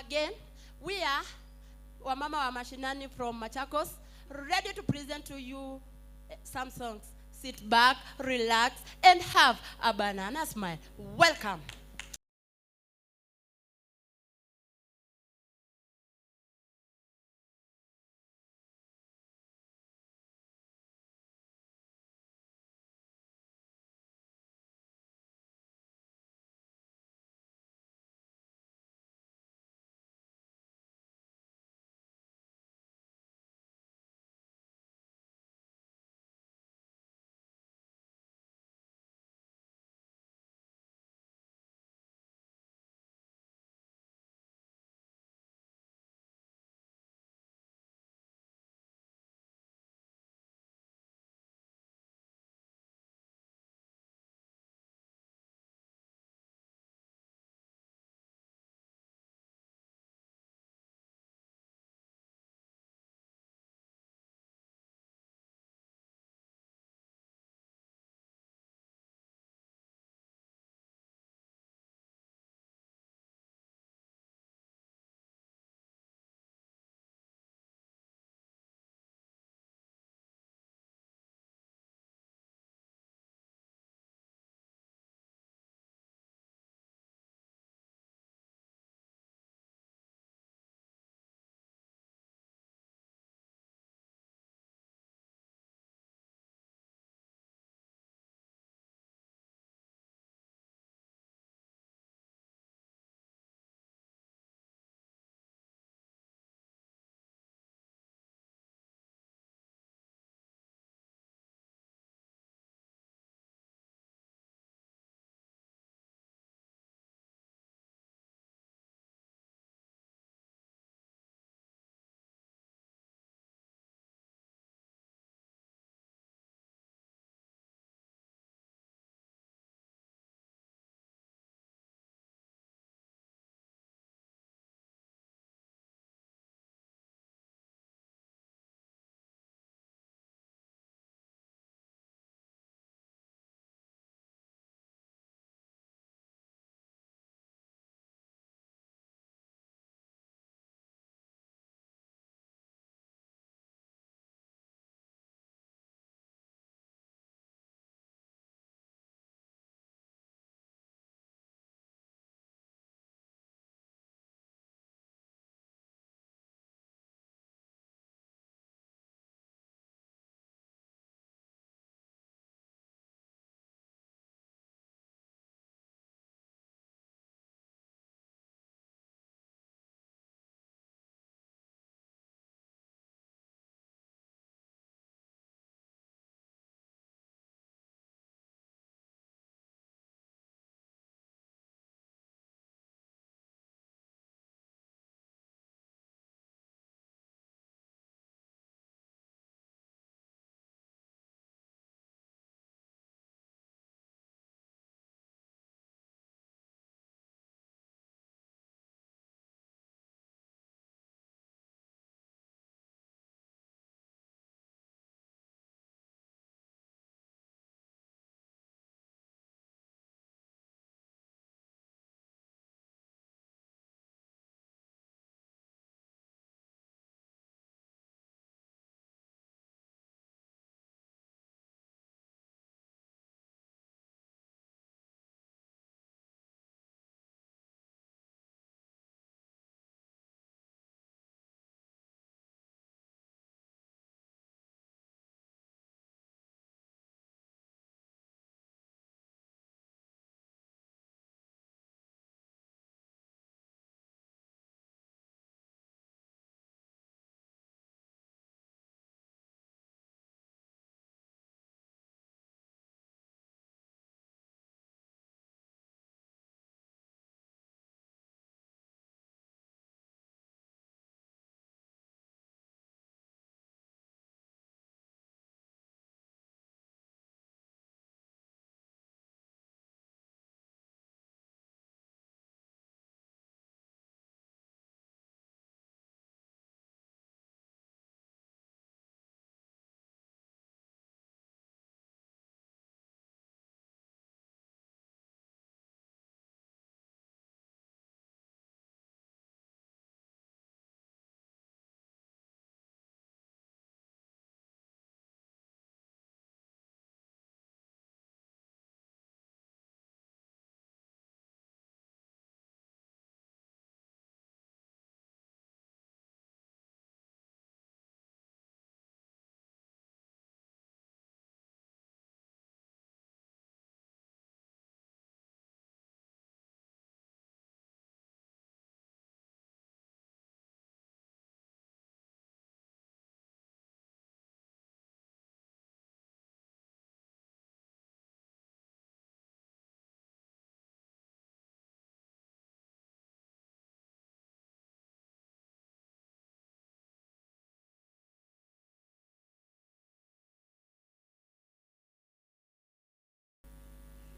Again, we are Wamama wa Mashinani from Machakos, ready to present to you some songs. Sit back, relax, and have a banana smile. Welcome.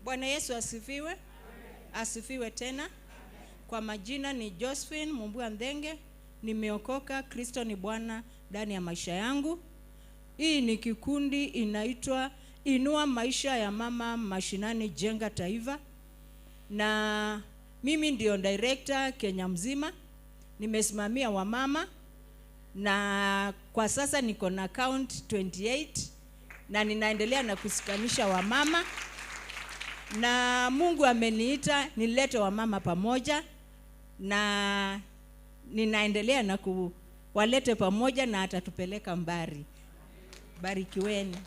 Bwana Yesu asifiwe. Amen. Asifiwe tena. Amen. Kwa majina ni Josephine Mumbua Ndenge. Nimeokoka, Kristo ni Bwana ndani ya maisha yangu. Hii ni kikundi inaitwa Inua Maisha ya Mama Mashinani Jenga Taifa. Na mimi ndio director Kenya mzima. Nimesimamia wamama na kwa sasa niko na count 28 na ninaendelea na kusikanisha wamama. Na Mungu ameniita nilete wamama pamoja na ninaendelea na kuwalete pamoja na atatupeleka mbali. Barikiweni.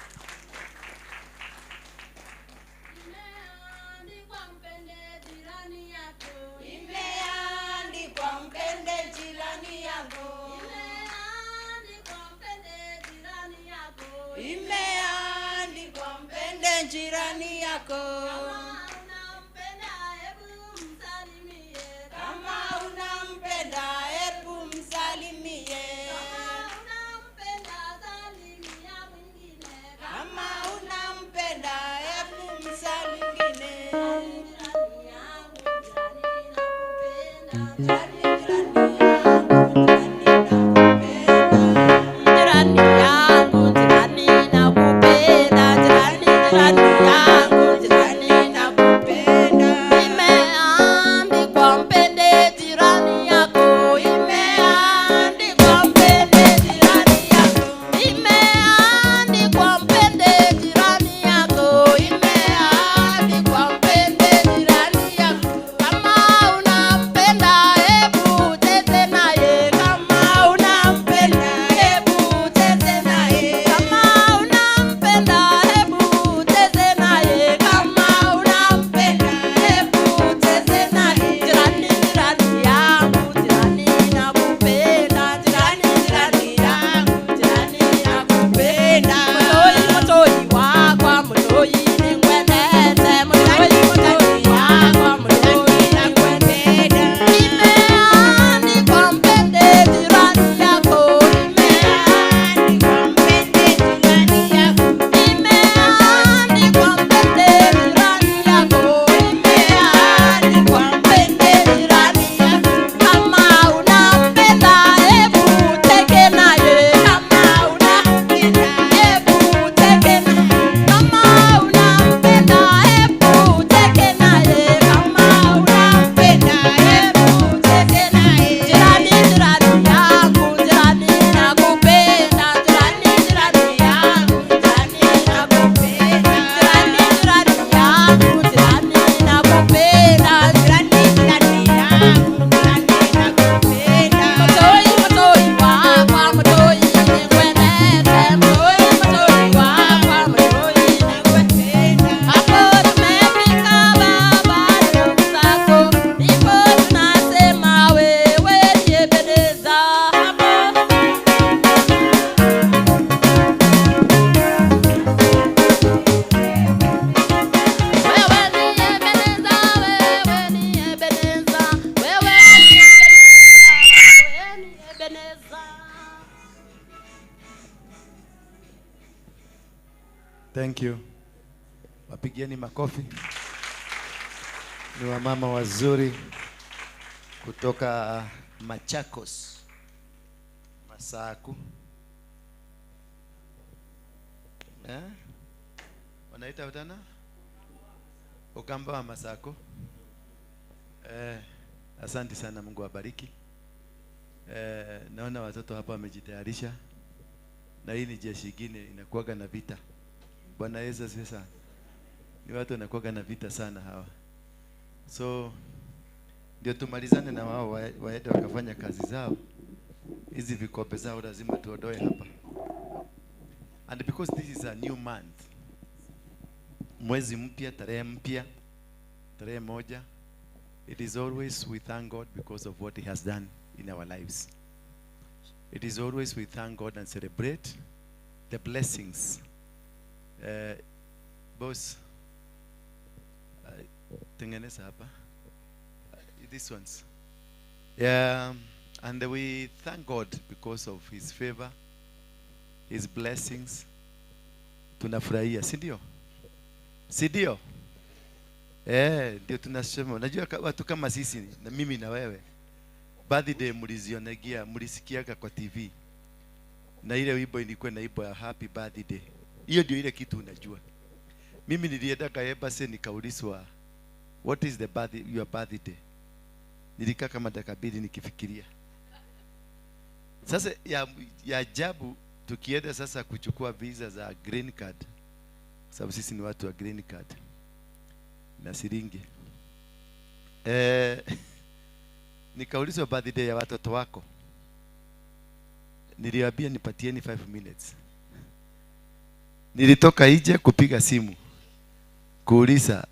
Imeandikwa mpende jirani yako. Imeandikwa mpende jirani yako. Imeandikwa mpende jirani yako. Imeandikwa mpende jirani yako. Kama unampenda hebu msalimie. Kama unampenda hebu msalimie. Kama unampenda salimia mwingine. Kama unampenda hebu msalimie. Jirani yangu, jirani nakupenda. Jirani, jirani yangu, jirani nakupenda. Jirani yangu, jirani nakupenda. Jirani, jirani yangu, jirani nakupenda. Imeandikwa mpende jirani yako. Imeandikwa mpende jirani yako. Imeandikwa mpende jirani yako. Imeandikwa mpende jirani yako. Kama unampenda hebu cheze naye. Kama unampenda hebu cheze naye. Kama unampenda hebu cheze naye. Kama unampenda hebu cheze naye. Jirani, jirani yangu, jirani nakupenda. Jirani, jirani yangu, jirani nakupenda. Mutoi, mutoi wakwa, mutoi ningwendete. Mutoi, mutoi wakwa, mutoi ningwendete. Imeandikwa mpende jirani yako. Imeandikwa mpende jirani yako. Imeandikwa mpende jirani yako. Imeandikwa mpende jirani yako. Kama unampenda hebu cheke naye. Kama unampenda hebu cheke naye. Kama unampenda hebu cheke naye. Kama unampenda hebu cheke naye. Jirani, jirani yangu, jirani nakupenda. Jirani, jirani yangu, jirani nakupenda. Jirani, jirani yangu, jirani nakupenda. Jirani, jirani yangu, jirani nakupenda. Mutoi, mutoi wakwa, mutoi ningwendete. Mutoi, mutoi wakwa, mutoi ningwendete. Hapo tumefika baba, ndugu zako, ndipo tunasema wewe ni Ebeneza. Hapo wewe ni Ebeneza, wewe ni Ebeneza, wewe ni Ebeneza, wewe ni Ebeneza. Thank you. Wapigieni makofi. Ni wamama wazuri kutoka Machakos, Masaku. Eh? Wanaita utana? Ukamba wa Masako. Eh, asante sana, Mungu awabariki. Eh, naona watoto hapa wamejitayarisha, na hii ni jeshi ingine inakuwaga na vita. Bwana Yesu asifiwe sana. Ni watu wanakuwaga na vita sana hawa. So ndio tumalizane na wao waende wakafanya kazi zao. Hizi vikombe zao lazima tuondoe hapa. And because this is a new month, mwezi mpya, tarehe mpya, tarehe 1, it is always we thank God because of what he has done in our lives. It is always we thank God and celebrate the blessings. Boss, tengeneza hapa. These ones. Yeah, and we thank God because of his favor, his blessings. Tunafurahia, si ndio? Si ndio? Ndio tunasema. Unajua watu kama sisi na mimi na wewe, birthday mlizionegia, mlisikiaga kwa TV. Na ile wimbo ilikuwa na wimbo ya happy birthday. Hiyo ndio ile kitu unajua. Mimi nilienda kwa embassy nikaulizwa, what is the birthday, your birthday? Nilikaa kama dakika mbili nikifikiria. Sasa ya ajabu tukienda sasa kuchukua visa za green card, sababu sisi ni watu wa green card na siringi. Nikaulizwa birthday ya watoto wako. Niliwaambia nipatieni 5 minutes. Nilitoka nje kupiga simu kuuliza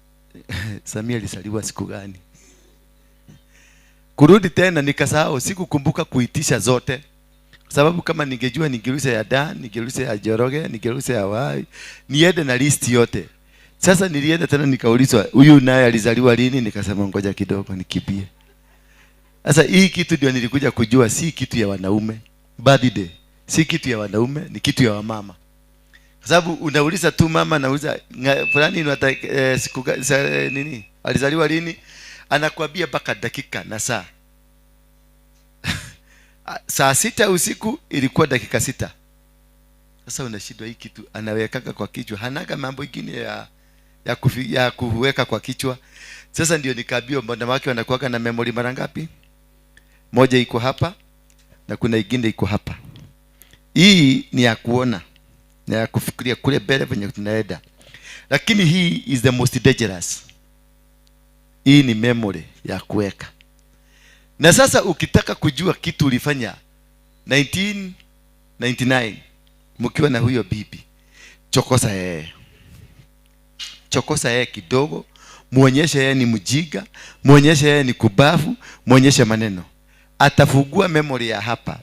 Samia alizaliwa siku gani. Kurudi tena nikasahau, sikukumbuka kuitisha zote. Kwa sababu kama ningejua ningeuliza ya Dan, ningeuliza ya Njoroge, ningeuliza ya Wai, niende na list yote. Sasa nilienda tena nikaulizwa huyu naye alizaliwa lini, nikasema ngoja kidogo nikimbie. Sasa hii kitu ndio nilikuja kujua si kitu ya wanaume. Birthday si kitu ya wanaume, ni kitu ya wamama. Kwa sababu unauliza tu mama, anauliza fulani siku nini? Alizaliwa lini? Anakuambia mpaka dakika na saa. Saa 6 usiku ilikuwa dakika 6. Sasa unashindwa hii kitu anawekaga kwa kichwa. Hanaga mambo ingine ya kuweka kwa kichwa. Sasa ndio nikaambiwa wanawake wanakuwaga na memory mara ngapi? Moja iko hapa na kuna ingine iko hapa. Hii ni ya kuona na ya kufikiria kule mbele venye tunaenda. Lakini hii is the most dangerous. Hii ni memory ya kuweka. Na sasa ukitaka kujua kitu ulifanya 1999 mkiwa na huyo bibi, chokosa yeye. Chokosa yeye kidogo, muonyeshe yeye ni mjinga, muonyeshe yeye ni kubafu, muonyeshe maneno. Atafungua memory ya hapa.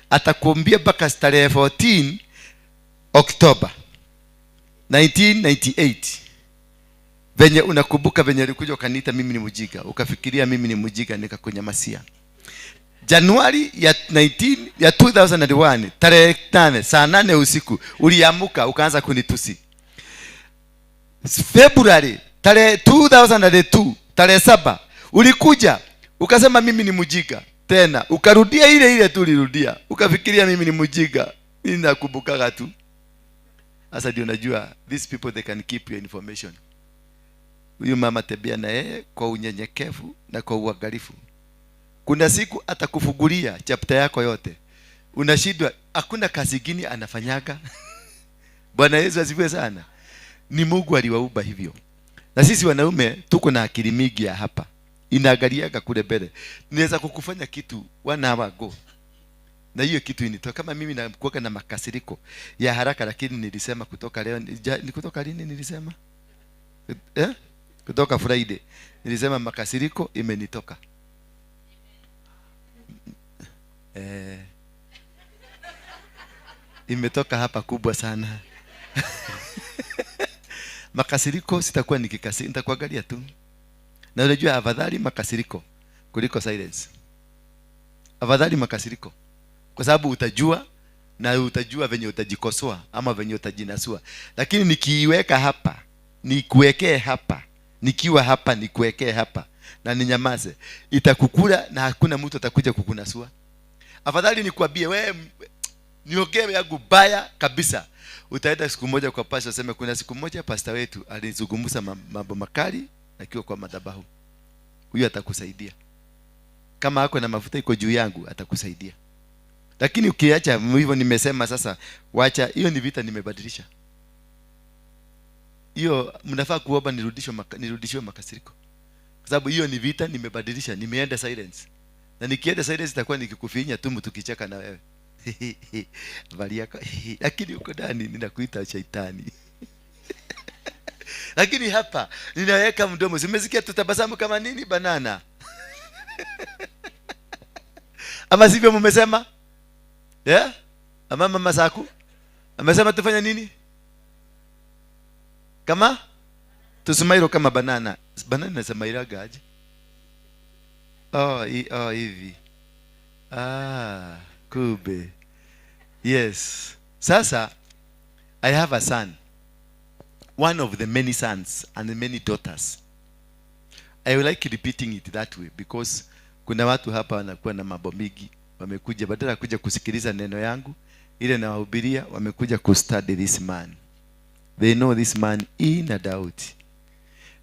Atakuambia mpaka tarehe 14 October 1998. Venye unakumbuka venye ulikuja ukaniita mimi ni mjinga, ukafikiria mimi ni mjinga nikakunyamasia. Januari ya ya 2001 tarehe 8 saa 8 usiku uliamuka ukaanza kunitusi. February tarehe 2002 tarehe 7 ulikuja ukasema mimi ni mjinga tena, ukarudia ile ile tu ulirudia, ukafikiria mimi ni mjinga. Mimi nakumbukaga tu. Sasa ndio najua these people they can keep your information. Huyu mama tembea na yeye kwa unyenyekevu na kwa uangalifu. Kuna siku atakufungulia chapter yako yote. Unashindwa, hakuna kazi gani anafanyaga. Bwana Yesu asifiwe sana. Ni Mungu aliwaumba hivyo. Na sisi wanaume tuko na akili mingi ya hapa. Inaangaliaga kule mbele. Niweza kukufanya kitu 1 hour ago. Na hiyo kitu initoa. Kama mimi nakuwa na makasiriko ya haraka, lakini nilisema kutoka leo, ni kutoka lini nilisema? Kutoka Friday. Nilisema makasiriko imenitoka. Imetoka hapa kubwa sana. Makasiriko sitakuwa nikikasirika, nitakuangalia tu. Na unajua afadhali makasiriko kuliko silence. Afadhali makasiriko. Kwa sababu utajua na utajua venye utajikosoa ama venye utajinasua. Lakini nikiiweka hapa, nikuwekee hapa, nikiwa hapa nikuwekee hapa na ninyamaze, itakukula na hakuna mtu atakuja kukunasua. Afadhali nikwambie wewe niongee yangu baya kabisa. Utaenda siku moja kwa pastor useme kuna siku moja pastor wetu alizungumza mambo makali akiwa kwa madhabahu. Huyu atakusaidia. Kama hako na mafuta iko juu yangu atakusaidia. Lakini ukiacha hivyo nimesema sasa wacha hiyo ni vita nimebadilisha. Hiyo mnafaa kuomba nirudishwe makasiriko. Kwa sababu hiyo ni vita nimebadilisha, nimeenda silence. Na nikienda silence itakuwa nikikufinya tu mtu kicheka na wewe. Bali yako. Lakini uko ndani ninakuita shaitani. Lakini hapa ninaweka mdomo. Simesikia tutabasamu kama nini banana. Ama sivyo mmesema? Yeah? Ama mama Saku amesema tufanye nini? Kama tusumairo kama banana. Banana nasemairaga aje? Oh, hivi. Ah, kube. Yes. Sasa I have a son. One of the many sons and the many daughters. I like repeating it that way because kuna watu hapa wanakuwa na mambo mingi, wamekuja badala ya kuja kusikiliza neno yangu ile nawahubiria, wamekuja kustudy this man. They know this man in and out.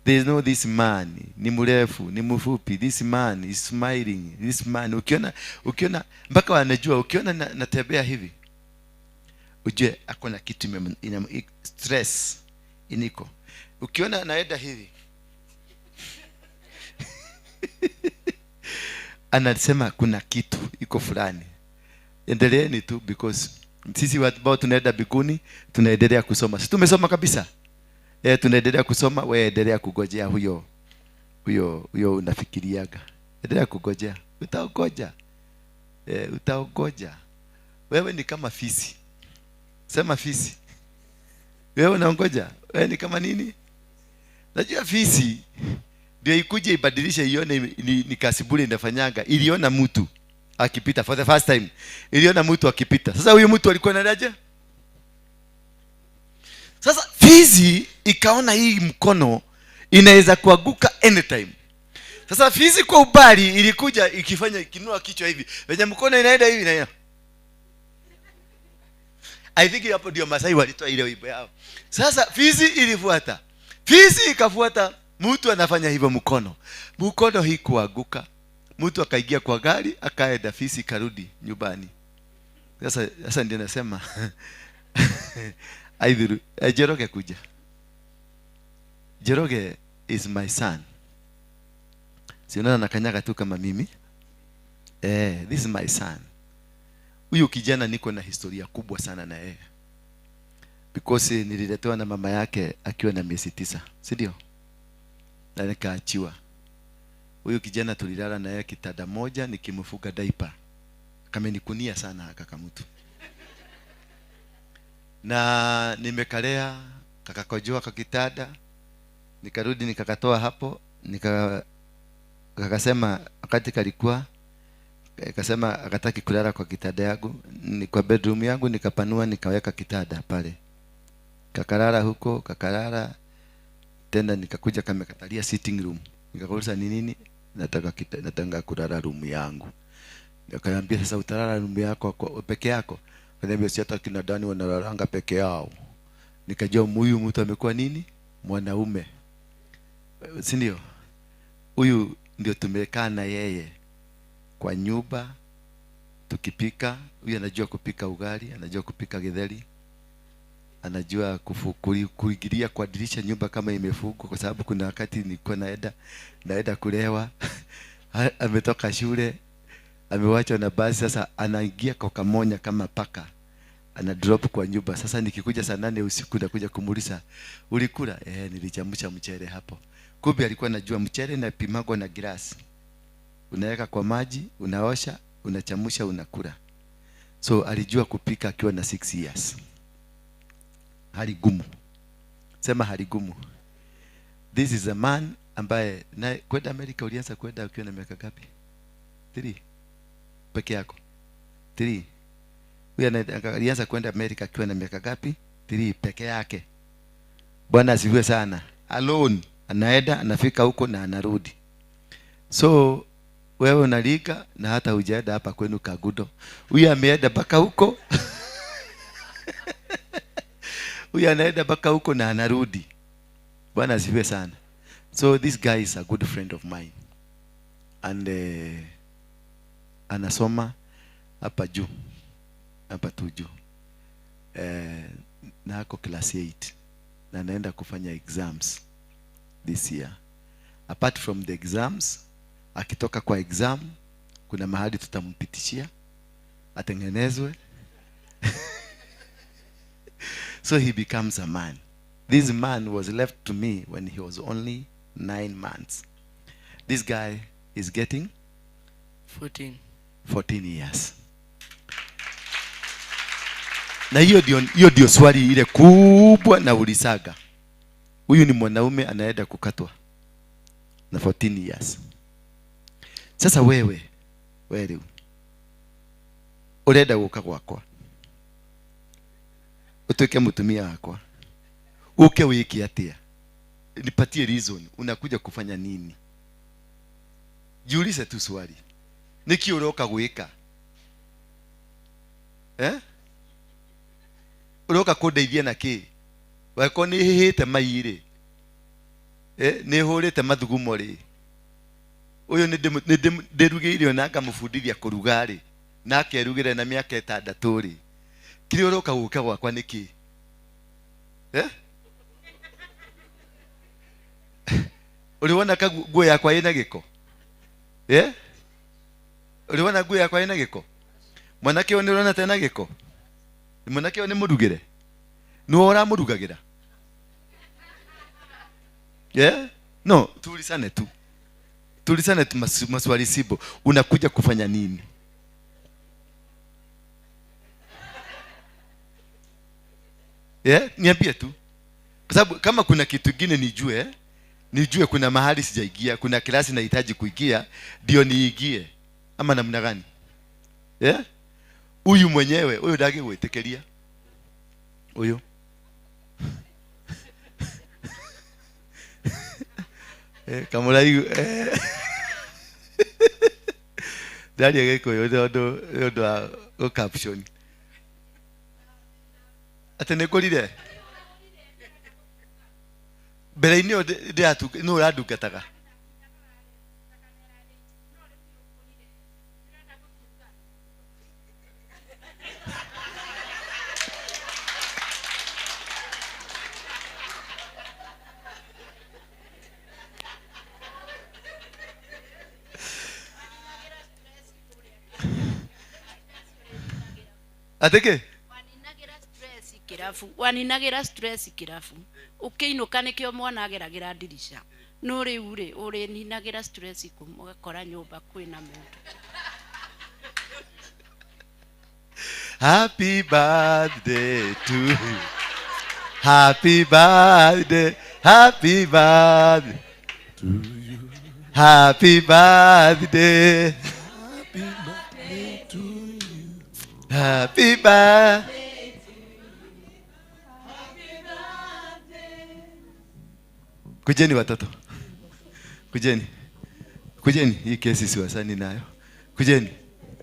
They know this man ni mrefu, ni mfupi. This man is smiling. This man ukiona mpaka wanajua, ukiona natembea hivi ujue ako na kitu stress iniko. Ukiona naenda hivi anasema kuna kitu iko fulani. Endeleeni tu because sisi watu ambao tunaenda biguni tunaendelea kusoma. Si tumesoma kabisa? Tunaendelea kusoma, wewe endelea kugojea huyo unafikiriaga. Endelea kugojea. Utaogoja. Utaogoja. Wewe ni kama fisi. Sema fisi. Wewe unaongoja. Wewe ni kama nini? Najua fisi ndio ikuje ibadilishe ione ni kasiburi inafanyanga. Iliona mtu akipita for the first time. Iliona mtu akipita. Sasa huyu mtu alikuwa anaje? Sasa fizi ikaona hii mkono inaweza kuanguka anytime. Sasa fizi kwa ubali ilikuja ikifanya ikinua kichwa hivi. Venye mkono inaenda hivi na I think hapo ndio Masai walitoa ile wimbo yao. Sasa fizi ilifuata. Fizi ikafuata, mtu anafanya hivyo mkono. Mkono hii kuanguka. Mtu akaingia kwa gari, akaenda, fisi karudi nyumbani. Sasa ndio nasema Aidhuru, Njoroge kuja. Njoroge is my son. Si unaona nakanyaga tu kama mimi? This is my son. Huyu kijana niko na historia kubwa sana na yeye. Because nililetewa na mama yake akiwa na miezi 9, si ndio? Na nikaachiwa. Huyu kijana tulilala na yeye kitanda moja nikimfuga diaper. Kamenikunia sana kaka mtu. Na nimekalea kakakojoa kwa kitanda, nikarudi nikakatoa hapo, nikakasema wakati kalikuwa akasema akataki kulala kwa kitanda yangu, ni kwa bedroom yangu, nikapanua nikaweka kitanda pale. Kakalala huko, kakalala tena, nikakuja kamekatalia sitting room. Nikakauliza ni nini? Nataka kulala room yangu. Nikamwambia sasa utalala room yako kwa peke yako? Akaniambia si hata kina Dani wanalalanga peke yao. Nikajua huyu mtu amekuwa nini? Mwanaume. Si ndio? Huyu ndio tumekaa na yeye kwa nyumba tukipika. Huyu anajua kupika ugali, anajua kupika githeri, anajua kuingilia kwa dirisha nyumba kama imefungwa, kwa sababu kuna wakati nilikuwa naenda kulewa. Ametoka shule, amewachwa na basi, sasa anaingia kwa kamonya kama paka, ana drop kwa nyumba. Sasa nikikuja saa 8 usiku nakuja kumuuliza ulikula? Nilichemsha mchele hapo. Kumbe alikuwa anajua mchele inapimagwa na glass. Unaweka kwa maji, unaosha, unachemsha, unakula. So alijua kupika akiwa na 6 years. Hali gumu. Sema hali gumu. This is a man ambaye na kwenda Amerika ulianza kwenda ukiwa na miaka ngapi? 3. Peke yako. 3. Huyu alianza kwenda Amerika akiwa na miaka ngapi? 3 peke yake. Bwana asifiwe sana. Alone anaenda, anafika huko na anarudi. So wewe unalika na hata hujaenda hapa kwenu Kagudo. Huyu ameenda mpaka huko. Huyu anaenda mpaka huko na anarudi. Bwana asifiwe sana. So this guy is a good friend of mine. And anasoma hapa juu. Hapa tu juu. Na ako class 8. Na anaenda kufanya exams this year. Apart from the exams, akitoka kwa exam, kuna mahali tutampitishia atengenezwe. So he becomes a man. This man was left to me when he was only 9 months. This guy is getting 14. 14 years. Na hiyo ndio swali ile kubwa na ulisaga. Huyu ni mwanaume anaenda kukatwa na 14 years. Sasa wewe urenda guka gwakwa, utuike mutumia wakwa, uke wiki atia, nipatie reason unakuja kufanya nini? Jiulize tu swali. Niki uroka gwika? Eh? Uroka kundeithia na ki? Weko ni hihite mai ri. Eh, ni hurite mathugumo ri. Uyu ni ndirugire na ngamubundithia kuruga ri. Na akerugire na miaka 6 ri. Kiri uroka guka gwakwa niki? Eh? Uliona ka nguo yakwa ina giko? Eh? Uliona nguo yakwa ina giko? Mwanake uyu ni urona tena giko? Mwanake uyu ni murugire? Niwe uramurugagira? Yeah? No, tuulisane tu. Tuulisane tu maswali sibo. Unakuja kufanya nini? Yeah? Niambie tu. Kwa sababu kama kuna kitu kingine nijue, nijue kuna mahali sijaingia, kuna klasi nahitaji kuingia, ndio niingie. Ama namna gani? Yeah? Huyu mwenyewe, huyu ndage gwitikiria. Huyu. Kamuraigu ndaria Gikuyu tondu ni undu wa gũ-caption. Atĩ nĩ ngũrire? Mbere-inĩ ĩyo nũ ũrandungataga? Atĩkĩ? Kirabu waninagira stress kirabu ukiinuka nikio mwana ageragira ndirisha no riu ri urininagira stress kumugakora nyumba kwina mundu. Happy birthday to you. Happy birthday, happy birthday to you. Happy birthday. Happy birthday to you. Happy birthday. Kujeni watoto. Kujeni. Kujeni, hii kesi siwasani nayo. Kujeni.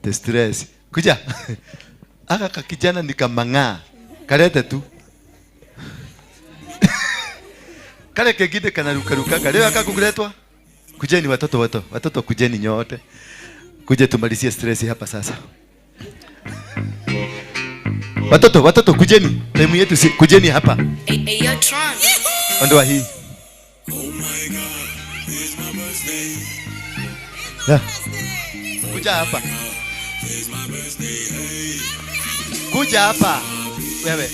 The stress. Kuja. Aka kakijana nikamang'aa. Kalete tu. Kale kengine kanarukarukaga. Leo akakuletwa. Kujeni watoto watoto. Watoto kujeni nyote. Kuje tumalizie stress hapa sasa. Watoto, watoto kujeni. Time yetu si kujeni hapa. Ondoa hii. Yeah. Kuja hapa. Kuja hapa. Wewe.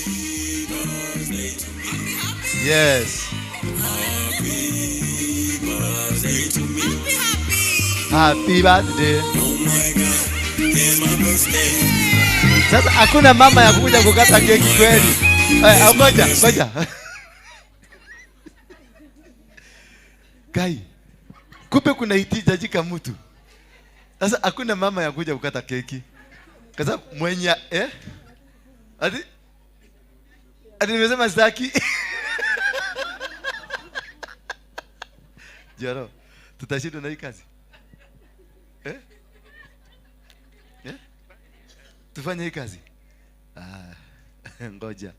Yes. Happy birthday. Sasa hakuna mama ya kuja kukata keki kweli. Ngoja, ngoja. Kai. Kumbe kuna hitajika mtu. Sasa hakuna mama ya kuja kukata keki. Kwa sababu mwenye Ati nimesema sitaki. Joro, tutashindwa na hii kazi. Eh? Eh? Tufanye hii kazi. Ah, ngoja.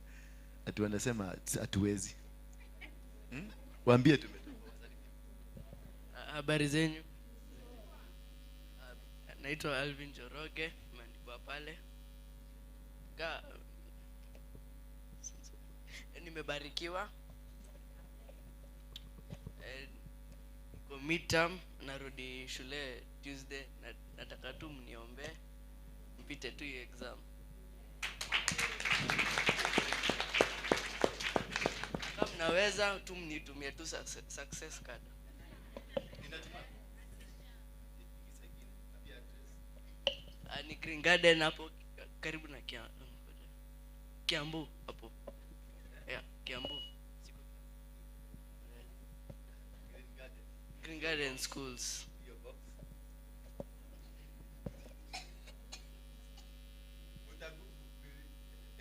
Ati wanasema hatuwezi. Waambie tu. Habari zenyu. Naitwa Alvin Njoroge, nimeandikwa pale. Nimebarikiwa. Kwa midterm narudi shule Tuesday, nataka tu mniombe mpite tu hiyo exam. Kama mnaweza tu mnitumie tu success card. Ni Green Garden hapo karibu na Kiambu hapo. Yeah, Kiambu. Green Garden Schools.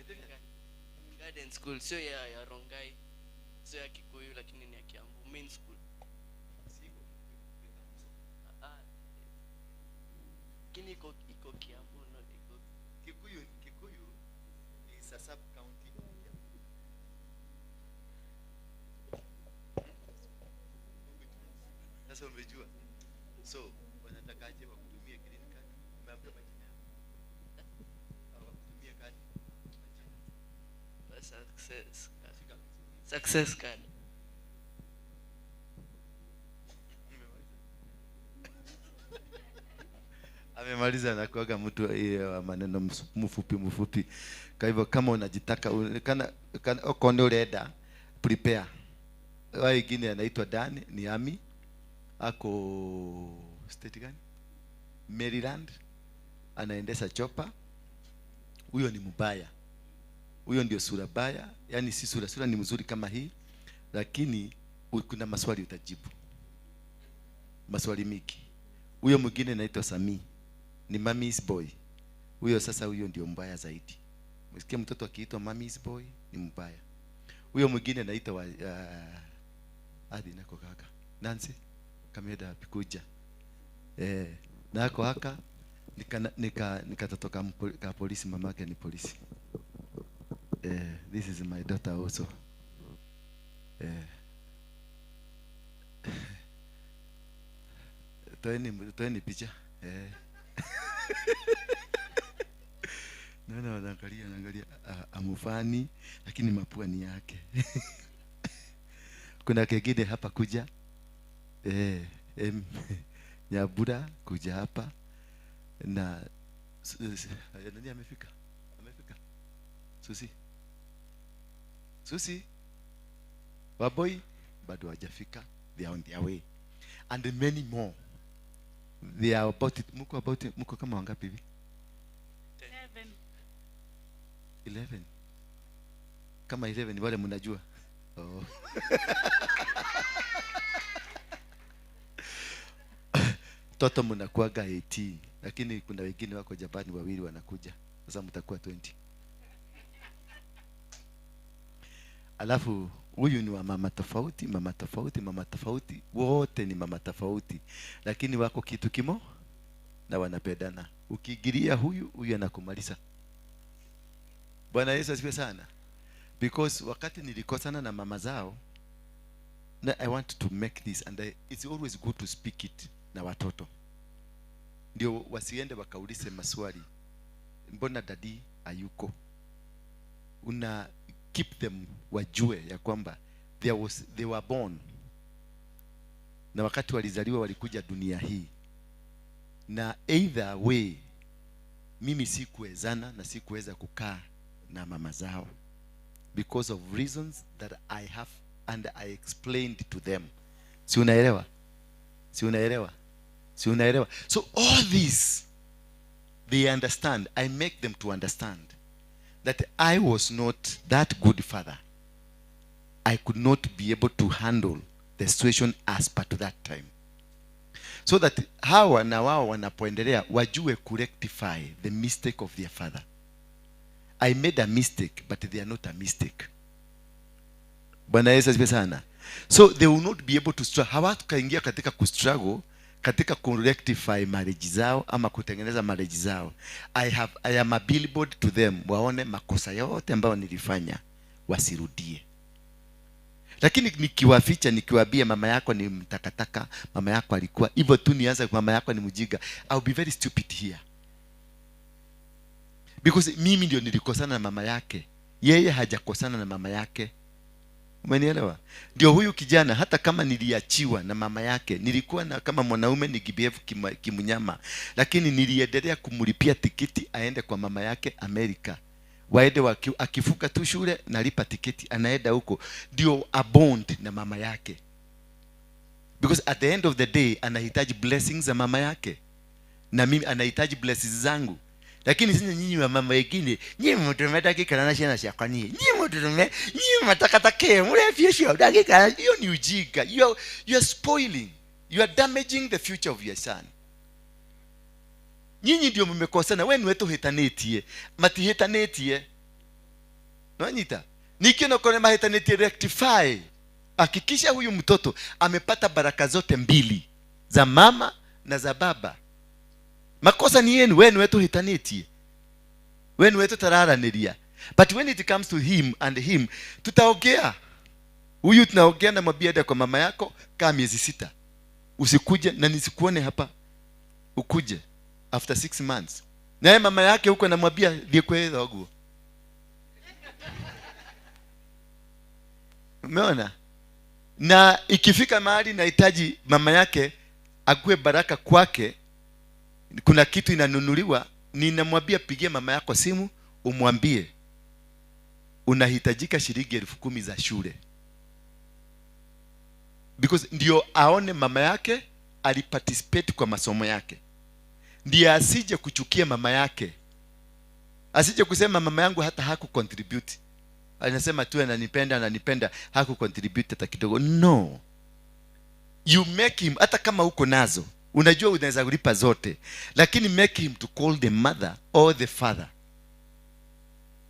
Green Garden School sio ya Rongai, sio ya Kikuyu, lakini ni ya Kiambu main school. Is a sub county. Sasa umejua. So wanatakaje wakutumie green card? Umeambiwa majina yao? Au wakutumie kadi? Majina. Success card. Shika vizuri. Success card. Amemaliza anakuaga mtu wa maneno mfupi mfupi. Kwa hivyo kama unajitaka kana uko nĩ ũrenda prepare. Wa ingine anaitwa Dan ni Ami, ako state gani? Maryland, anaendesha chopa. Huyo ni mbaya, huyo ndio sura baya, yani si sura, sura ni mzuri kama hii, lakini kuna maswali utajibu, maswali mingi. Huyo mwingine anaitwa Sami, ni mommy's boy. Huyo sasa, huyo ndio mbaya zaidi. Msikie mtoto akiitwa mommy's boy ni mbaya. Huyo mwingine anaitwa adi nako kaka Nancy kameda pikuja nako haka nika nikatoto ka polisi, mamake ni polisi. This is my daughter also. Toeni picha. Naona wanaangalia amufani, lakini mapua ni yake. Kuna kengine hapa kuja. Nyabura kuja hapa na nani amefika? Amefika? Susi. Susi. Waboi bado hawajafika. They are on their way. And many more. They are about it. Mko about it. Mko kama wangapi hivi? 11. Kama 11 wale mnajua. Oh. Toto mnakuaga 18, lakini kuna wengine wako Japani wawili wanakuja. Sasa mtakuwa 20. Alafu huyu ni wa mama tofauti, mama tofauti, mama tofauti, wote ni mama tofauti, lakini wako kitu kimo na wanapendana. Ukiingilia huyu, huyu anakumaliza. Bwana Yesu asifiwe sana. Because wakati nilikosana na mama zao, na I want to make this, and it's always good to speak it na watoto, ndio wasiende wakaulize maswali, mbona daddy hayuko? Una keep them wajue ya kwamba they were born, na wakati walizaliwa walikuja dunia hii, na either way mimi sikuwezana na sikuweza kukaa na mama zao because of reasons that I have and I explained to them. Si unaelewa? Si unaelewa? Si unaelewa? So all this they understand. I make them to understand that I was not that good father. I could not be able to handle the situation as per to that time. So that hawa na wao wanapoendelea wajue kurectify the mistake of their father. I made a mistake, but they are not a mistake. Bwana Yesu asifiwe sana. So they will not be able to struggle. Hawataingia katika kustruggle, katika kurectify marriage zao ama kutengeneza marriage zao. I am a billboard to them. Waone makosa yote ambayo nilifanya, wasirudie. Lakini nikiwaficha, nikiwaambia mama yako ni mtakataka, mama yako alikuwa hivyo tu, nianza mama yako ni mjinga, I'll be very stupid here. Because mimi ndio nilikosana na mama yake, yeye hajakosana na mama yake. Umenielewa? Ndio huyu kijana, hata kama niliachiwa na mama yake, nilikuwa na kama mwanaume nikibehave kimnyama, lakini niliendelea kumlipia tikiti aende kwa mama yake Amerika. Waende akifuka tu shule nalipa tiketi anaenda huko, ndio abond na mama yake. Because at the end of the day anahitaji blessings za mama yake, na mimi anahitaji blessings zangu. Lakini sisi nyinyi wa mama wengine, nyinyi mtume dakika na shina shaka ni. Nyinyi mtume, nyinyi matakatake, mrefisho dakika. Hiyo ni ujinga. You are spoiling. You are damaging the future of your son. Nyinyi ndio mmekosana, wewe niwe tuhitanetie. Matihitanetie. Unanyita? Nikiona kone mahitanetie, rectify. Hakikisha huyu mtoto amepata baraka zote mbili, za mama na za baba. Makosa ni yenu, wewe niwe tuhitanetie. Wewe niwe tutararanĩria. But when it comes to him and him, tutaongea. Huyu tunaongea na mwambie enda kwa mama yako kaa miezi 6. Usikuje na nisikuone hapa. Ukuje after 6 months. Naye mama yake huko anamwambia thiĩ kwĩ thoguo. Umeona? Na ikifika mahali nahitaji mama yake akue baraka kwake, kuna kitu inanunuliwa, ninamwambia pigie mama yako simu umwambie unahitajika shilingi 10,000 za shule. Because ndio aone mama yake aliparticipate kwa masomo yake. Ndiye asije kuchukia mama yake. Asije kusema mama yangu hata hakucontribute. Anasema tu ananipenda, ananipenda, hakucontribute hata kidogo. No. You make him, hata kama uko nazo, unajua unaweza kulipa zote, lakini make him to call the mother or the father.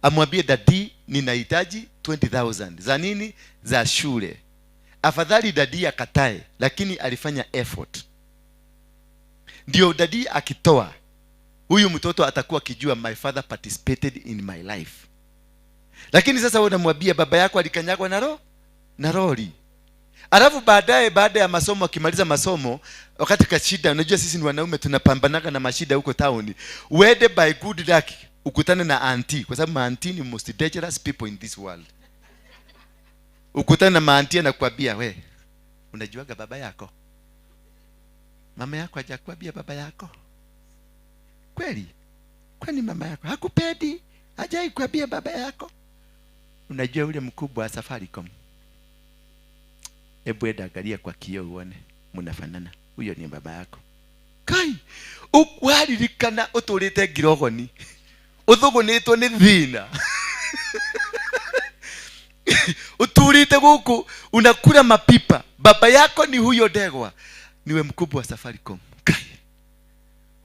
Amwambie daddy ninahitaji 20,000. Za nini? Za shule. Afadhali daddy akatae, lakini alifanya effort. Ndio daddy akitoa, huyu mtoto atakuwa akijua my father participated in my life. Lakini sasa wewe unamwambia baba yako alikanyagwa na lori. Alafu baadaye, baada ya masomo, akimaliza masomo, wakati ka shida, unajua sisi ni wanaume tunapambanaga na mashida huko town. Uende by good luck ukutane na auntie, kwa sababu auntie ni most dangerous people in this world. Ukutane na auntie anakuambia we, unajuaga baba yako? Mama yako hajakuambia baba yako? Kweli? Kwani mama yako hakupendi? Hajai kuambia baba yako? Unajua yule mkubwa wa Safaricom? Hebu enda angalia kwa kioo uone mnafanana. Huyo ni baba yako. Kai, ukwaririkana uturite ngirogoni. Uthugunitwo ni thina. Uturite guku unakula mapipa. Baba yako ni huyo Ndegwa. Niwe mkubwa wa Safaricom. Kai.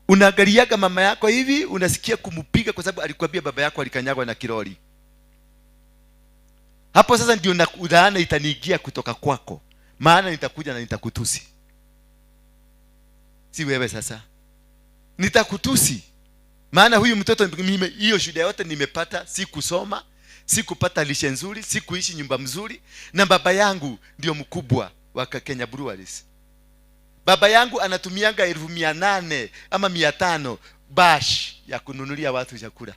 Unaangaliaga mama yako hivi, unasikia kumupiga kwa sababu alikwambia baba yako alikanyagwa na kiroli. Hapo sasa ndio laana itaniingia kutoka kwako. Maana nitakuja na nitakutusi. Si wewe sasa. Nitakutusi. Maana huyu mtoto hiyo shida yote nimepata, si kusoma, si kupata lishe nzuri, si kuishi nyumba mzuri, na baba yangu ndio mkubwa wa Kenya Breweries. Baba yangu anatumianga 800 ama 500 bash ya kununulia watu chakula.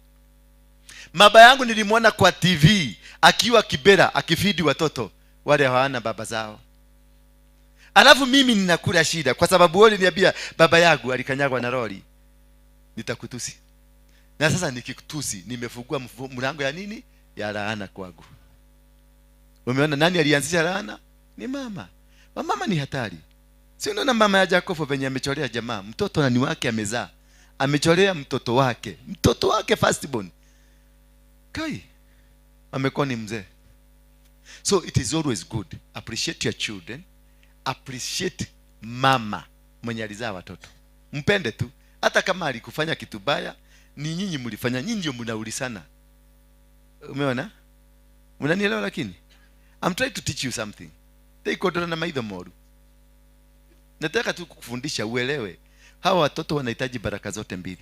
Baba yangu nilimwona kwa TV akiwa Kibera akifidi watoto wale hawana baba zao. Alafu mimi ninakula shida kwa sababu wewe uliniambia baba yangu alikanyagwa na lori. Nitakutusi. Na sasa nikikutusi nimefungua mlango ya nini? Ya laana kwangu. Umeona nani alianzisha laana? Ni mama. Mama ni hatari. Si unaona mama ya Jacobo venye amechorea jamaa, mtoto nani wake amezaa. Amechorea mtoto wake. Mtoto wake firstborn. Kai amekuwa ni mzee. So it is always good. Appreciate your children. Appreciate mama mwenye alizaa watoto. Mpende tu. Hata kama alikufanya kitu baya, ni nyinyi mlifanya, nyinyi ndio mnaulisana. Umeona? Mnanielewa lakini? I'm trying to teach you something. Take na maitho moru. Nataka tu kukufundisha uelewe. Hawa watoto wanahitaji baraka zote mbili.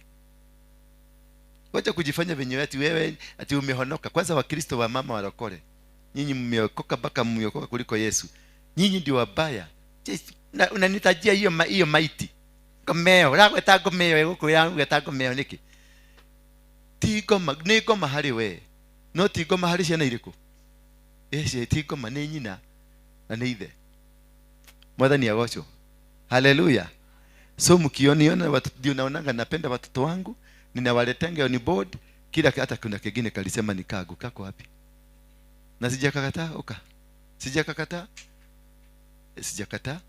Wacha kujifanya venye ati wewe ati umehonoka. Kwanza Wakristo wa mama walokole. Nyinyi mmeokoka mpaka mmeokoka kuliko Yesu. Nyinyi ndio wabaya. Unanitajia hiyo maiti. Ngomeo, ragweta ngomeo igukwira gweta ngomeo niki? Ti ngoma, ni ngoma hari we. No ti ngoma hari ciana iriku? Eci ti ngoma ni nyina na ni ithe. Mwathani agocwo. Haleluya. So mkioniona watoto ndio naonanga napenda watoto wangu, ninawaletanga on board kila hata kuna kingine kalisema ni kagu kako wapi? Na sijakakataa oka. Sijakakataa. Sijakataa.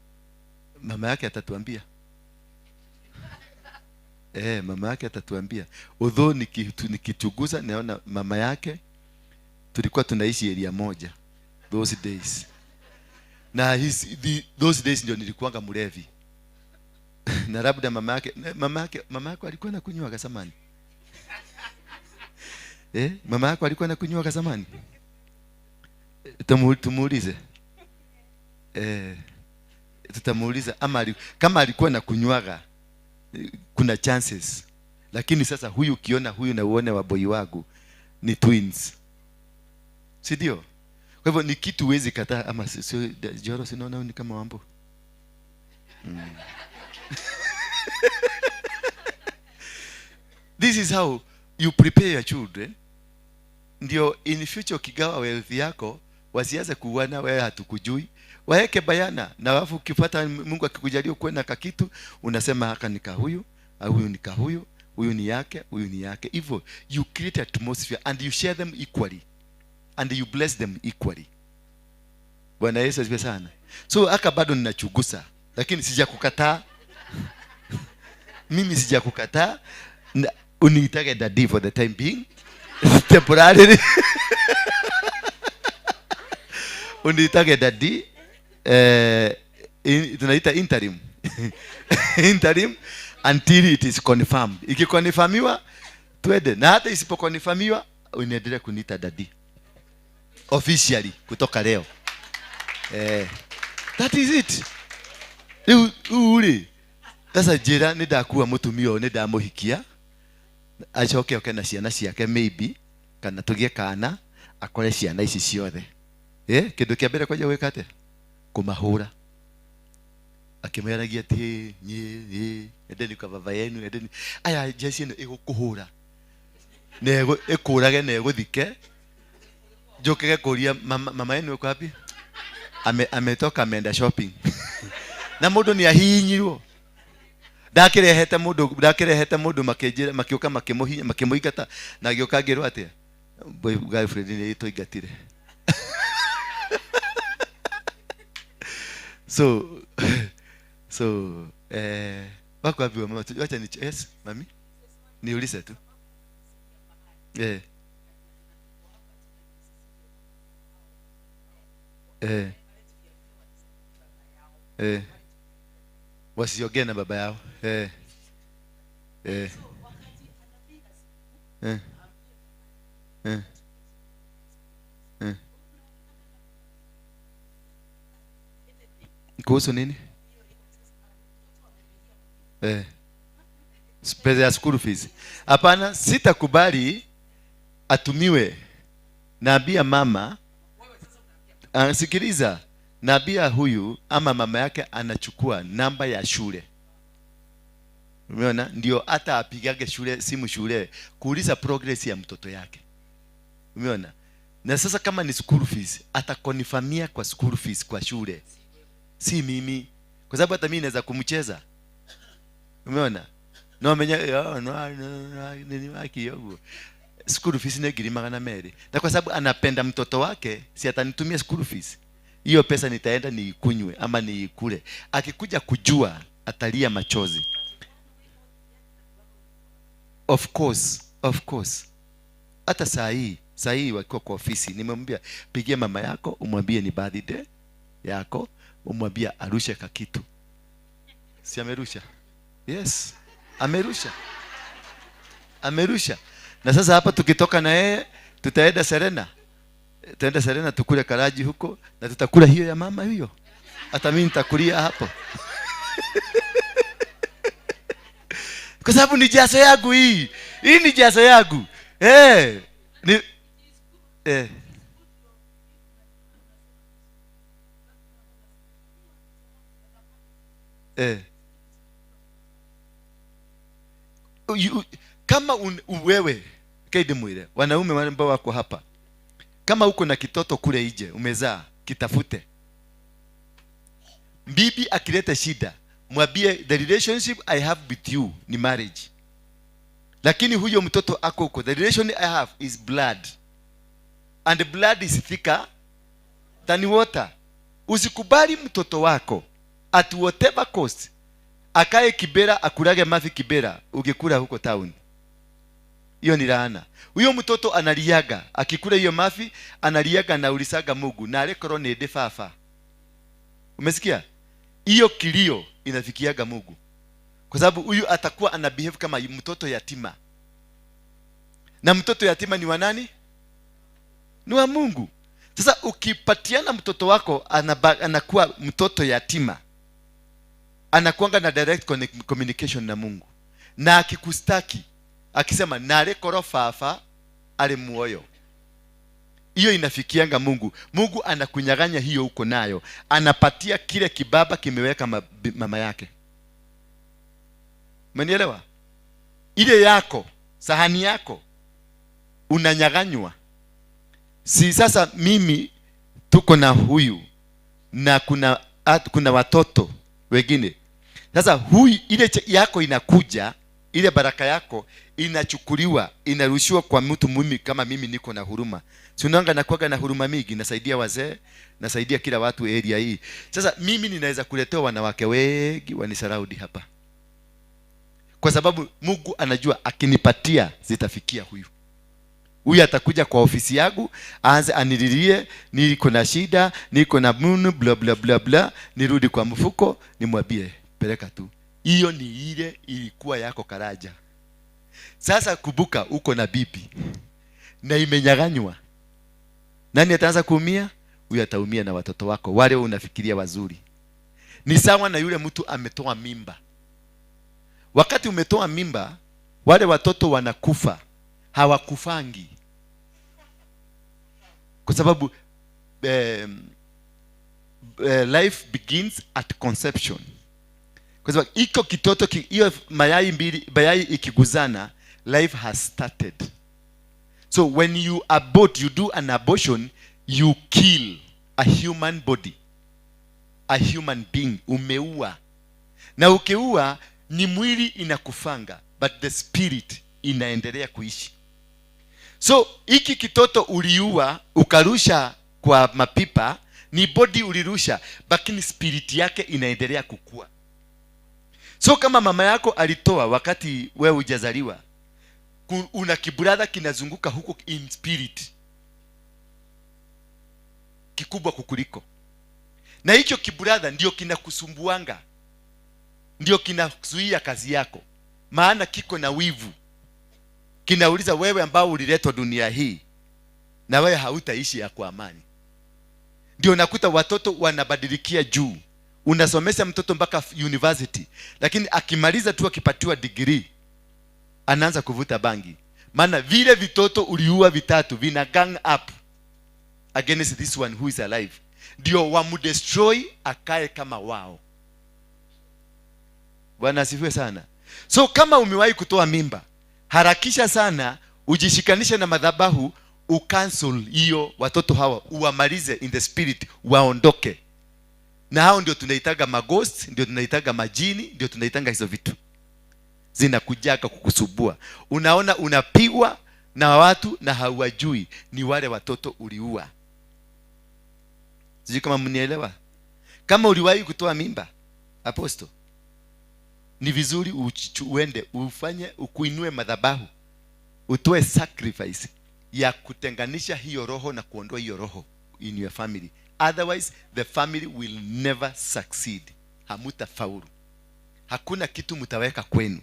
Mama yake atatuambia. Mama yake atatuambia. Although nikichunguza naona mama yake tulikuwa tunaishi area moja those days. Na those days ndio nilikuanga mlevi. Na labda mama yake alikuwa anakunywa zamani. Mama yako alikuwa anakunywa zamani? Tumuulize. Tutamuuliza ama kama alikuwa anakunywaga kuna chances. Lakini sasa huyu ukiona huyu na uone waboi wangu Ni twins, si ndio? Kwa hivyo ni kitu huwezi kataa. Ama sio Joro, sinaona ni kama Wambo. This is how you prepare your children. Ndio in future ukigawa wealth yako wasianze kuuana, wewe hatukujui. Waeke bayana, na alafu ukipata Mungu akikujalia kuwe na kakitu, unasema haka ni ka huyu, huyu ni ka huyu, huyu ni yake, huyu ni yake. Hivyo you create atmosphere and you share them equally and you bless them equally. Bwana Yesu asifiwe sana. So haka bado ninachugusa, lakini sijakukataa. Mimi sijakukataa. Uniitage daddy for the time being. Temporarily. Uniitage daddy. Tunaita interim. Interim until it is confirmed. Ikikonfirmiwa twende, na hata isipokonfirmiwa unaendelea kuniita daddy officially kutoka leo. That is it. Uri sasa njira ni ndakua mutumia uyu ni ndamuhikia acoke oke na ciana ciake maybe kana tugie kana akore ciana ici ciothe. Kindu kia mbere kwanja gwika atia? Kumahura akimweragia ati nyi endeni kwa baba yenu, endeni aya jeshi ino igukuhura nego ikurage na iguthike njukege kuria mama yenu yuko wapi? Ametoka ameenda shopping. Na mundu ni ahihinyirwo. Ndakirehete mundu makinjira makiuka makimuhinya makimuingata na agĩũka ngĩrwo atia boy girlfriend ni ĩtũingatire. So wako wapi mama? Wacha ni yes mami niulize tu. Wasiongee na baba yao. Kuhusu nini? Pesa ya school fees. Hapana, sitakubali atumiwe. Naambia mama, sikiliza, naambia huyu ama mama yake anachukua namba ya shule. Umeona? Ndio hata apigage shule simu shule kuuliza progress ya mtoto yake. Umeona? Na sasa kama ni school fees, atakonfirmia kwa school fees kwa shule. Si mimi. Kwa sababu hata mimi naweza kumcheza. Umeona? No menya no nini waki yogo. School fees ni ngiri magana meri. Na kwa sababu anapenda mtoto wake, si atanitumia school fees. Hiyo pesa nitaenda niikunywe ama niikule. Akikuja kujua atalia machozi. Of course, of course. Hata saa hii wakiwa kwa ofisi nimemwambia pigia mama yako umwambie ni birthday yako, umwambie arushe kakitu. Si amerusha? Yes, amerusha. Amerusha. Na sasa hapa tukitoka na yeye tutaenda Serena. Tutaenda Serena tukule karaji huko na tutakula hiyo ya mama hiyo. Hata mimi nitakulia hapo. Kwa sababu ni jaso yangu hii. Hii ni jaso yangu. Ni Kama wewe kaidi mwile wanaume ambao wako hapa, kama uko na kitoto kule nje umezaa, kitafute. Bibi akileta shida, mwambie the relationship I have with you ni marriage. Lakini huyo mtoto ako huko, the relation I have is blood. And the blood is thicker than water. Usikubali mtoto wako at whatever cost akae Kibera akulage mafi Kibera ugekula huko town. Hiyo ni laana. Huyo mtoto analiaga akikula hiyo mafi, analiaga na ulisaga Mungu na alekoro ni defafa. Umesikia? Hiyo kilio inafikiaga Mungu. Kwa sababu huyu atakuwa ana behave kama mtoto yatima. Na mtoto yatima ni wa nani? Ni wa Mungu. Sasa ukipatiana mtoto wako anakuwa mtoto yatima. Anakuanga na direct communication na Mungu. Na akikustaki, akisema nale koro fafa, arĩ muoyo. Hiyo inafikianga Mungu. Mungu anakunyang'anya hiyo uko nayo, anapatia kile kibaba kimeweka mama yake. Umenielewa? Ile yako, sahani yako unanyang'anywa. Si sasa mimi tuko na huyu na kuna watoto wengine. Sasa huyu ile yako inakuja, ile baraka yako inachukuliwa, inarushiwa kwa mtu mimi. Kama mimi niko na huruma, si unaona nakuwaga na huruma mingi, nasaidia wazee, nasaidia kila watu area hii. Sasa mimi ninaweza kuletewa wanawake wengi wanisaraudi hapa, kwa sababu Mungu anajua akinipatia zitafikia huyu. Huyu atakuja kwa ofisi yangu aanze anililie, niko na shida, niko na munu bla bla bla bla, nirudi kwa mfuko nimwambie peleka tu. Hiyo ni ile ilikuwa yako Karaja. Sasa kumbuka uko na bibi na imenyang'anywa. Nani ataanza kuumia? Huyu ataumia na watoto wako wale unafikiria wazuri. Ni sawa na yule mtu ametoa mimba. Wakati umetoa mimba, wale watoto wanakufa, hawakufangi. Kwa sababu life begins at conception. Kwa sababu iko kitoto hiyo mayai mbili, mayai ikiguzana, life has started. So when you abort, you do an abortion, you kill a human body, a human being. Umeua. Na ukiua ni mwili inakufanga, but the spirit inaendelea kuishi. So hiki kitoto uliua ukarusha kwa mapipa, ni body ulirusha, lakini spirit yake inaendelea kukua. So kama mama yako alitoa wakati wewe hujazaliwa, una kibrother kinazunguka huko in spirit kikubwa kukuliko, na hicho kibrother ndio kinakusumbuanga, ndio kinazuia kazi yako, maana kiko na wivu. Kinauliza wewe ambao uliletwa dunia hii na wewe hautaishi ya kwa amani. Ndio nakuta watoto wanabadilikia juu. Unasomesha mtoto mpaka university, lakini akimaliza tu akipatiwa degree anaanza kuvuta bangi. Maana vile vitoto uliua vitatu vina gang up against this one who is alive, ndio wamdestroy akae kama wao. Bwana asifiwe sana. So kama umewahi kutoa mimba, harakisha sana ujishikanishe na madhabahu, ucancel hiyo watoto hawa, uwamalize in the spirit, waondoke. Na hao ndio tunaitaga maghost, ndio tunaitaga majini, ndio tunaitanga hizo vitu zinakujaga kukusubua. Unaona unapigwa na watu na hawajui ni wale watoto uliua. Sijui kama mnielewa. Kama uliwahi kutoa mimba, apostle, ni vizuri uende ufanye, ukuinue madhabahu, utoe sacrifice ya kutenganisha hiyo roho na kuondoa hiyo roho in your family. Otherwise the family will never succeed. Hamutafaulu. Hakuna kitu mtaweka kwenu.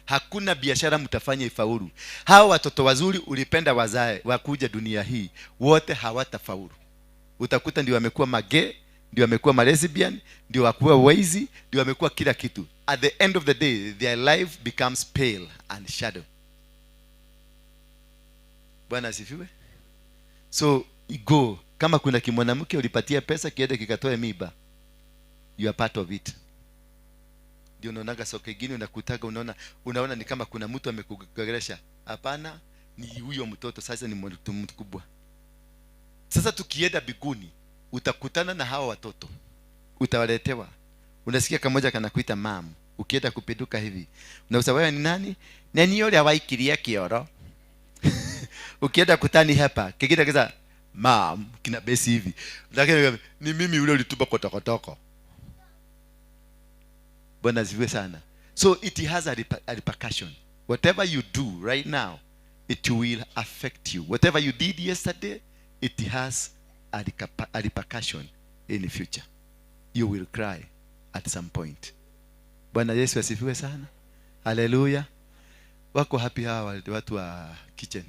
Hakuna biashara mtafanya ifaulu. Hawa watoto wazuri ulipenda wazae wakuja dunia hii, wote hawatafaulu. Utakuta ndio wamekuwa magay, ndio wamekuwa malesbian, ndio wakuwa waizi, ndio wamekuwa kila kitu. At the end of the day, their life becomes pale and shadow. Bwana asifiwe. So go, kama kuna kimwanamke ulipatia pesa kiende kikatoe mimba, you are part of it. Ndio unaonaga soko ingine unakutaga, unaona ni kama kuna mtu amekugeresha. Hapana, ni huyo mtoto sasa ni mtu mkubwa. Sasa tukienda biguni utakutana na hawa watoto, utawaletewa. Unasikia kamoja kanakuita mam, ukienda kupinduka hivi unausa wewe ni nani? Nani yule awaikiria kioro? Ukienda kutani hapa kingine kisa mam kina besi hivi, lakini ni mimi yule ulitupa kwa tokotoko. Bwana asifiwe sana. So it has a repercussion. Whatever you do right now, it will affect you. Whatever you did yesterday, it has a repercussion in the future. You will cry at some point. Bwana Yesu asifiwe sana. Hallelujah. Wako happy hawa watu wa kitchen.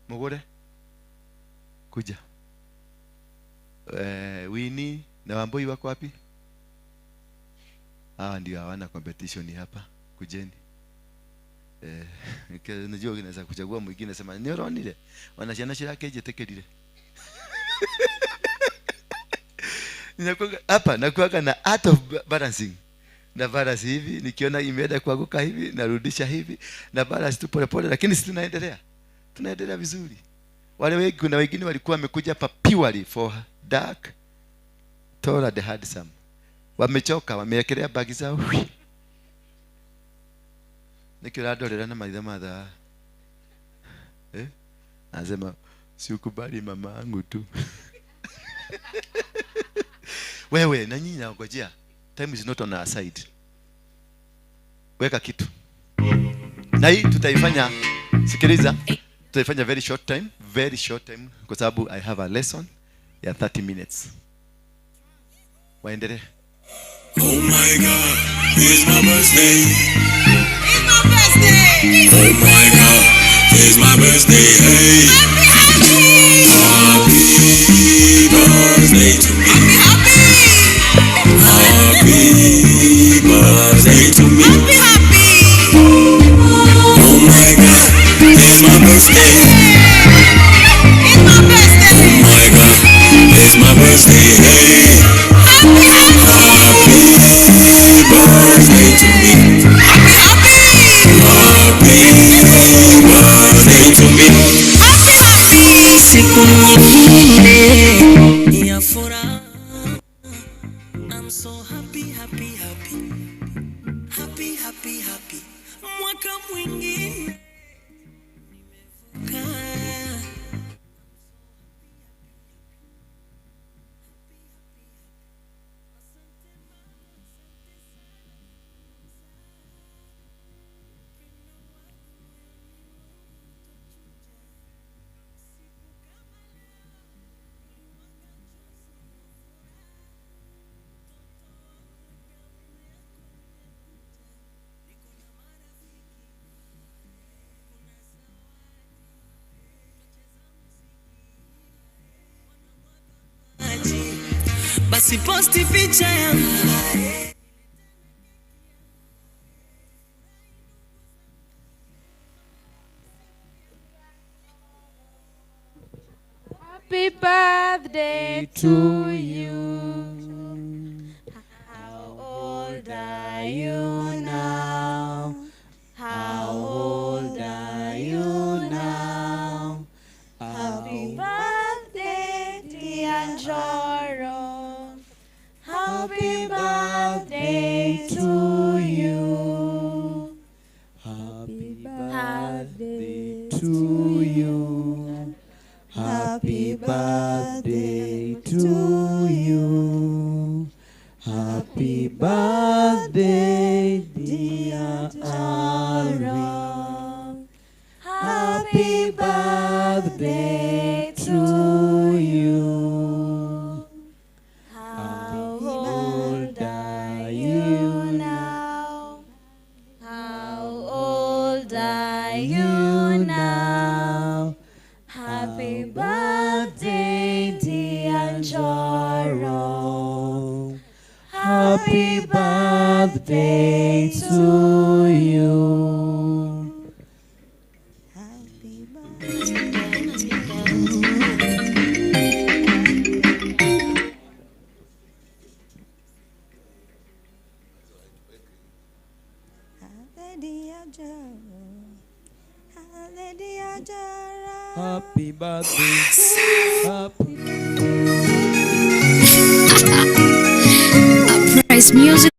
Mugure kuja. Winnie na Wambui wako wapi? Hawa ndio hawana competition hapa. Kujeni. Najua naweza kuchagua mwingine sema ni uronire. Wana ciana cirake njitikirire. Ninakuwa hapa nakuwa na art of balancing. Na balance hivi nikiona imeenda kuanguka hivi narudisha hivi na balance tu pole pole, lakini si tunaendelea. Tunaendelea vizuri. Wale wengi, kuna wengine walikuwa wamekuja hapa purely for dark, tall and handsome. Wamechoka, wamewekelea bagi zao. Nikirandorera na maitho mathaa. Anasema sikubali mama yangu tu. Wewe na nyinyi naongojea. Time is not on our side. Weka kitu. Na hii tutaifanya, sikiliza, tutaifanya very short time, very short time kwa sababu I have a lesson ya 30 minutes. Waendelee. Oh my God, it's my birthday. It's my birthday. Oh my God, it's my birthday. Hey. Happy, happy birthday to me. Happy, happy birthday to me. Happy, happy. Oh my God, it's my birthday. It's my birthday. Oh my God, it's my birthday. Hey. Happy, happy birthday to me. Happy, happy. Happy birthday to me. Happy, happy. Siku nyingine ya furaha. I'm so happy, happy, happy. Happy, happy, happy. Mwaka mwingine nimevuka. Basi posti picha yangu. Happy birthday to you. How old are you now? How old are you now? Happy birthday, dear Njoro. Happy birthday to you. Happy birthday to you. Happy birthday to you. Happy birthday, dear Alvin. Happy birthday to you. How old are you now? How old are you now? Happy birthday, dear Njoro. Happy birthday to you. Happy birthday. Happy birthday. Happy. Uprise Music.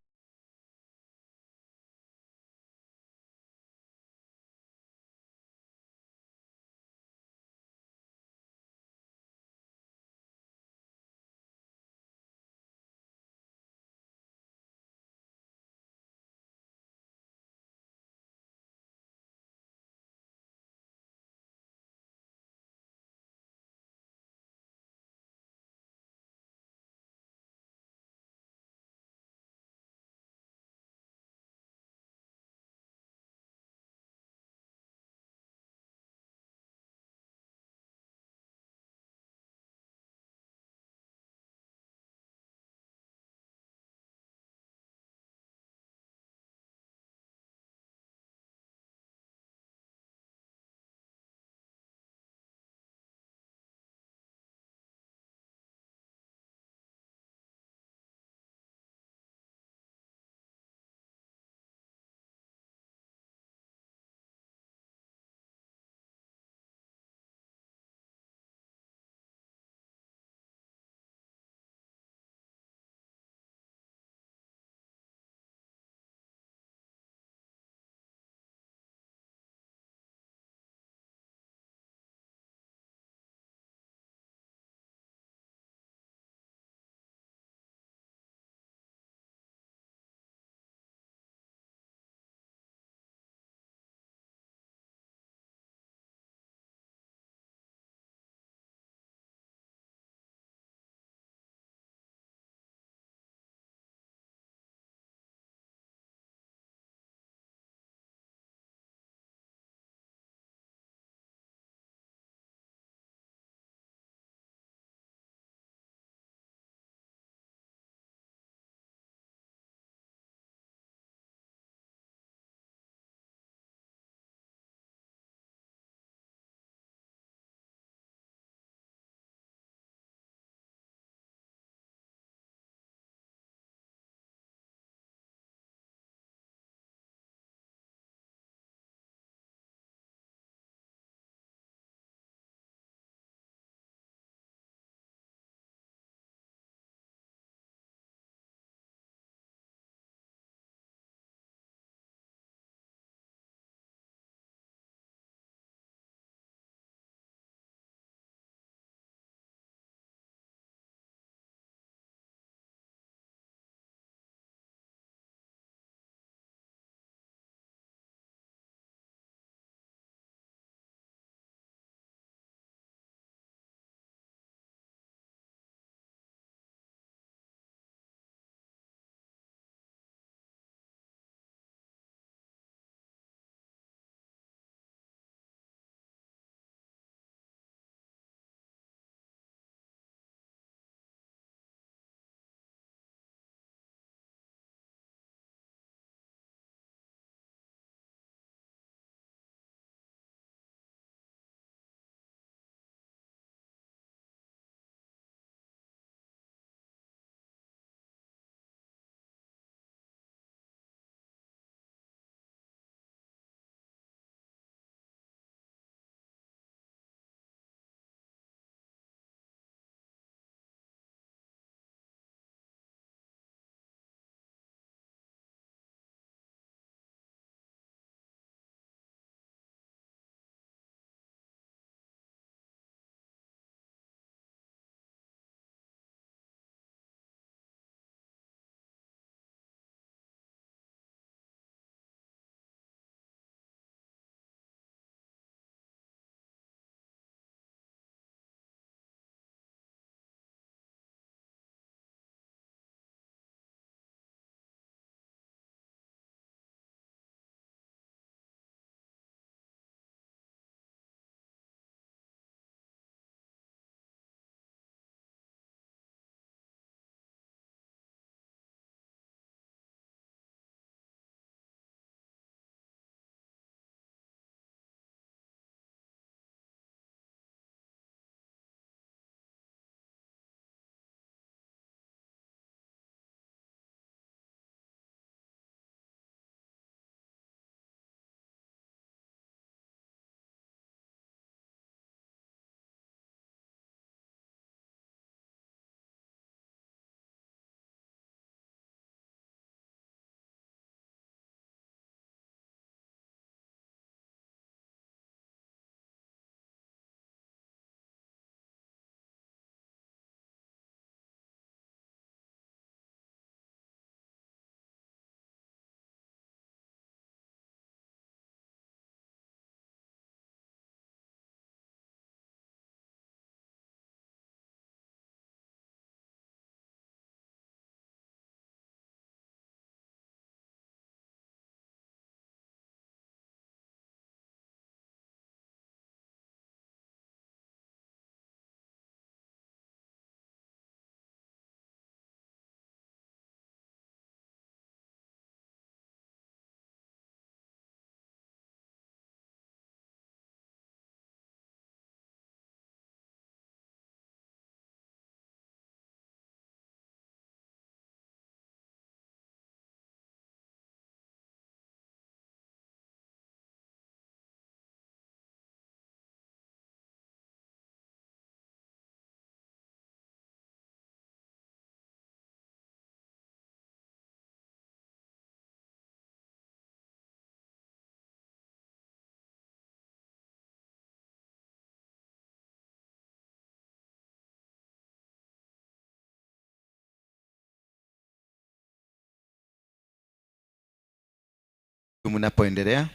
Mnapoendelea,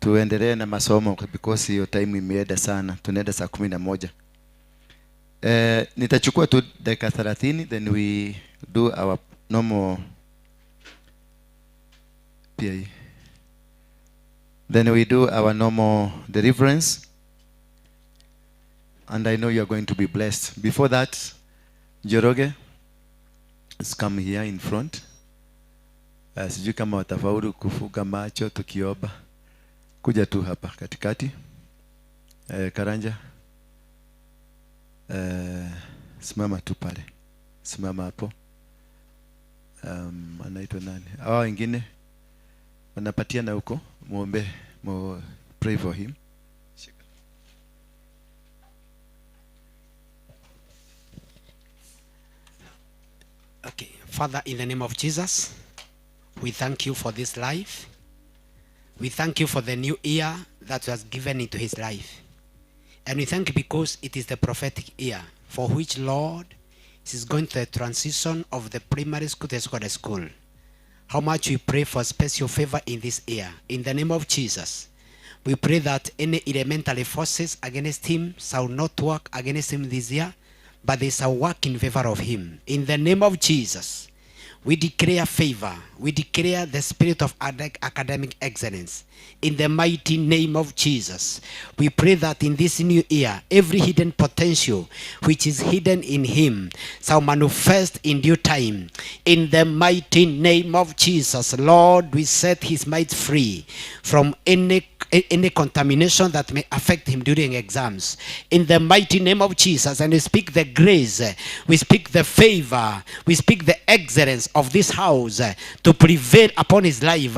tuendelee na masomo because hiyo time imeenda sana, tunaenda saa 11. Nitachukua tu dakika 30, then we do our normal PI. Then we do our normal deliverance, and I know you are going to be blessed. Before that, Njoroge has come here in front. Sijui kama watafaulu kufunga macho tukiomba. Kuja tu hapa katikati. Karanja. Simama tu pale. Simama hapo. Anaitwa nani? Hawa wengine wanapatia na huko, muombe, pray for him. Okay, Father, in the name of Jesus, we thank you for this life. We thank you for the new year that was given into his life. And we thank you because it is the prophetic year for which, Lord, is going to the transition of the primary school to the secondary school. How much we pray for special favor in this year. In the name of Jesus, we pray that any elementary forces against him shall not work against him this year, but they shall work in favor of him. In the name of Jesus, we declare favor. We declare the spirit of academic excellence. In the mighty name of Jesus, we pray that in this new year, every hidden potential which is hidden in him shall manifest in due time. In the mighty name of Jesus, Lord, we set his mind free from any contamination that may affect him during exams. In the mighty name of Jesus, and we speak the grace, we speak the favor, we speak the excellence of this house to prevail upon his life,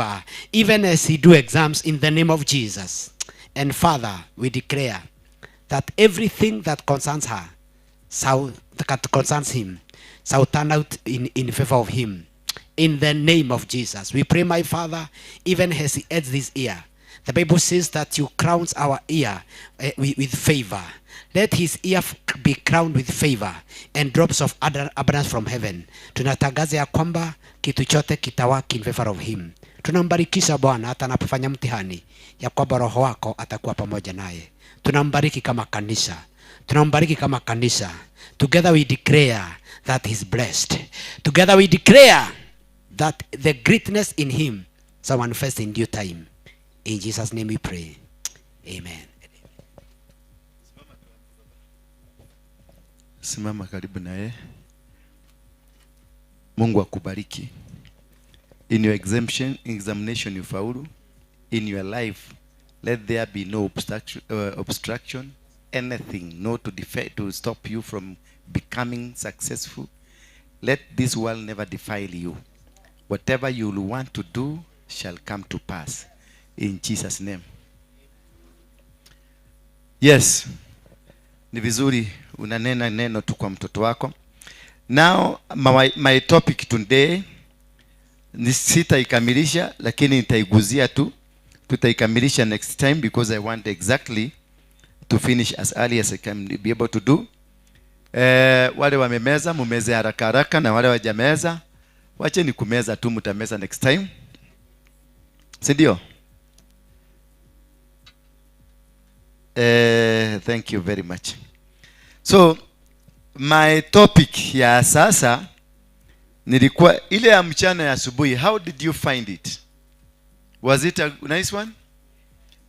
even as he do exams, in the name of Jesus. And Father, we declare that everything that concerns her, shall, that concerns him, shall turn out in favor of him. In the name of Jesus. We pray, my Father, even as he adds this ear. The Bible says that you crown our ear with favor. Let his ear be crowned with favor and drops of other abundance from heaven. Tunatangaza ya kwamba kitu chote kitawaki in favor of him. Tunambarikisha Bwana hata anapofanya mtihani, ya kwamba Roho wako atakuwa pamoja naye. Tunambariki kama kanisa. Tunambariki kama kanisa. Together we declare that he's blessed. Together we declare that the greatness in him shall manifest in due time. In Jesus' name we pray. Amen. Simama karibu na yeye. Mungu akubariki. In your examination you faulu. In your life, let there be no obstruction, anything, no to to stop you from becoming successful. Let this world never defile you. Whatever you will want to do shall come to pass. In Jesus' name. Yes. Ni vizuri unanena neno tu kwa mtoto wako. Now, my topic today, ni sitaikamilisha, lakini nitaiguzia tu. Tutaikamilisha next time because I want exactly to finish as early as I can be able to do. Wale wamemeza, mumeze haraka haraka, na wale wajameza, wacheni kumeza tu, mtameza next time. Si ndio? Thank you very much. So, my topic ya sasa nilikuwa ile ya mchana ya asubuhi. How did you find it? Was it a nice one?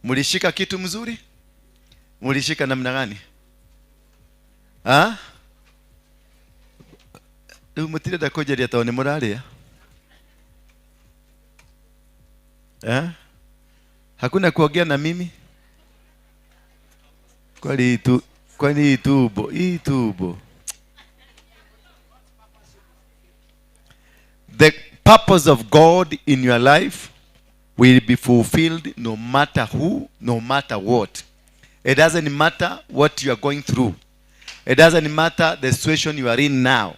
Mulishika kitu mzuri? Mulishika namna gani? Ha? Rĩu mũtirenda kũnjaria tondũ nĩ mũrarĩa? Eh? Hakuna kuongea na mimi? Kwani tumbo, hii tumbo. The purpose of God in your life will be fulfilled no matter who, no matter what. It doesn't matter what you are going through. It doesn't matter the situation you are in now.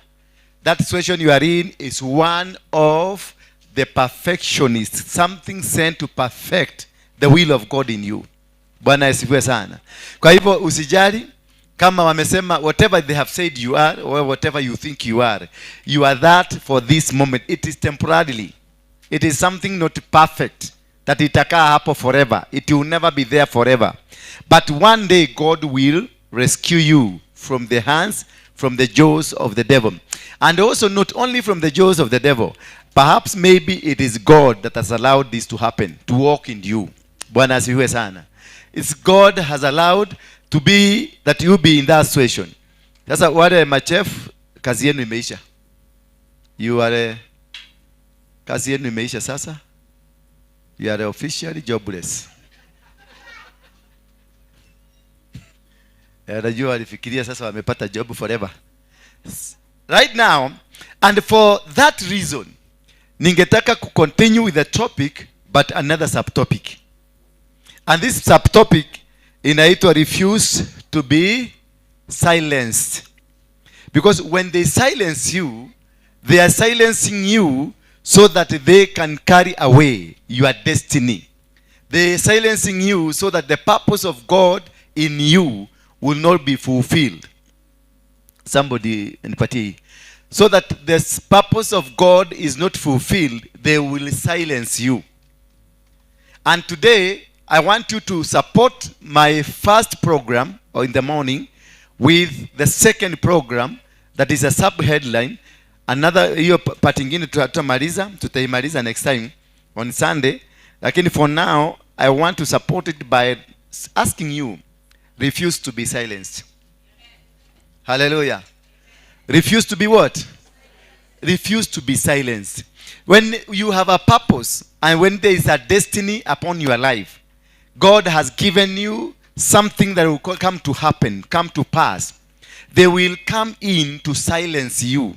That situation you are in is one of the perfectionists, something sent to perfect the will of God in you. Bwana asifiwe sana. Kwa hivyo usijali, Kama wamesema, whatever they have said you are or whatever you think you are, you are that for this moment. It is temporarily. It is something not perfect that itakaa hapo forever. It will never be there forever, but one day God will rescue you from the hands, from the jaws of the devil. And also, not only from the jaws of the devil, perhaps maybe it is God that has allowed this to happen, to walk in you. Bwana asifiwe sana. It's God has allowed to be that you be in that situation. Sasa wale machef, kazi yenu imeisha. You are kazi yenu imeisha sasa. You are officially jobless. Najua walifikiria sasa wamepata job forever. Right now, and for that reason, ningetaka ku continue with the topic, but another subtopic. And this subtopic inaitwa "Refuse to be silenced." Because when they silence you, they are silencing you so that they can carry away your destiny. They are silencing you so that the purpose of God in you will not be fulfilled. Somebody nipatie. So that the purpose of God is not fulfilled, they will silence you. And today, I want you to support my first program or in the morning with the second program that is a sub-headline. Another, hiyo part ingine tutamaliza, tutaimaliza next time on Sunday. Lakini for now, I want to support it by asking you, refuse to be silenced. Hallelujah. Refuse to be what? Refuse to be silenced. When you have a purpose and when there is a destiny upon your life, God has given you something that will come to happen, come to pass. They will come in to silence you.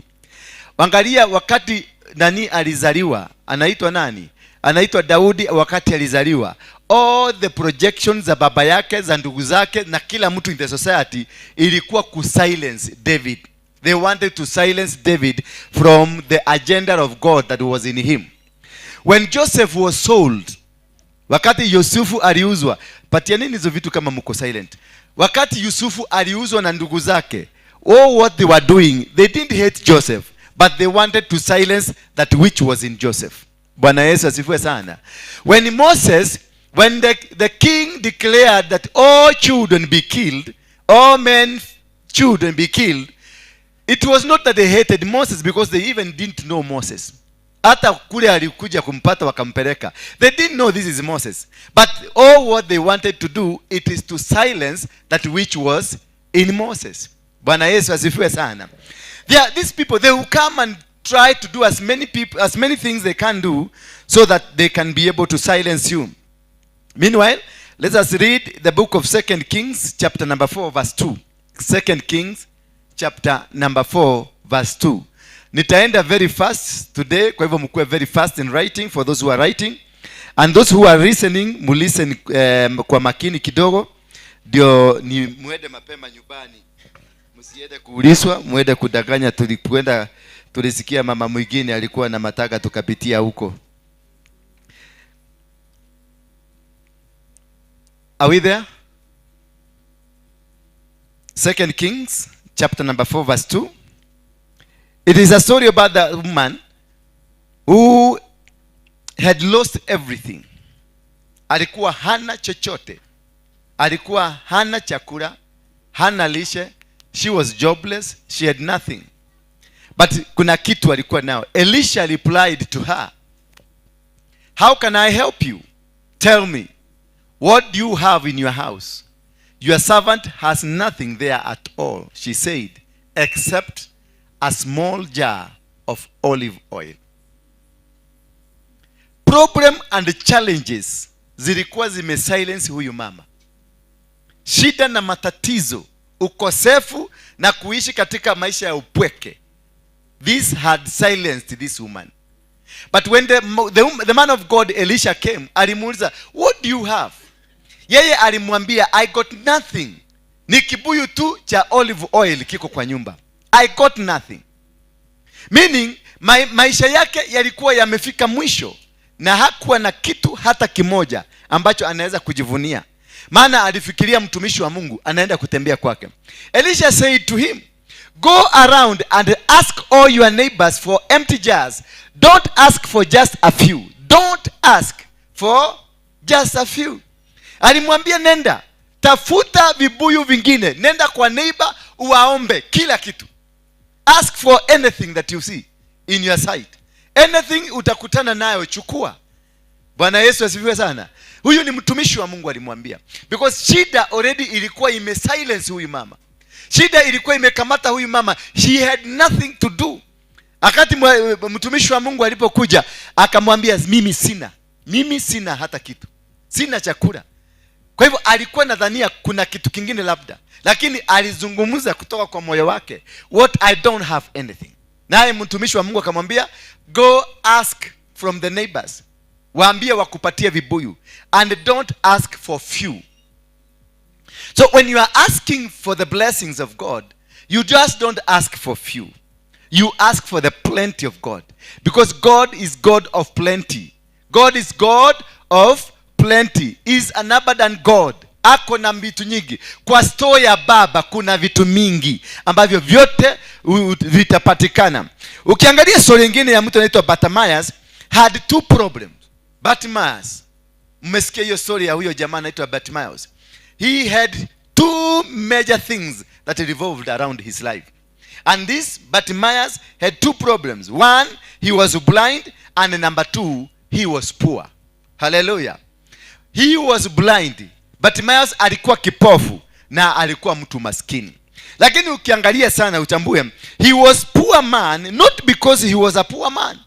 Angalia wakati nani alizaliwa, anaitwa nani? Anaitwa Daudi. Wakati alizaliwa, all the projections za baba yake, za ndugu zake na kila mtu in the society ilikuwa kusilence David. They wanted to silence David from the agenda of God that was in him. When Joseph was sold, wakati Yusufu aliuzwa, patianini hizo vitu kama mko silent. Wakati Yusufu aliuzwa na ndugu zake, all what they were doing, they didn't hate Joseph, but they wanted to silence that which was in Joseph. Bwana Yesu asifiwe sana. When Moses, when the king declared that all children be killed, all men children be killed, it was not that they hated Moses, because they even didn't know Moses. Hata kule alikuja kumpata wakampeleka. They didn't know this is Moses. But all what they wanted to do, it is to silence that which was in Moses. Bwana Yesu asifiwe sana. There are these people, they will come and try to do as many things they can do so that they can be able to silence you. Meanwhile, let us read the book of 2 Kings chapter number 4 verse 2. 2 Kings chapter number 4 verse 2. Nitaenda very fast today, kwa hivyo mkuwe very fast in writing for those who are writing. And those who are listening, mulisten kwa makini kidogo, ndio ni muende mapema nyumbani. Msiende kuulizwa, muende kudanganya tulikwenda, tulisikia mama mwingine alikuwa na mataka tukapitia huko. Are we there? 2 Kings chapter number 4 verse 2. It is a story about the woman who had lost everything. Alikuwa hana chochote. Alikuwa hana chakula, hana lishe. She was jobless, she had nothing. But kuna kitu alikuwa nao. Elisha replied to her, "How can I help you? Tell me, what do you have in your house? Your servant has nothing there at all," she said, "except a small jar of olive oil." Problem and challenges zilikuwa zimesilence huyu mama. Shida na matatizo, ukosefu na kuishi katika maisha ya upweke. This had silenced this woman. But when the man of God Elisha came, alimuuliza, "What do you have?" Yeye alimwambia, "I got nothing. Ni kibuyu tu cha olive oil kiko kwa nyumba. I got nothing." Meaning, maisha yake yalikuwa yamefika mwisho na hakuwa na kitu hata kimoja ambacho anaweza kujivunia. Maana alifikiria mtumishi wa Mungu anaenda kutembea kwake. Elisha said to him, "Go around and ask all your neighbors for empty jars. Don't ask for just a few. Don't ask for just a few." Alimwambia, nenda tafuta vibuyu vingine, nenda kwa neighbor uwaombe kila kitu. Ask for anything that you see in your sight. Anything utakutana nayo chukua. Bwana Yesu asifiwe sana. Huyu ni mtumishi wa Mungu alimwambia. Because shida already ilikuwa imesilence huyu mama. Shida ilikuwa imekamata huyu mama. She had nothing to do. Akati mtumishi wa Mungu alipokuja akamwambia, mimi sina. Mimi sina hata kitu. Sina chakula. Kwa hivyo alikuwa nadhania kuna kitu kingine labda. Lakini alizungumza kutoka kwa moyo wake, what I don't have anything. Naye mtumishi wa Mungu akamwambia, go ask from the neighbors. Waambie wakupatie vibuyu. And don't ask for few. So when you are asking for the blessings of God, you just don't ask for few. You ask for the plenty of God. Because God is God of plenty. God is God of plenty. Is an abundant God. Ako na vitu nyingi. Kwa store ya Baba kuna vitu mingi ambavyo vyote vitapatikana. Ukiangalia story nyingine ya mtu anaitwa Bartimaeus, had two problems. Bartimaeus. Mmesikia hiyo story ya huyo jamaa anaitwa Bartimaeus. He had two major things that revolved around his life. And this Bartimaeus had two problems. One, he was blind, and number two, he was poor. Hallelujah. He was blind. Bartimaeus alikuwa kipofu na alikuwa mtu maskini. Lakini ukiangalia sana utambue, he was poor man not because he was a poor man.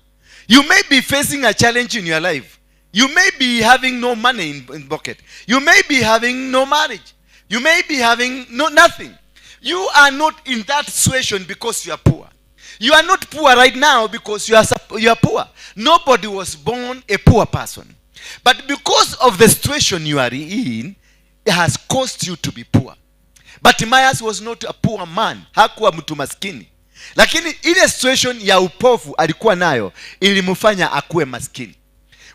You may be facing a challenge in your life. You may be having no money in pocket. You may be having no marriage. You may be having no nothing. You are not in that situation because you are poor. You are not poor right now because you are poor. Nobody was born a poor person. But because of the situation you are in, it has caused you to be poor. Bartimaeus was not a poor man. Hakuwa mtu maskini. Lakini ile situation ya upofu alikuwa nayo ilimfanya akuwe maskini.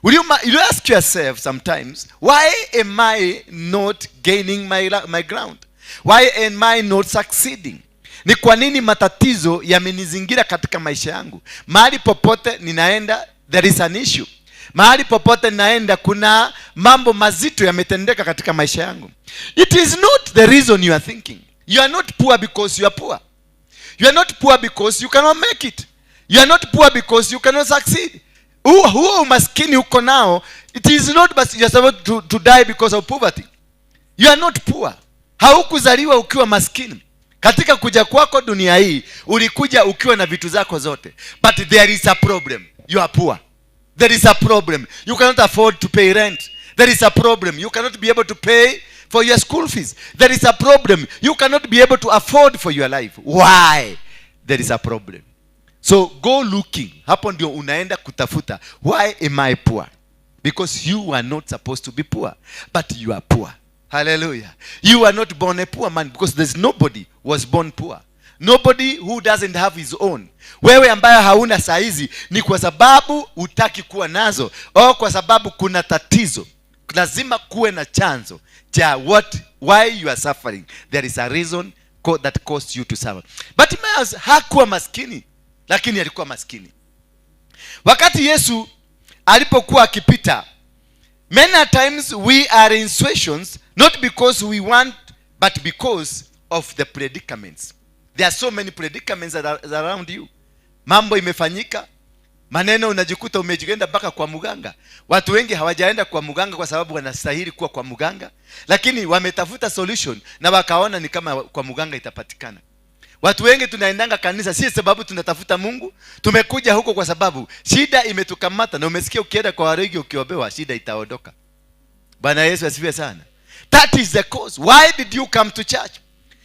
Will you ask yourself sometimes, why am I not gaining my ground? Why am I not succeeding? Ni kwa nini matatizo yamenizingira katika maisha yangu? Mahali popote ninaenda, there is an issue. Mahali popote ninaenda, kuna mambo mazito yametendeka katika maisha yangu. It is not the reason you are thinking. You are not poor because you are poor. You are not poor because you cannot make it. You are not poor because you cannot succeed. Huo umaskini uko nao, it is not but you are supposed to die because of poverty. You are not poor. Haukuzaliwa ukiwa maskini. Katika kuja kwako dunia hii, ulikuja ukiwa na vitu zako zote. But there is a problem. You are poor. There is a problem. You cannot afford to pay rent. There is a problem. You cannot be able to pay for your school fees. There is a problem. You cannot be able to afford for your life. Why? There is a problem. So go looking. Hapo ndio unaenda kutafuta. Why am I poor? Because you are not supposed to be poor. But you are poor. Hallelujah. You are not born a poor man, because there's nobody was born poor. Nobody who doesn't have his own. Wewe ambaye hauna saizi ni kwa sababu hutaki kuwa nazo, au kwa sababu kuna tatizo. Lazima kuwe na chanzo cha why you are suffering. There is a reason that caused you to suffer. Bartimaeus hakuwa maskini, lakini alikuwa maskini. Wakati Yesu alipokuwa akipita, many times we are in situations not because we want, but because of the predicaments. There are so many predicaments that are around you. Mambo imefanyika, maneno unajikuta umejienda mpaka kwa muganga. Watu wengi hawajaenda kwa muganga kwa sababu wanastahili kuwa kwa muganga, lakini wametafuta solution na wakaona ni kama kwa muganga itapatikana. Watu wengi tunaendanga kanisa si sababu tunatafuta Mungu, tumekuja huko kwa sababu shida imetukamata. Na umesikia ukienda kwa waregi ukiobewa shida itaondoka. Bwana Yesu asifiwe sana. That is the cause. Why did you come to church?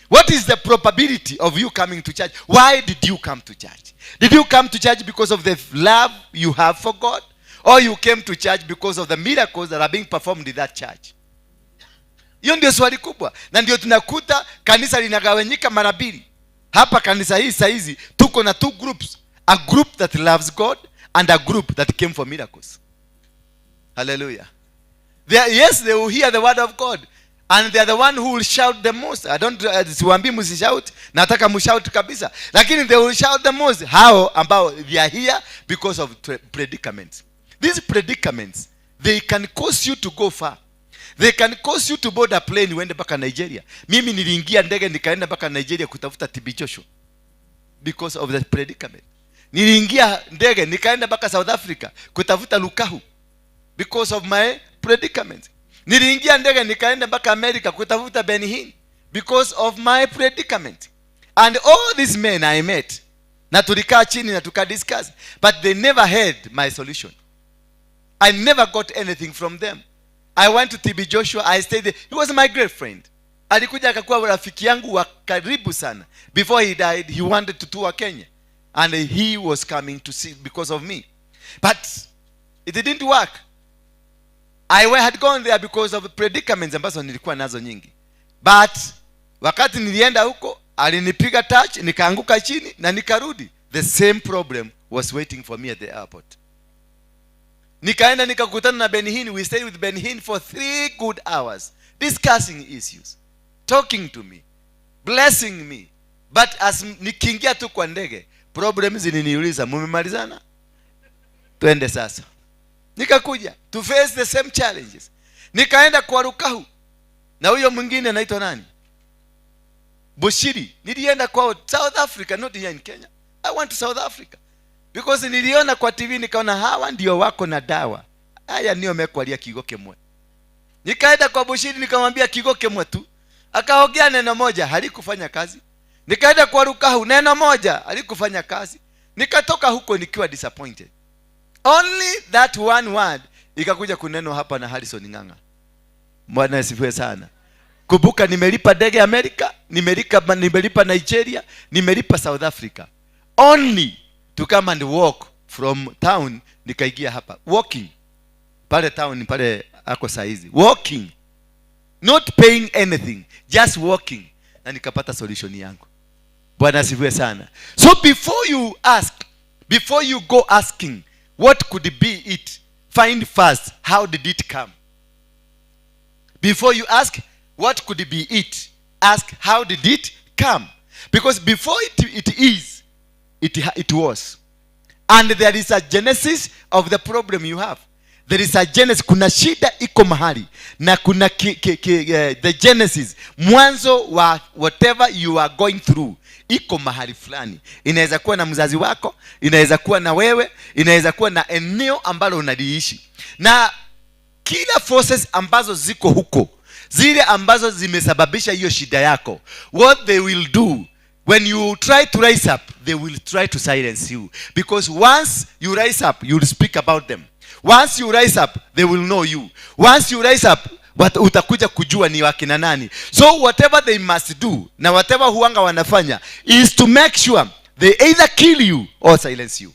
What is the probability of you coming to church? Why did you come to church? Did you come to church because of the love you have for God? Or you came to church because of the miracles that are being performed in that church? Hiyo ndio swali kubwa. Na ndio tunakuta kanisa linagawanyika mara mbili. Hapa kanisa hii saizi tuko na two groups. A group that loves God and a group that came for miracles. Hallelujah. Yes, they will hear the word of God. And they are the one who will shout the most. I don't siwaambii msishout, nataka mshout kabisa, lakini they will shout the most, hao ambao they are here because of predicaments. These predicaments, they can cause you to go far. They can cause you to board a plane uende mpaka Nigeria. Mimi niliingia ndege nikaenda mpaka Nigeria kutafuta TB Joshua because of the predicament. Niliingia ndege nikaenda mpaka South Africa kutafuta Lukahu because of my predicament. Niliingia ndege nikaenda mpaka America kutafuta Benny Hinn because of my predicament. And all these men I met, na tulikaa chini na tukadiscuss, but they never heard my solution. I never got anything from them. I went to TB Joshua. I stayed there. He was my great friend. Alikuja akakuwa rafiki yangu wa karibu sana. Before he died, he wanted to tour Kenya, and he was coming to see because of me, but it didn't work. I had gone there because of predicaments ambazo nilikuwa nazo nyingi, but wakati nilienda huko alinipiga touch, nikaanguka chini na nikarudi. The same problem was waiting for me at the airport. Nikaenda nikakutana na Benny Hinn. We stayed with Benny Hinn for 3 good hours, discussing issues, talking to me, blessing me. But as nikiingia tu kwa ndege, problems ziliniuliza, "Mumemalizana? Twende sasa." Nikakuja to face the same challenges. Nikaenda kwa Rukahu na huyo mwingine anaitwa nani, Bushiri. Nilienda kwao South Africa, not here in Kenya. I went to South Africa because niliona kwa TV, nikaona hawa ndio wako na dawa. Haya ndio mekwaria kiugo kimwe. Nikaenda kwa Bushiri, nikamwambia kiugo kimwe tu, akaongea neno moja, halikufanya kazi. Nikaenda kwa Rukahu, neno moja halikufanya kazi. Nikatoka huko nikiwa disappointed. Only that one word ikakuja kunenwa hapa na Harrison Ng'ang'a. Bwana asifiwe sana. Kumbuka nimelipa ndege Amerika, nimelipa Nigeria, nimelipa South Africa, only to come and walk from town nikaingia hapa, walking pale town pale ako saizi, walking, not paying anything, just walking, na nikapata solution yangu. Bwana asifiwe sana. So before you ask, before you go asking what could be it, find first how did it come. Before you ask what could be it, ask how did it come, because before it is, it was. And there is a genesis of the problem you have. There is a genesis. Kuna shida iko mahali na kuna the genesis, mwanzo wa whatever you are going through iko mahali fulani. Inaweza kuwa na mzazi wako, inaweza kuwa na wewe, inaweza kuwa na eneo ambalo unaliishi. Na kila forces ambazo ziko huko, zile ambazo zimesababisha hiyo shida yako, what they will do when you try to rise up, they will try to silence you, because once you rise up, you will speak about them. Once you rise up, they will know you. Once you rise up, utakuja kujua ni wakina nani. So whatever they must do na whatever huanga wanafanya is to make sure they either kill you or silence you.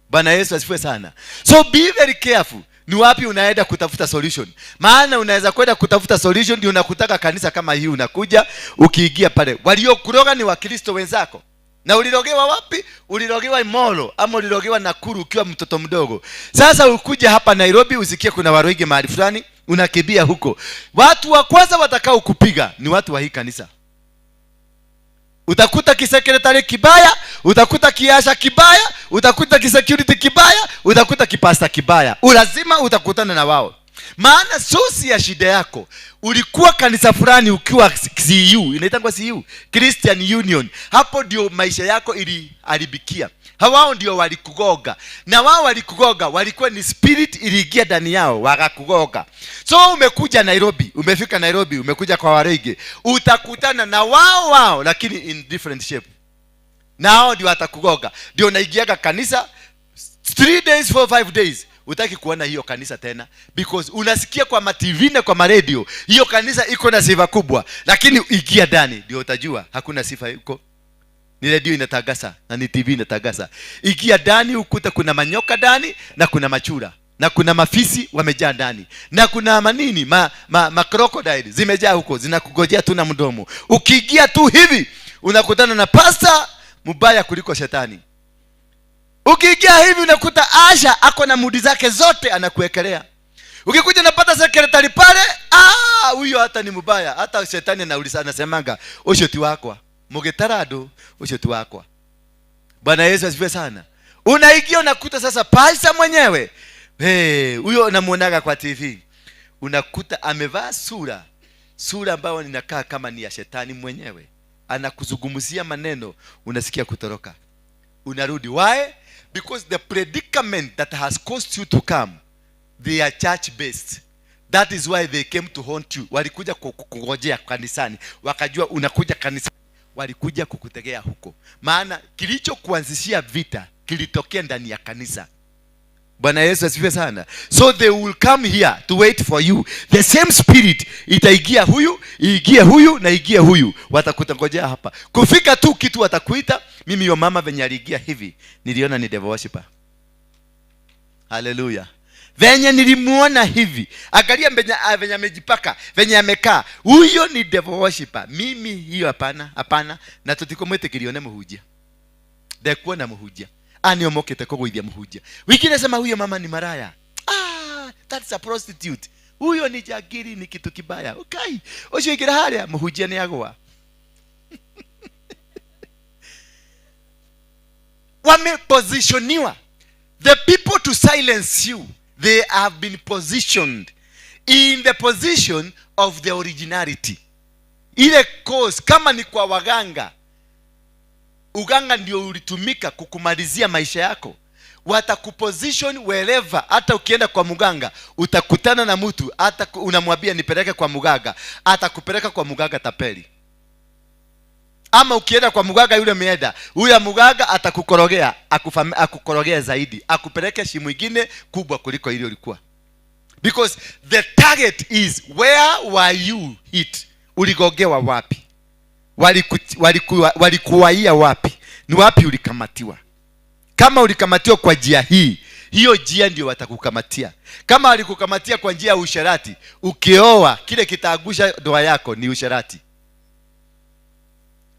Bwana Yesu asifiwe sana. So be very careful ni wapi unaenda kutafuta solution, maana unaweza kwenda kutafuta solution ndio unakutaka kanisa kama hii, unakuja, ukiingia pale, waliokuroga ni Wakristo wenzako. Na ulirogewa wapi? Ulirogewa Molo ama ulirogewa Nakuru ukiwa mtoto mdogo. Sasa ukuja hapa Nairobi, usikie kuna Waroige mahali fulani, unakimbia huko. Watu wa kwanza watakao kupiga ni watu wa hii kanisa. Utakuta kisecretary kibaya, utakuta kiusher kibaya, utakuta kisecurity kibaya, utakuta kipasta kibaya. Lazima utakutana na wao, maana source ya shida yako, ulikuwa kanisa fulani ukiwa CU, inaitangwa CU, Christian Union. Hapo ndio maisha yako iliharibikia. Hawao ndio walikugoga, na wao walikugoga walikuwa ni spirit iliingia ndani yao wakakugoga. So umekuja Nairobi, umefika Nairobi, umekuja kwa Warege, utakutana na wao wao, lakini in different shape. Nao ndio watakugoga. Ndio unaingiaga kanisa 3 days, 4, 5 days, utaki kuona hiyo kanisa tena, because unasikia kwa maTV na kwa maredio hiyo kanisa iko na sifa kubwa, lakini ingia ndani ndio utajua hakuna sifa iko, ni redio inatangaza na ni TV inatangaza. Ingia ndani ukuta kuna manyoka ndani na kuna machura na kuna mafisi wamejaa ndani na kuna manini ma crocodile zimejaa huko, zinakugojea tu na mdomo. Ukiingia tu hivi unakutana na pasta mbaya kuliko shetani. Ukiingia hivi unakuta usher ako na mood zake zote anakuwekelea. Ukikuja napata secretary pale, ah, huyo hata ni mbaya. Hata shetani anauliza, anasemanga ucio ti wakwa, mugitarado ucio ti wakwa. Bwana Yesu asifiwe sana. Unaingia unakuta sasa pastor mwenyewe, hey, huyo unamuonaga kwa TV, unakuta amevaa sura ambayo inakaa kama ni ya shetani mwenyewe. Anakuzungumzia maneno, unasikia kutoroka, unarudi. Why? Because the predicament that has caused you to come, they are church based. That is why they came to haunt you. Walikuja kukungojea kanisani, wakajua unakuja kanisani, walikuja kukutegea huko. Maana kilichokuanzishia vita kilitokea ndani ya kanisa. Bwana Yesu asifiwe sana. So they will come here to wait for you. The same spirit itaingia huyu, iingie huyu na iingie huyu. Watakutangojea hapa. Kufika tu kitu watakuita. Mimi yo mama venye aliingia hivi, niliona ni devil worshiper. Hallelujah. Venye nilimuona hivi, angalia venye amejipaka, venye amekaa, huyo ni devil worshiper. Mimi hiyo hapana, hapana. Na tutikomwetikirio ne muhunjia. Ndekuona muhunjia. Ani omokete kũgũithia mũhunjia. Wiki nasema huyo mama ni maraya. Ah, that's a prostitute. Huyo ni jagiri, ni kitu kibaya. Okay. Ucio ingĩra harĩa mũhunjia nĩ agwa. Wamepositioniwa. The people to silence you, they have been positioned in the position of the originality. Ile cause, kama ni kwa waganga, uganga ndio ulitumika kukumalizia maisha yako. Watakuposition wherever. Hata ukienda kwa muganga utakutana na mtu, hata unamwambia nipeleke kwa muganga, atakupeleka kwa muganga tapeli. Ama ukienda kwa muganga yule ameenda, huyo muganga atakukorogea, akukorogea zaidi, akupeleke shimo ingine kubwa kuliko ile ulikuwa. Because the target is where were you hit? Uligogewa wapi? Walikuwaia wapi? Ni wapi ulikamatiwa? Kama ulikamatiwa kwa njia hii, hiyo njia ndio watakukamatia. Kama walikukamatia kwa njia ya usherati, ukioa kile kitaangusha ndoa yako ni usherati.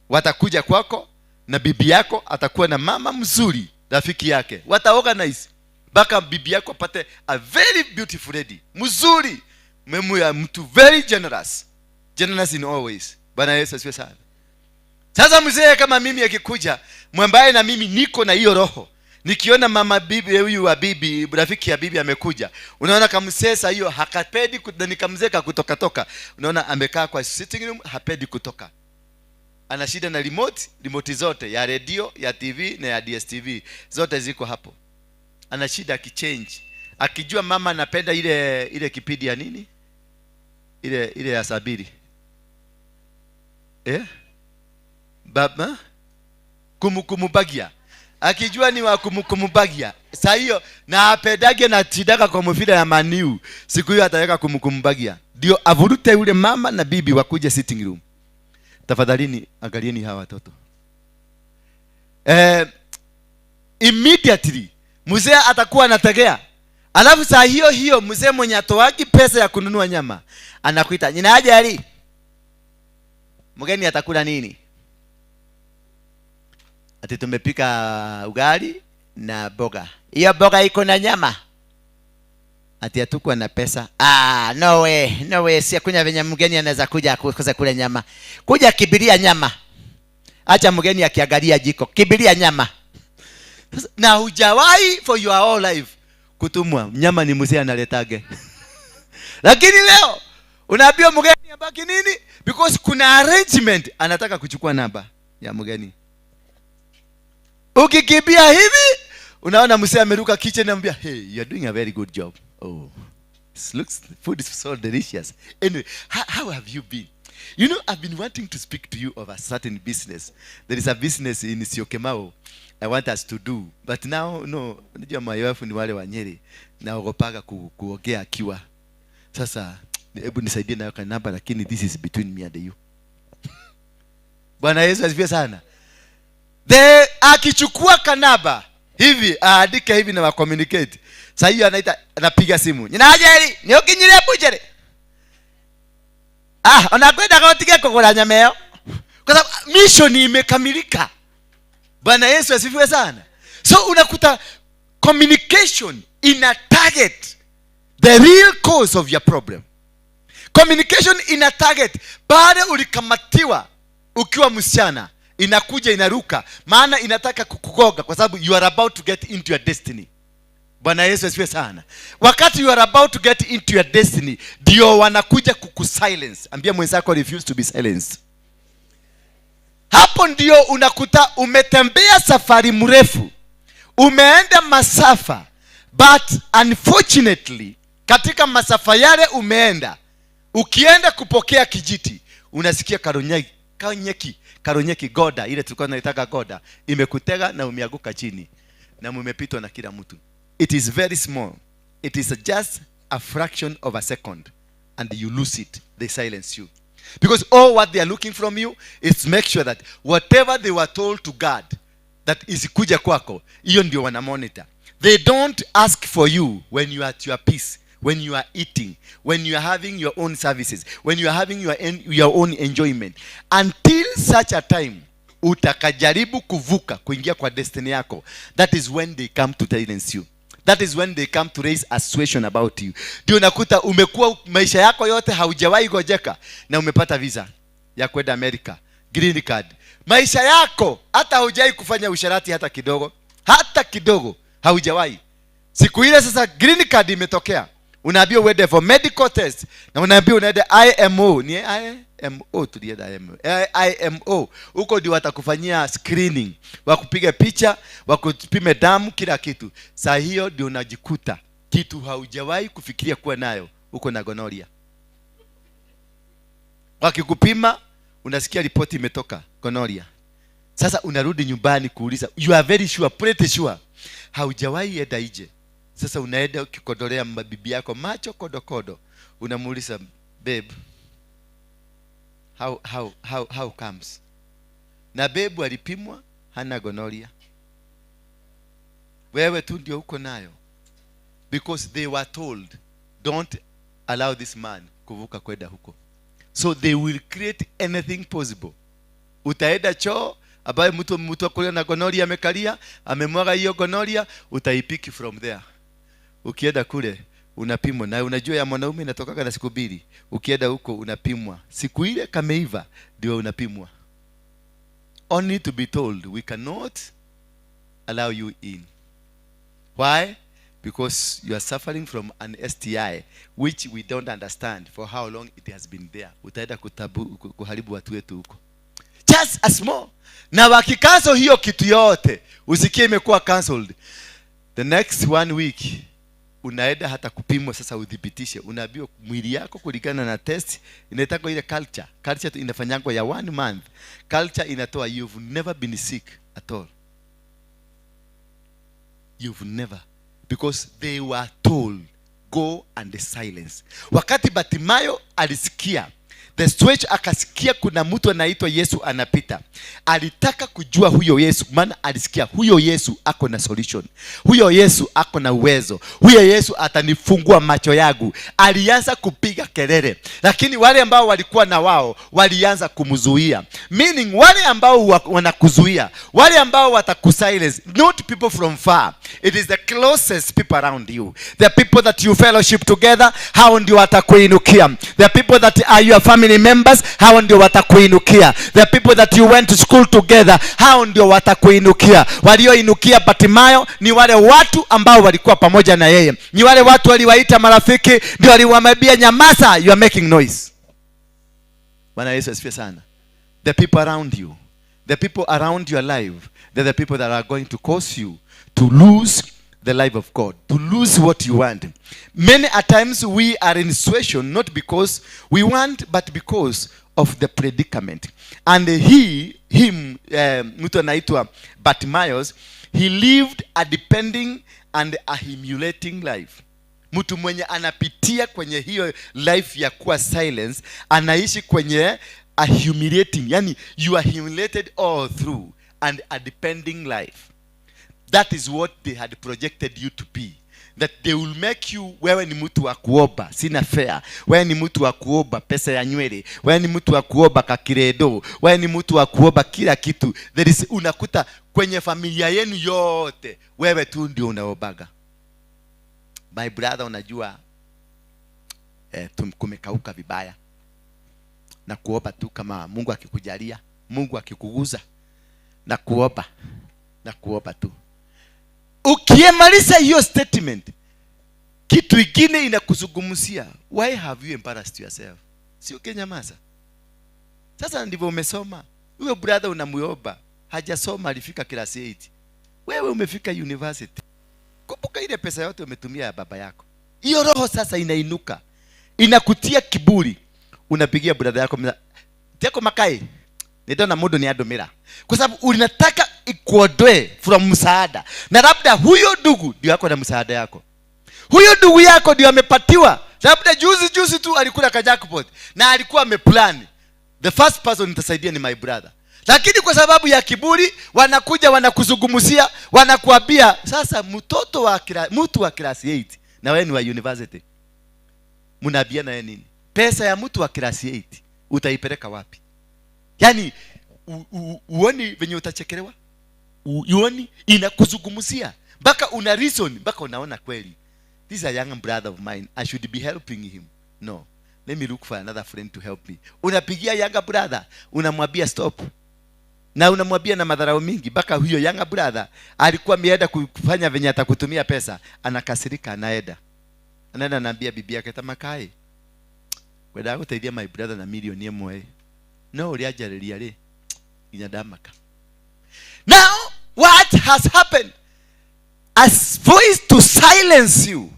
Watakuja kwako na bibi yako atakuwa na mama mzuri, rafiki yake. Wataorganize mpaka bibi yako apate a very beautiful lady, mzuri, memu ya mtu very generous. Generous in all ways. Bwana Yesu asifiwe sana. Sasa mzee kama mimi akikuja, mwambaye na mimi niko na hiyo roho. Nikiona mama bibi huyu wa bibi, rafiki ya bibi amekuja, unaona kamsesa hiyo hakapedi, na nikamzeka kutoka toka. Unaona amekaa kwa sitting room, hapendi kutoka. Ana shida na remote zote ya radio, ya TV na ya DSTV, zote ziko hapo. Ana shida akichange. Akijua mama anapenda ile kipindi ya nini? Ile ya Sabiri. Baba kumukumubagia. Akijua ni wa kumukumubagia. Saa hiyo na apendage na tidaka kwa mfira ya Maniu. Siku hiyo ataweka kumukumubagia. Ndio avurute yule mama na bibi wakuje sitting room. Tafadhalini angalieni hawa watoto. Immediately mzee atakuwa anategea. Alafu saa hiyo hiyo mzee mwenye atoaki pesa ya kununua nyama anakuita, "Nina haja ali. Mgeni atakula nini?" Ati tumepika ugali na boga. Hiyo boga iko na nyama. Ati hatukuwa na pesa. Ah, no way, no way. Si kunya venye mgeni anaweza kuja kukosa kula nyama. Kuja kibiria nyama. Acha mgeni akiangalia jiko. Kibiria nyama. Na hujawahi for your whole life kutumwa. Nyama ni mzee analetage. Lakini leo unaambiwa mgeni abaki nini? Because kuna arrangement, anataka kuchukua namba ya mgeni. Ukikimbia hivi, unaona mzee ameruka kitchen, anamwambia, "Hey, you are doing a very good job. Oh, it looks, food is so delicious. Anyway, how have you been? You know, I've been wanting to speak to you of a certain business. There is a business in Syokimau I want us to do. But now, no, unajua my wife ni wale wa Nyeri, naogopaga kuongea akiwa. Sasa, hebu nisaidie nayo kwa namba, lakini this is between me and you." Bwana Yesu asifiwe sana. The akichukua kanaba hivi, aandike hivi na wa communicate. Sasa hiyo anaita, anapiga simu. "Nina haja hili, niokinyire bujere." Ah, unakwenda kaotike kugura nyama hiyo. Kwa sababu mission imekamilika. Bwana Yesu asifiwe sana. So unakuta communication ina target. The real cause of your problem. Communication ina target pale ulikamatiwa ukiwa msichana, inakuja inaruka, maana inataka kukugoga kwa sababu you are about to get into your destiny. Bwana Yesu asifiwe sana. Wakati you are about to get into your destiny, ndio wanakuja kukusilence. Ambia mwenzako, refuse to be silenced. Hapo ndio unakuta umetembea safari mrefu, umeenda masafa, but unfortunately katika masafa yale umeenda, ukienda kupokea kijiti unasikia karonyeki, kanyeki, karonyeki, goda ile tulikuwa tunaitaka goda imekutega na umeanguka chini na mumepitwa na kila mtu. It is very small. It is just a fraction of a second and you lose it. They silence you. Because all what they are looking from you is to make sure that whatever they were told to guard, that isikuja kwako, hiyo ndio wana monitor. They don't ask for you when you are at your peace, when you are eating, when you are having your own services, when you are having your own enjoyment. Until such a time utakajaribu kuvuka kuingia kwa destiny yako, that is when they come to silence you. That is when they come to raise a situation about you. Ndio unakuta umekuwa maisha yako yote haujawahi gojeka na umepata visa ya kwenda America, green card. Maisha yako hata haujawahi kufanya usharati hata kidogo, hata kidogo haujawahi. Siku ile sasa green card imetokea, unaambiwa uende for medical test na unaambiwa unaenda IMO, ni IMO, tulienda IMO. IMO huko ndio watakufanyia screening, wakupiga picha, wakupime damu, kila kitu. Saa hiyo ndio unajikuta kitu haujawahi kufikiria kuwa nayo, uko na gonorrhea. Wakikupima unasikia ripoti imetoka gonorrhea. Sasa unarudi nyumbani kuuliza, you are very sure, pretty sure haujawahi enda nje. Sasa unaenda ukikodolea bibi yako macho kodokodo, unamuuliza, babe, how comes? Na babe alipimwa hana gonorrhea, wewe tu ndio uko nayo. Because they were told don't allow this man kuvuka kwenda huko. So they will create anything possible. Utaenda choo ambaye mtu akule na gonorrhea amekalia, amemwaga hiyo gonorrhea, utaipiki from there. Ukienda kule unapimwa, na unajua ya mwanaume inatokaga na siku 2. Ukienda huko unapimwa, siku ile kameiva ndio unapimwa. Only to be told we cannot allow you in. Why? Because you are suffering from an STI which we don't understand for how long it has been there. Utaenda kuharibu watu wetu huko. Just a small. Na wakikansel hiyo kitu yote, usikie imekuwa cancelled. The next 1 week unaenda hata kupimwa sasa udhibitishe. Unaambiwa mwili yako kulingana na test inaitwa ile culture. Culture inafanyangwa ya 1 month. Culture inatoa you've never been sick at all. You've never. Because they were told go and silence. Wakati Bartimayo alisikia the switch, akasikia kuna mtu anaitwa Yesu anapita, alitaka kujua huyo Yesu, maana alisikia huyo Yesu ako na solution, huyo Yesu ako na uwezo, huyo Yesu atanifungua macho yangu. Alianza kupiga kelele, lakini wale ambao walikuwa na wao walianza kumzuia. Meaning wale ambao wanakuzuia, wale ambao watakusilence, not people from far, it is the closest people around you, the people that you fellowship together, hao ndio watakuinukia. The people that are your family members, hao ndio watakuinukia. The people that you went to school together, hao ndio watakuinukia. Walioinukia Bartimayo ni wale watu ambao walikuwa pamoja na yeye, ni wale watu waliwaita marafiki, ndio waliwaambia nyamaza, you are making noise. Bwana Yesu asifiwe sana. The people around you, the people around your life, they're the people that are going to cause you to lose the life of God, to lose what you want. Many a times we are in situation not because we want, but because of the predicament. And him, mtu anaitwa Bartimaeus, he lived a depending and a humiliating life. Mtu mwenye anapitia kwenye hiyo life ya kuwa silence, anaishi kwenye a humiliating, yani you are humiliated all through, and a depending life. That is what they had projected you to be. That they will make you, wewe ni mtu wa kuomba, sina fair. Wewe ni mtu wa kuomba pesa ya nywele. Wewe ni mtu wa kuomba kakiredo. Wewe ni mtu wa kuomba kila kitu. There is, unakuta kwenye familia yenu yote, wewe tu ndio unaobaga. My brother, unajua Kumekauka vibaya. Na kuomba tu kama Mungu akikujalia, Mungu akikuguza, na kuomba, na kuomba tu. Ukimaliza hiyo statement, kitu ingine inakuzungumzia, why have you embarrassed yourself? Si ukinyamaza. Sasa ndivyo umesoma. Huyo brother unamuomba, hajasoma, alifika class 8. Wewe umefika university. Kumbuka ile pesa yote umetumia ya baba yako. Hiyo roho sasa inainuka, inakutia kiburi. Unapigia brother yako, teko makai, nidona mundu ni andumira, kwa sababu unataka ikuondoe from msaada. Na labda huyo ndugu ndio yako na msaada yako. Huyo ndugu yako ndio amepatiwa. Labda juzi juzi tu alikula ka jackpot na alikuwa ameplan, the first person nitasaidia ni my brother. Lakini kwa sababu ya kiburi wanakuja wanakuzungumzia, wanakuambia sasa mtoto wa mtu wa class 8 na wewe ni wa university. Mnaambia na nini? Pesa ya mtu wa class 8 utaipeleka wapi? Yaani uoni venye utachekelewa? Uoni inakuzungumzia mpaka una reason, mpaka unaona kweli, this is a young brother of mine, I should be helping him. No, let me look for another friend to help me. Unapigia younger brother, unamwambia stop. Na unamwambia na madharau mingi, mpaka huyo younger brother alikuwa ameenda kufanya venye atakutumia pesa, anakasirika, anaenda. Anaenda anaambia bibi yake, tamakai, kwenda guteithia my brother na milioni ĩmwe. No ũrĩa njarĩria rĩ, nginya ndamaka. Now, what has happened? A voice to silence you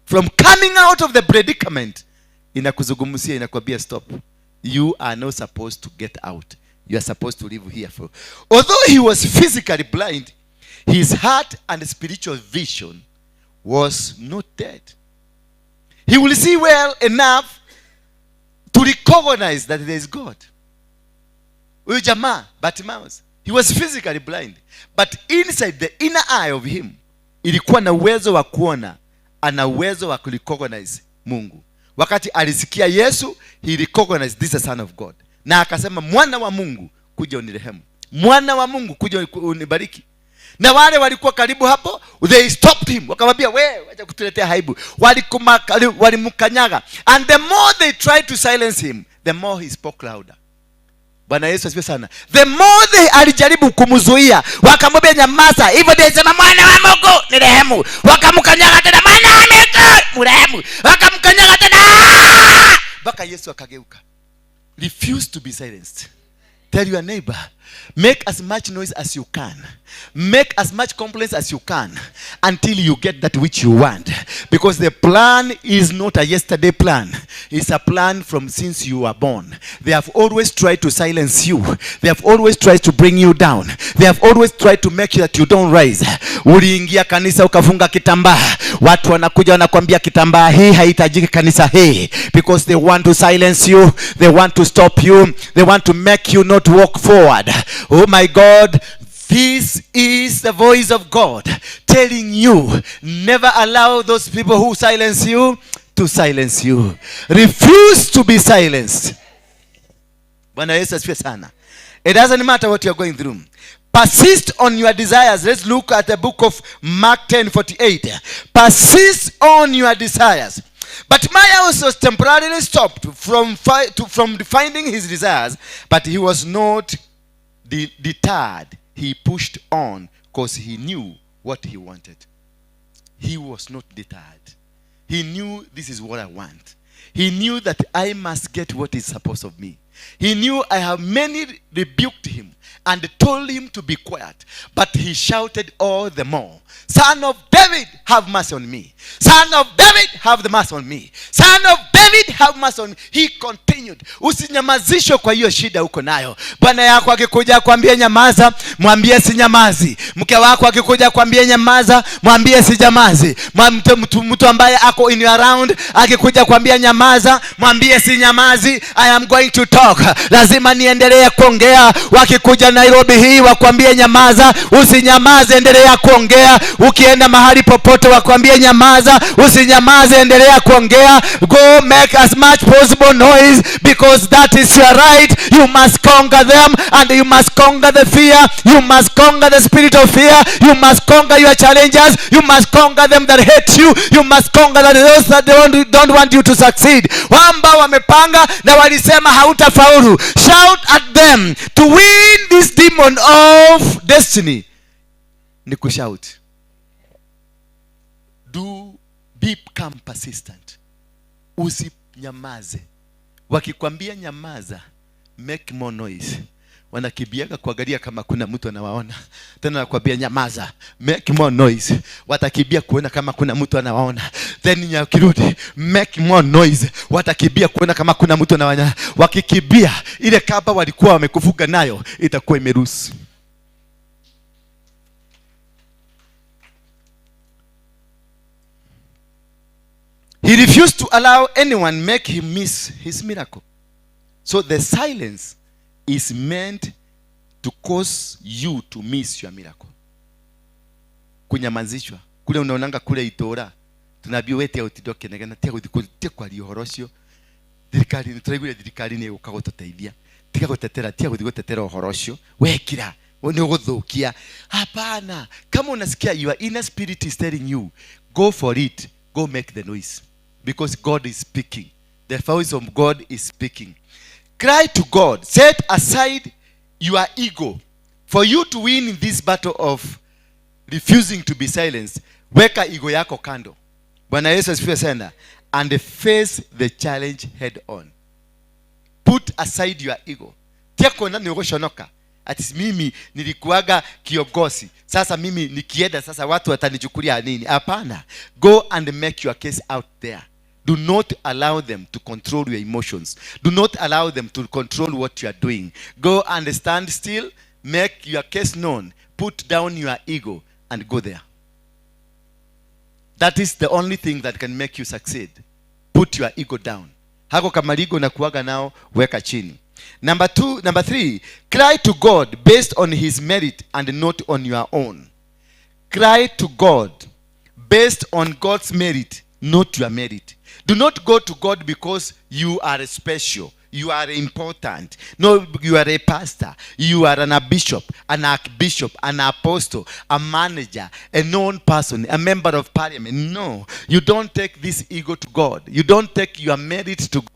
from coming out of the predicament inakuzungumzia, inakwambia stop. You are not supposed to get out. You are supposed to live here for. Although he was physically blind, his heart and spiritual vision was not dead. He will see well enough to recognize that there is God. Huyu jamaa Bartimaeus, he was physically blind, but inside the inner eye of him ilikuwa na uwezo wa kuona, ana uwezo wa kurecognize Mungu. Wakati alisikia Yesu, he recognized this is the Son of God. Na akasema, mwana wa Mungu, kuja unirehemu. Mwana wa Mungu, kuja unibariki. Na wale walikuwa karibu hapo, they stopped him. Wakamwambia, we, acha kutuletea aibu. Walimkanyaga. And the more they tried to silence him, the more he spoke louder. Bwana Yesu asifiwe sana. The more they alijaribu kumzuia, wakamwambia nyamaza. Hivyo ndio sema mwana wa Mungu nirehemu. Wakamkanyaga tena, mwana wa Mungu mrehemu. Wakamkanyaga tena mpaka Yesu akageuka. Refuse to be silenced. Tell your neighbor, make as much noise as you can. Make as much complaints as you can until you get that which you want. Because the plan is not a yesterday plan. It's a plan from since you were born. They have always tried to silence you. They have always tried to bring you down. They have always tried to make sure that you don't rise. Uliingia kanisa ukafunga kitambaa. Watu wanakuja wanakuambia kitambaa hii haihitajiki kanisa hii. Because they want to silence you. They want to stop you. They want to make you not walk forward. Oh my God. This is the voice of God telling you, never allow those people who silence you to silence you. Refuse to be silenced. Bwana Yesu asifiwe sana. It doesn't matter what you are going through. Persist on your desires. Let's look at the book of Mark 10:48. Persist on your desires. But Bartimaeus was temporarily stopped from finding his desires, but he was not deterred. He pushed on because he knew what he wanted. He was not deterred. He knew this is what I want. He knew that I must get what is supposed of me. He knew I have many rebuked him and told him to be quiet. But he shouted all the more, Son of David, have mercy on me. Son of David, have the mercy on me. Son of David, have mercy on me. He continued. Usinyamazishwe kwa hiyo shida uko nayo. Bwana yako akikuja kwambia nyamaza, mwambie si nyamazi. Mke wako akikuja kwambia nyamaza, mwambie si nyamazi. Mtu ambaye ako in your round akikuja kwambia nyamaza, mwambie si nyamazi. I am going to talk. talk. Lazima niendelee kuongea. Wakikuja Nairobi hii wakwambie nyamaza, usinyamaze, endelea kuongea. Ukienda mahali popote wakwambie nyamaza, usinyamaze, endelea kuongea. Go make as much possible noise, because that is your right. You must conquer them, and you must conquer the fear. You must conquer the spirit of fear. You must conquer your challengers. You must conquer them that hate you. You must conquer those that don't want you to succeed. Wamba wamepanga na walisema hautafaulu. Shout at them. To win this demon of destiny ni kushout. Do become persistent. Usinyamaze. Wakikwambia nyamaza, make more noise. Wanakibiaga kuangalia kama kuna mtu anawaona. Tena nakwambia nyamaza, make more noise. Watakibia kuona kama kuna mtu anawaona. Then nyakirudi, make more noise. Watakibia kuona kama kuna mtu anawaona. Wakikibia, ile kaba walikuwa wamekufuga nayo itakuwa imeruhusu. He refused to allow anyone make him miss his miracle. So the silence is meant to cause you to miss your miracle. Kunyamazishwa. Kule unaonanga kule itora. Tunaambiwa wete utidoke na tia guthikutie kwaria uhoro ucio. Thirikari ni turaiguire thirikari ni iguka gututeithia. Tiga gutetera, tia guthi gutetera uhoro ucio. Wekira, ni uguthukia. Hapana. Kama unasikia your inner spirit is telling you, go for it. Go make the noise. Because God is speaking. The voice of God is speaking. Cry to God. Set aside your ego. For you to win in this battle of refusing to be silenced, weka ego yako kando. Bwana Yesu asifiwe sana. And face the challenge head on. Put aside your ego. Tia kuona ni ugoconoka. Ati mimi nilikuwaga kiongozi. Sasa mimi nikienda sasa watu watanichukulia nini? Hapana. Go and make your case out there. Do not allow them to control your emotions. Do not allow them to control what you are doing. Go and stand still. Make your case known. Put down your ego and go there. That is the only thing that can make you succeed. Put your ego down. Hako kamaligo na kuwaga nao, weka chini. Number three, cry to God based on his merit and not on your own. Cry to God based on God's merit, not your merit. Do not go to God because you are special. You are important. No, you are a pastor. You are a bishop, an archbishop, an apostle, a manager, a known person, a member of parliament. No, you don't take this ego to God. You don't take your merit to God.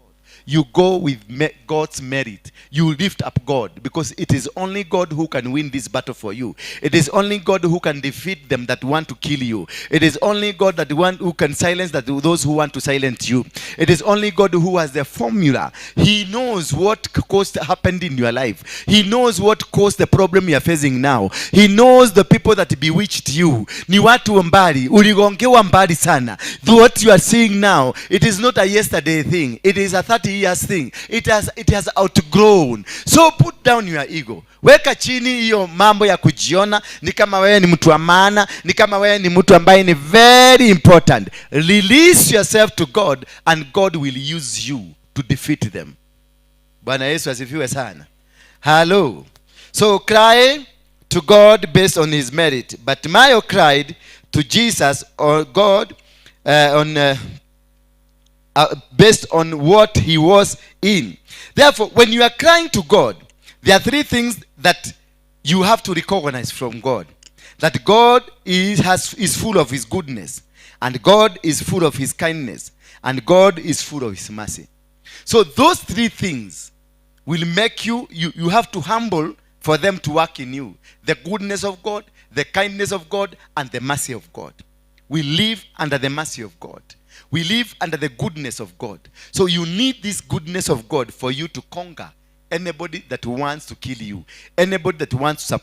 You go with God's merit. You lift up God, because it is only God who can win this battle for you. It is only God who can defeat them that want to kill you. It is only God that one who can silence that those who want to silence you. It is only God who has the formula. He knows what caused happened in your life. He knows what caused the problem you are facing now. He knows the people that bewitched you. Ni watu mbali, uligongewa mbali sana. What you are seeing now, it is not a yesterday thing. It is a 30 years thing. It has outgrown. So put down your ego. Weka chini hiyo mambo ya kujiona ni kama wewe ni mtu wa maana, ni kama wewe ni mtu ambaye ni very important. Release yourself to God and God will use you to defeat them. Bwana Yesu asifiwe sana. Hello. So cry to God based on his merit. But Bartimaeus cried to Jesus or God based on what he was in. Therefore, when you are crying to God, there are three things that you have to recognize from God. That God is full of his goodness, and God is full of his kindness, and God is full of his mercy. So those three things will make you have to humble for them to work in you. The goodness of God, the kindness of God, and the mercy of God. We live under the mercy of God. We live under the goodness of God. So you need this goodness of God for you to conquer anybody that wants to kill you, anybody that wants to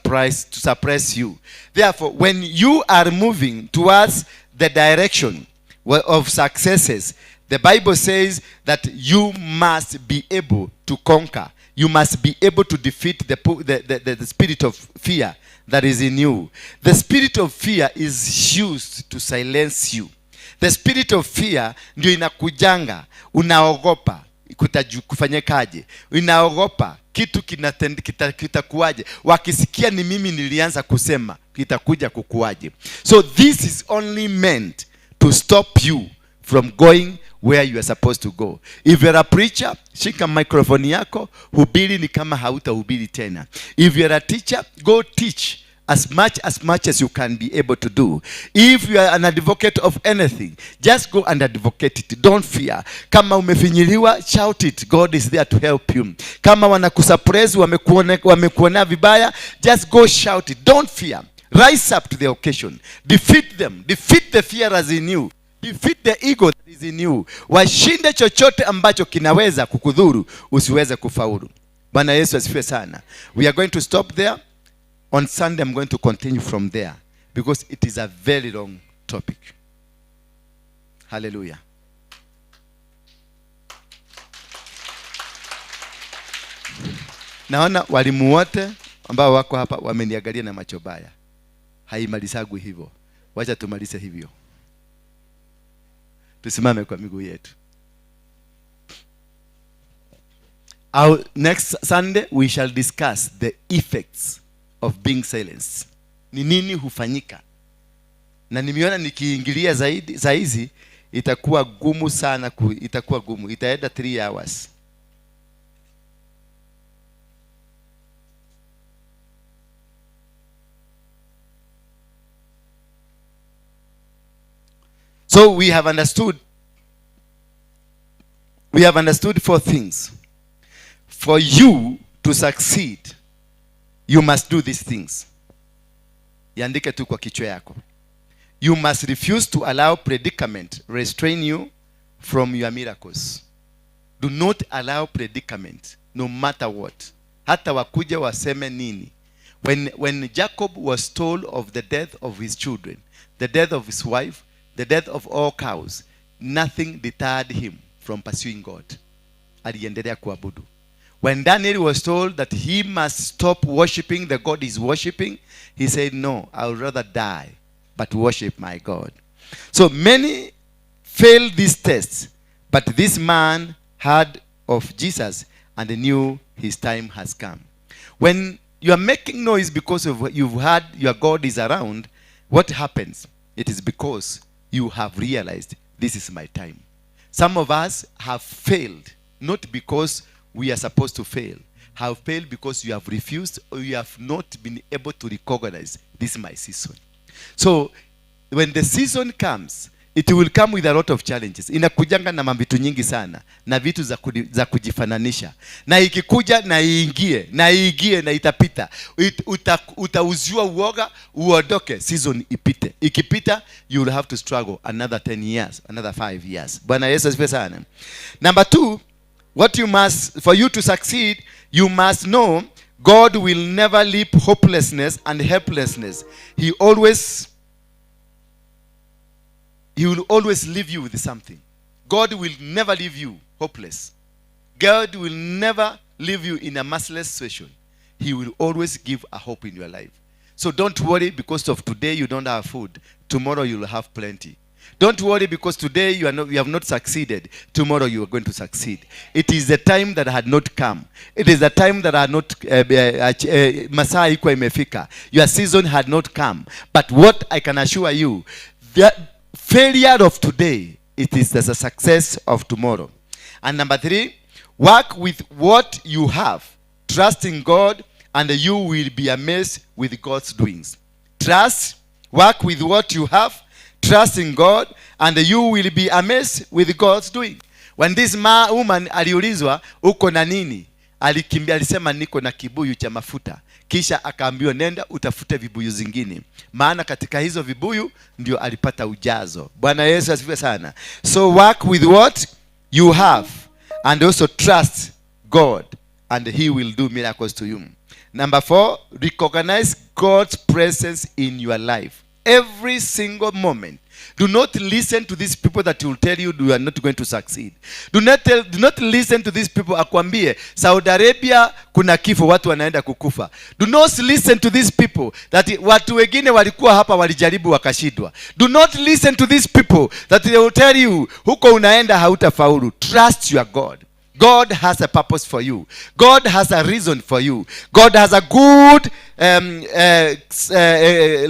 suppress you. Therefore, when you are moving towards the direction of successes, the Bible says that you must be able to conquer. You must be able to defeat the spirit of fear that is in you. The spirit of fear is used to silence you. The spirit of fear ndio inakujanga, unaogopa. Kufanyikaje? Inaogopa kitu kitakuwaje? Wakisikia ni mimi nilianza kusema, kitakuja kukuwaje? So this is only meant to stop you from going where you are supposed to go. If you're a preacher, shika microphone yako, hubiri ni kama hautahubiri tena. If you're a teacher, go teach as much as you can be able to do. If you are an advocate of anything, just go and advocate it. Don't fear. Kama umefinyiliwa, shout it. God is there to help you. Kama wanakusuppress, wamekuonea vibaya, just go shout it. Don't fear. Rise up to the occasion. Defeat them. Defeat the fear in you. Defeat the ego that is in you. Washinde chochote ambacho kinaweza kukudhuru usiweze kufaulu. Bwana Yesu asifiwe sana. We are going to stop there. On Sunday, I'm going to continue from there because it is a very long topic. Hallelujah. Naona walimu wote ambao wako hapa wameniangalia na macho baya. Haimalizagwi hivyo. Wacha tumalize hivyo. Tusimame kwa miguu yetu. Our next Sunday we shall discuss the effects of being silenced. Ni nini hufanyika? Na nimeona nikiingilia zaidi saa hizi itakuwa gumu sana itakuwa gumu. Itaenda 3 hours. So we have understood four things. For you to succeed, you must do these things. Iandike tu kwa kichwa yako. You must refuse to allow predicament restrain you from your miracles. Do not allow predicament, no matter what. Hata wakuja waseme nini. When Jacob was told of the death of his children, the death of his wife, the death of all cows, nothing deterred him from pursuing God. Aliendelea kuabudu. When Daniel was told that he must stop worshiping the God he's worshiping, he said, "No, I would rather die, but worship my God." So many failed these tests, but this man heard of Jesus and knew his time has come. When you are making noise because of what you've heard your God is around, what happens? It is because you have realized this is my time. Some of us have failed, not because we are supposed to fail, have failed because you have refused or you have not been able to recognize this is my season. So when the season comes, it will come with a lot of challenges. Inakujanga na mavitu nyingi sana na vitu za kujifananisha, na ikikuja na iingie na iingie na itapita. Utauziwa uoga uondoke, season ipite. Ikipita, you will have to struggle another 10 years, another 5 years. Bwana Yesu asifiwe sana. Number two, what you must, for you to succeed, you must know God will never leave hopelessness and helplessness. He will always leave you with something. God will never leave you hopeless. God will never leave you in a merciless situation. He will always give a hope in your life. So don't worry because of today you don't have food. Tomorrow you will have plenty. Don't worry because today you are not, you have not succeeded. Tomorrow you are going to succeed. It is the time that had not come. It is the time that had not masaa haikuwa imefika. Your season had not come. But what I can assure you, the failure of today, it is the success of tomorrow. And number three, work with what you have. Trust in God, and you will be amazed with God's doings. Trust, work with what you have, trust in God, and you will be amazed with God's doing. When this woman aliulizwa, "Uko na nini?" Alikimbia, alisema, "Niko na kibuyu cha mafuta." Kisha akaambiwa, "Nenda utafute vibuyu zingine," maana katika hizo vibuyu ndio alipata ujazo. Bwana Yesu asifiwe sana. So work with what you have and also trust God, and he will do miracles to you. Number four, recognize God's presence in your life every single moment. Do not listen to these people that will tell you you are not going to succeed. Do not listen to these people akwambie Saudi Arabia kuna kifo, watu wanaenda kukufa. Do not listen to these people that watu wengine walikuwa hapa walijaribu wakashindwa. Do not listen to these people that they will tell you huko unaenda hautafaulu. Trust your God. God has a purpose for you. God has a reason for you. God has a good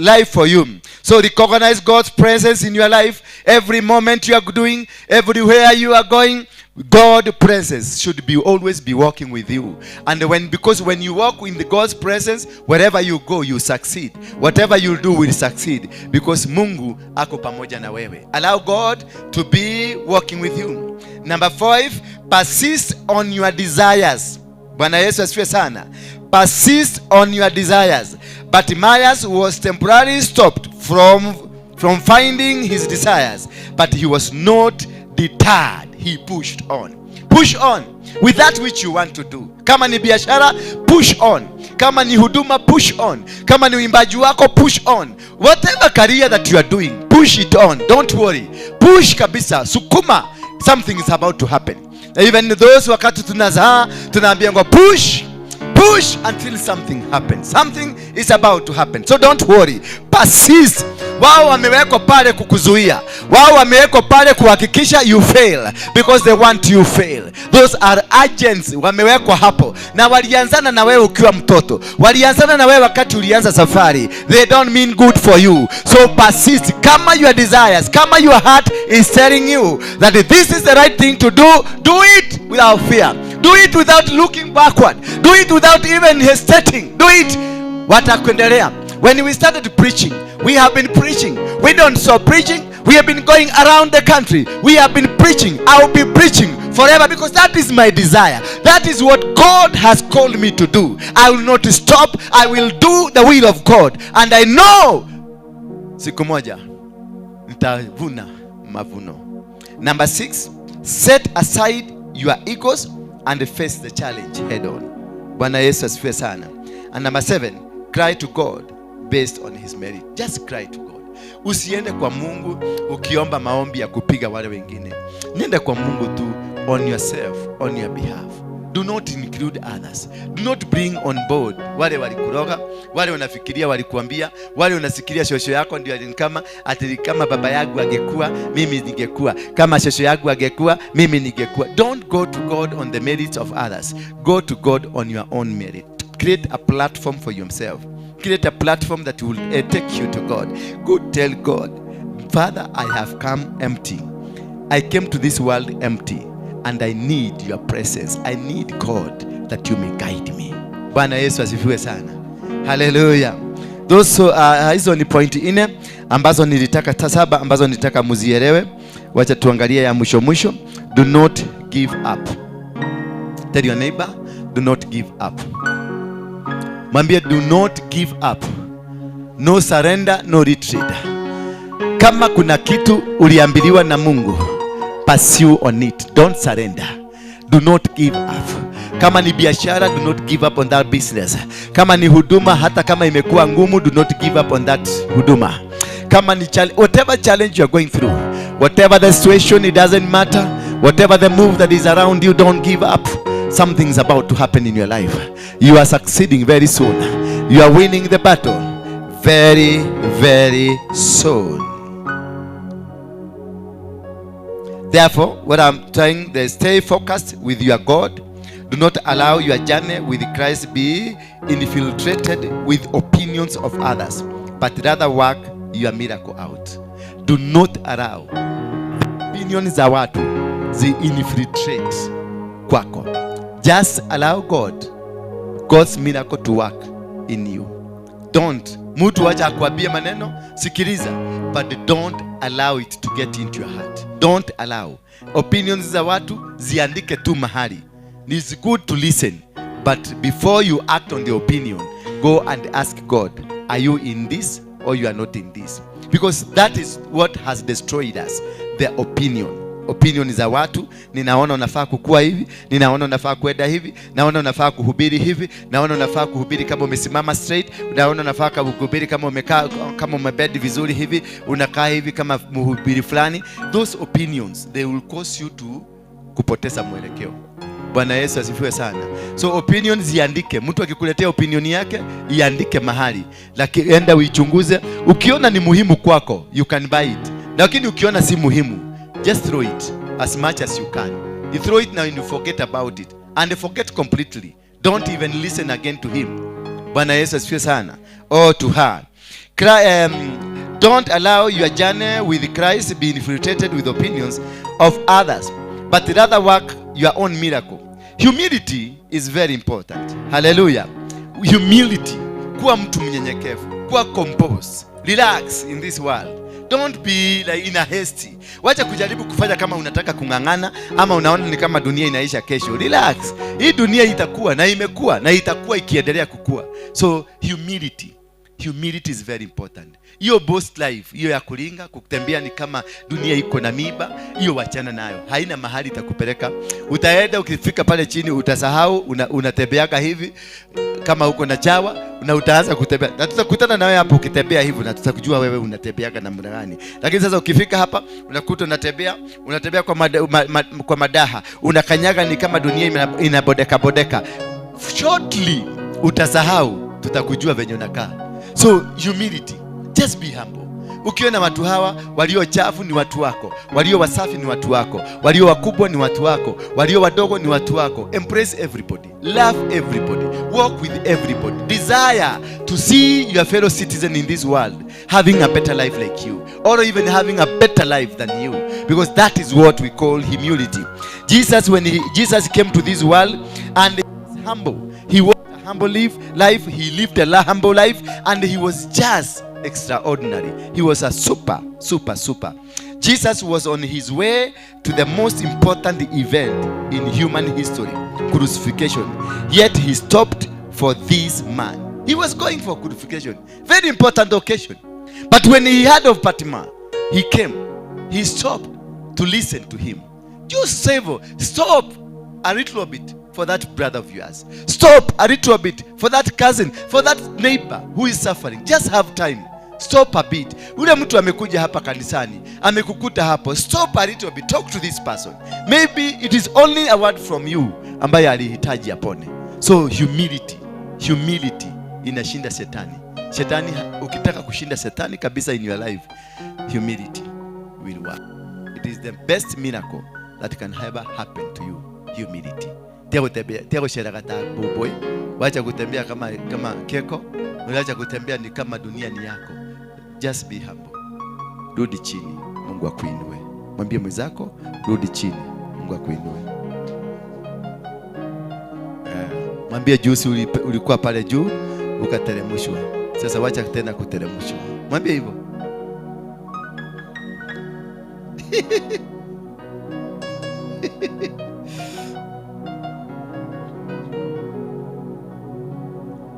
life for you. So recognize God's presence in your life. Every moment you are doing, everywhere you are going, God's presence should be always be walking with you. And because when you walk in the God's presence, wherever you go, you succeed. Whatever you do will succeed, because Mungu ako pamoja na wewe. Allow God to be walking with you. Number 5, persist on your desires. Bwana Yesu asifiwe sana. Persist on your desires. Bartimaeus was temporarily stopped from finding his desires, but he was not deterred. He pushed on. Push on with that which you want to do. Kama ni biashara, push on. Kama ni huduma, push on. Kama ni uimbaji wako, push on. Whatever career that you are doing, push it on. Don't worry. Push kabisa. Sukuma. Something is about to happen. Even those wakati tunazaa, tunaambia ngo push. Push until something happens. Something is about to happen. So don't worry. Persist. Wao wamewekwa pale kukuzuia. Wao wamewekwa pale kuhakikisha you fail, because they want you fail. Those are agents wamewekwa hapo. Na walianzana na wewe ukiwa mtoto. Walianzana na wewe wakati ulianza safari. They don't mean good for you. So persist. Kama your desires, kama your heart is telling you that this is the right thing to do, do it without fear. Do it without looking backward. Do it without even hesitating. Do it. Watakuendelea. When we started preaching, we have been preaching. We don't stop preaching. We have been going around the country. We have been preaching. I will be preaching forever, because that is my desire. That is what God has called me to do. I will not stop. I will do the will of God. And I know siku moja nitavuna mavuno. Number 6, set aside your egos and face the challenge head on. Bwana Yesu asifiwe sana. And number 7, cry to God based on his merit. Just cry to God. Usiende kwa Mungu ukiomba maombi ya kupiga wale wengine. Nenda kwa Mungu tu on yourself, on your behalf. Do not include others. Do not bring on board wale walikuroga, wale unafikiria walikuambia, wale unasikiria shosho yako ndio alinikama, ati kama baba yangu angekuwa, mimi ningekuwa. Kama shosho yangu angekuwa, mimi ningekuwa. Don't go to God on the merits of others. Go to God on your own merit. Create a platform for yourself. Create a platform that will take you to God. Go tell God, Father, I have come empty. I came to this world empty. And I need your presence. I need God that you may guide me. Bwana Yesu asifiwe sana. Hallelujah. Those hizo ni point 4 ambazo nilitaka, 7 ambazo nilitaka muzielewe. Wacha tuangalie ya mwisho mwisho. Do not give up. Tell your neighbor, do not give up. Mwambie, do not give up. No surrender, no retreat. Kama kuna kitu uliambiliwa na Mungu, pursue on it. Don't surrender. Do not give up. Kama ni biashara, do not give up on that business. Kama ni huduma, hata kama imekuwa ngumu, do not give up on that huduma. Kama ni whatever challenge you are going through, whatever the situation, it doesn't matter. Whatever the move that is around you, don't give up. Something's about to happen in your life. You are succeeding very soon. You are winning the battle very, very soon. Therefore, what I'm trying, they stay focused with your God. Do not allow your journey with Christ be infiltrated with opinions of others, but rather work your miracle out. Do not allow the opinions za watu zi infiltrate kwako. Just allow God's miracle to work in you. Don't. Mtu wacha akwambie maneno, sikiliza, but don't allow it to get into your heart. Don't allow. Opinions za watu ziandike tu mahali. It's good to listen, but before you act on the opinion, go and ask God, are you in this or you are not in this? Because that is what has destroyed us, the opinion. Opinion za watu, ninaona unafaa kukua hivi, ninaona unafaa kwenda hivi, naona unafaa kuhubiri hivi, naona unafaa kuhubiri kama umesimama straight, naona unafaa kuhubiri kama umekaa, kama umebed vizuri hivi, unakaa hivi kama mhubiri fulani. Those opinions, they will cause you to kupoteza mwelekeo. Bwana Yesu asifiwe sana. So opinions ziandike. Mtu akikuletea opinion yake, iandike mahali. Lakini enda uichunguze. Ukiona ni muhimu kwako, you can buy it. Lakini ukiona si muhimu, just throw it as much as you can. You throw it now and you forget about it. And forget completely. Don't even listen again to him. Bwana Yesu asifiwe sana. Or to her. Don't allow your journey with Christ be infiltrated with opinions of others, but rather work your own miracle. Humility is very important. Hallelujah. Humility. Kuwa mtu mnyenyekevu. Kuwa composed. Relax in this world. Don't be like in a hasty. Wacha kujaribu kufanya kama unataka kung'ang'ana ama unaona ni kama dunia inaisha kesho. Relax. Hii dunia itakuwa na imekuwa na itakuwa ikiendelea kukua. So humility. Humility is very important. Hiyo boast life, hiyo ya kulinga, kutembea ni kama dunia iko na miba, hiyo wachana nayo. Haina mahali itakupeleka. Utaenda ukifika pale chini utasahau unatembeaga hivi kama uko na chawa na utaanza kutembea. Na tutakutana nawe hapo ukitembea hivi na tutakujua wewe unatembeaga namna gani. Lakini sasa ukifika hapa unakuta unatembea kwa madaha, unakanyaga ni kama dunia inabodeka bodeka. Shortly utasahau, tutakujua venye unakaa. So humility, just be humble. Ukiona watu hawa walio chafu ni watu wako, walio wasafi ni watu wako, walio wakubwa ni watu wako, walio wadogo ni watu wako. Embrace everybody, love everybody, walk with everybody. Desire to see your fellow citizen in this world having a better life like you, or even having a better life than you, because that is what we call humility. Jesus, when Jesus came to this world and he was humble, he walked a humble life, he lived a humble life, and he was just extraordinary. He was a super, super, super. Jesus was on his way to the most important event in human history, crucifixion. Yet he stopped for this man. He was going for crucifixion. Very important occasion. But when he heard of Fatima, he came. He stopped to listen to him. Just stop a little bit for that brother of yours. Stop a little bit for that cousin, for that neighbor who is suffering. Just have time. Stop a bit. Ule mtu amekuja hapa kanisani, amekukuta hapo. Stop a little bit. Talk to this person. Maybe it is only a word from you ambaye alihitaji apone. So humility, humility inashinda shetani. Shetani, ukitaka kushinda shetani kabisa in your life, humility will work. It is the best miracle that can ever happen to you. Humility. Teo sheragata boboy. Wacha kutembea kama keko. Wacha kutembea ni kama dunia ni yako. Just be humble. Rudi chini, Mungu akuinue. Mwambie mwenzako, rudi chini, Mungu akuinue. Mwambie juzi ulikuwa pale juu ukateremshwa. Sasa wacha tena kuteremshwa. Mwambie hivyo.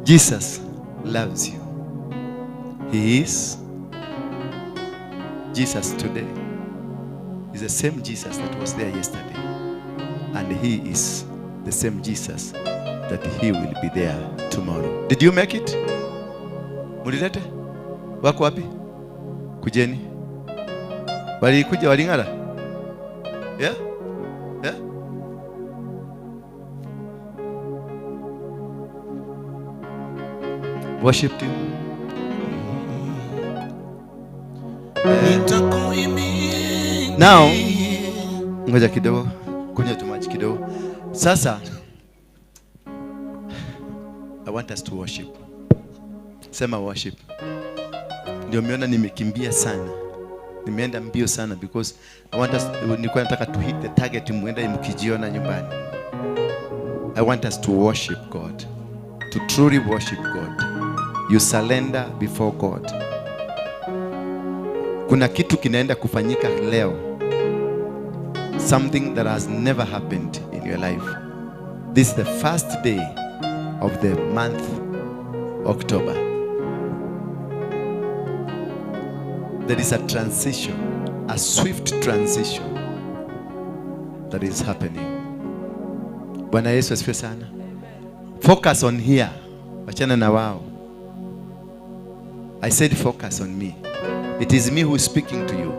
Jesus loves you. He is Jesus today. Is the same Jesus that was there yesterday. And he is the same Jesus that he will be there tomorrow. Did you make it? Mulilete? Wako wapi? Kujeni. Walikuja walingara? Yeah? Yeah? Worship him. Now, ngoja kidogo, kunywa tu maji kidogo. Sasa, I want us to worship. Sema worship. Ndio umeona nimekimbia sana. Nimeenda mbio sana because I want us, nilikuwa nataka to hit the target muende mkijiona nyumbani. I want us to worship God. To truly worship God. You surrender before God. Kuna kitu kinaenda kufanyika leo. Something that has never happened in your life. This is the first day of the month October. There is a transition, a swift transition that is happening. Bwana Yesu asifiwe sana. Focus on here. Wachana na wao. I said focus on me. It is me who is speaking to you.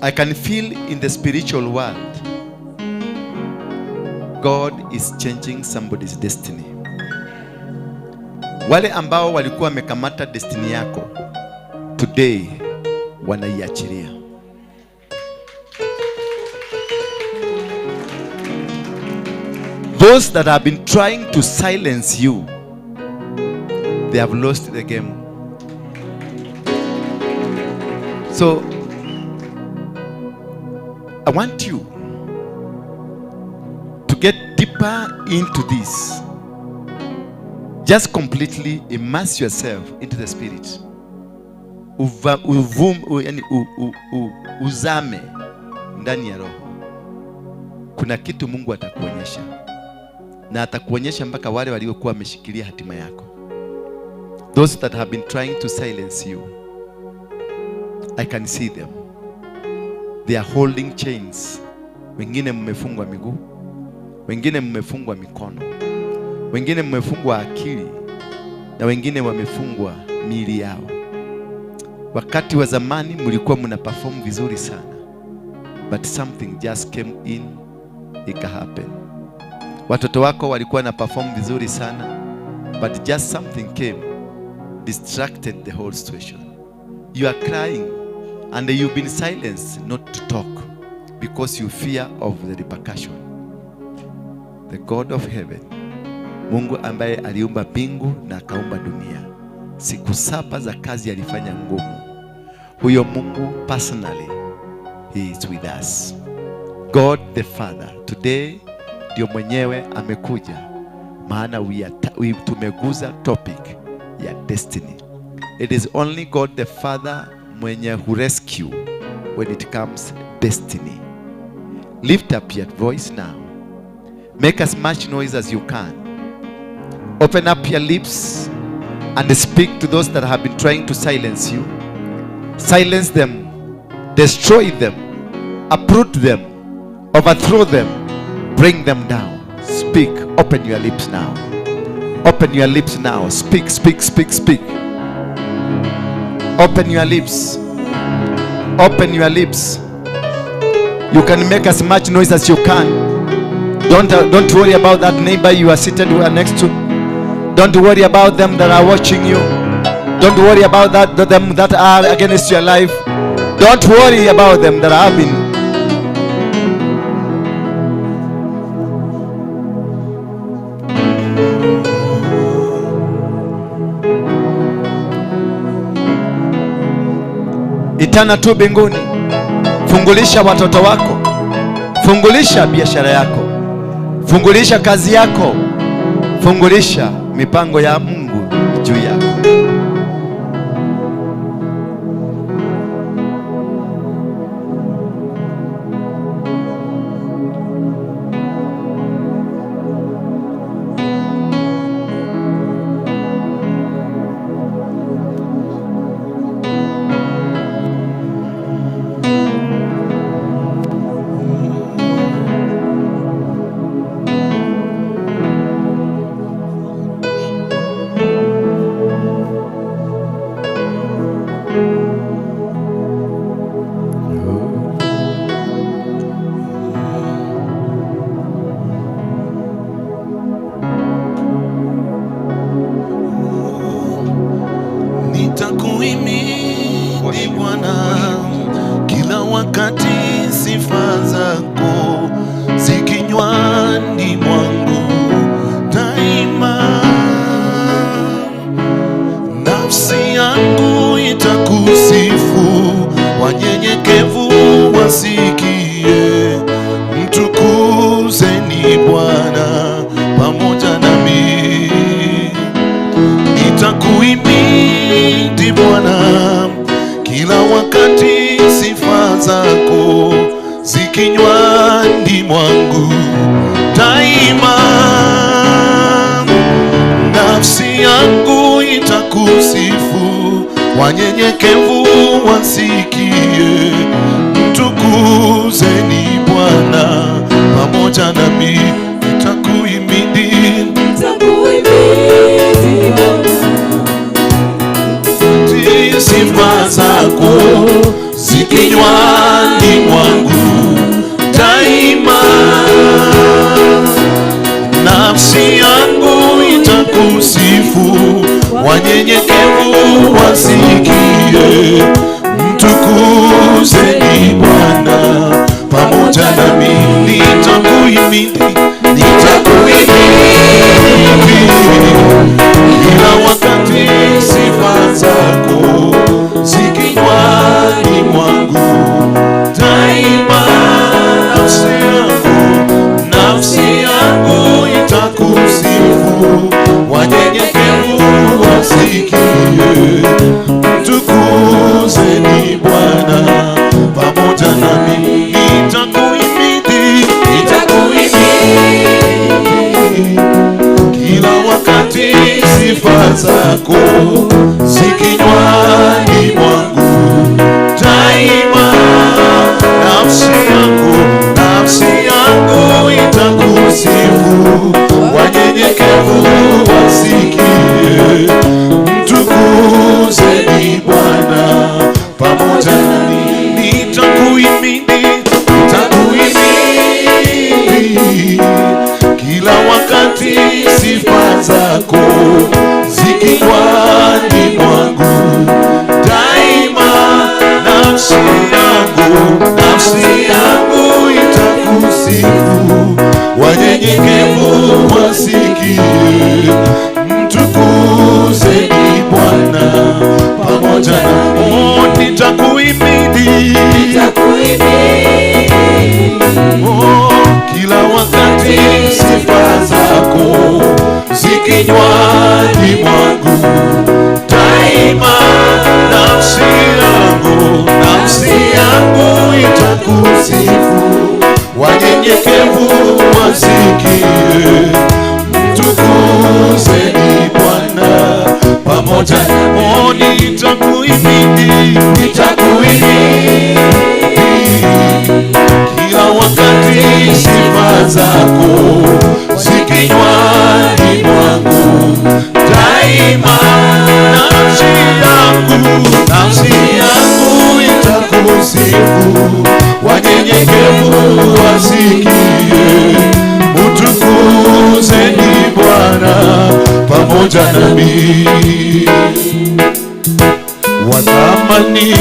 I can feel in the spiritual world, God is changing somebody's destiny. Wale ambao walikuwa wamekamata destiny yako, today wanaiachilia. Those that have been trying to silence you, they have lost the game. So, I want you to get deeper into this. Just completely immerse yourself into the Spirit. Uzame ndani ya Roho. Kuna kitu Mungu atakuonyesha. Na atakuonyesha mpaka wale waliokuwa wameshikilia hatima yako. Those that have been trying to silence you, I can see them. They are holding chains. Wengine mmefungwa miguu, wengine mmefungwa mikono, wengine mmefungwa akili, na wengine wamefungwa miili yao. Wakati wa zamani mlikuwa mna perform vizuri sana, but something just came in, ika happen. Watoto wako walikuwa na perform vizuri sana, but just something came, distracted the whole situation. You are crying and you've been silenced not to talk because you fear of the repercussion. The God of heaven, Mungu ambaye aliumba mbingu na akaumba dunia, siku 7 za kazi alifanya ngumu. Huyo Mungu personally, he is with us. God the Father today ndio mwenyewe amekuja, maana tumeguza topic ya destiny. It is only God the Father mwenye who rescue when it comes destiny. Lift up your voice now. Make as much noise as you can. Open up your lips and speak to those that have been trying to silence you. Silence them, destroy them, uproot them, overthrow them, bring them down. Speak. Open your lips now. Open your lips now. Speak, speak, speak, speak. Open your lips. Open your lips. You can make as much noise as you can. Don't worry about that neighbor you are seated next to. Don't worry about them that are watching you. Don't worry about them that are against your life. Don't worry about them that have been. Itana tu mbinguni. Fungulisha watoto wako. Fungulisha biashara yako. Fungulisha kazi yako. Fungulisha mipango ya Mungu juu yako. Nitakuhimidi Bwana kila wakati, sifa zako zikinywani mwangu daima. Nafsi yangu itakusifu, wanyenyekevu wasikie. Mtukuzeni Bwana pamoja nami. Nitakuhimidi Bwana kila wakati, sifa zako zikinywani mwangu daima. Nafsi yangu itakusifu, wanyenyekevu wasikie. Mtukuzeni Bwana pamoja nami. Nitakuhimidi, nitakuhimidi Bwana, sifa zako zikinywani mwangu daima. Nafsi yangu itakusifu, wanyenyekevu wasikie. Mtukuzeni Bwana pamoja nami. Nitakuhimidi, nitakuhimidi zako zikinywani mwangu daima. Nafsi yangu itakusifu, wanyenyekevu wasikie. Mtukuzeni Bwana pamoja nami, nitakuhimidi, nitakuhimidi kila wakati, sifa zako zikinywani mwangu daima. Nafsi yangu itakusifu, wanyenyekevu wasikie. Mtukuzeni Bwana pamoja nami, nitakuhimidi, nitakuhimidi, oh, kila wakati, sifa zako zikinywani mwangu daima. Nafsi yangu itakusifu, wanyenyekevu wasikie. Mtukuzeni Bwana pamoja nami, nitakuhimidi, nitakuhimidi kila wakati, sifa zako zikinywani mwangu daima. Nafsi yangu itakusifu, wanyenyekevu wasikie. Mtukuzeni Bwana pamoja nami. Wa thamani,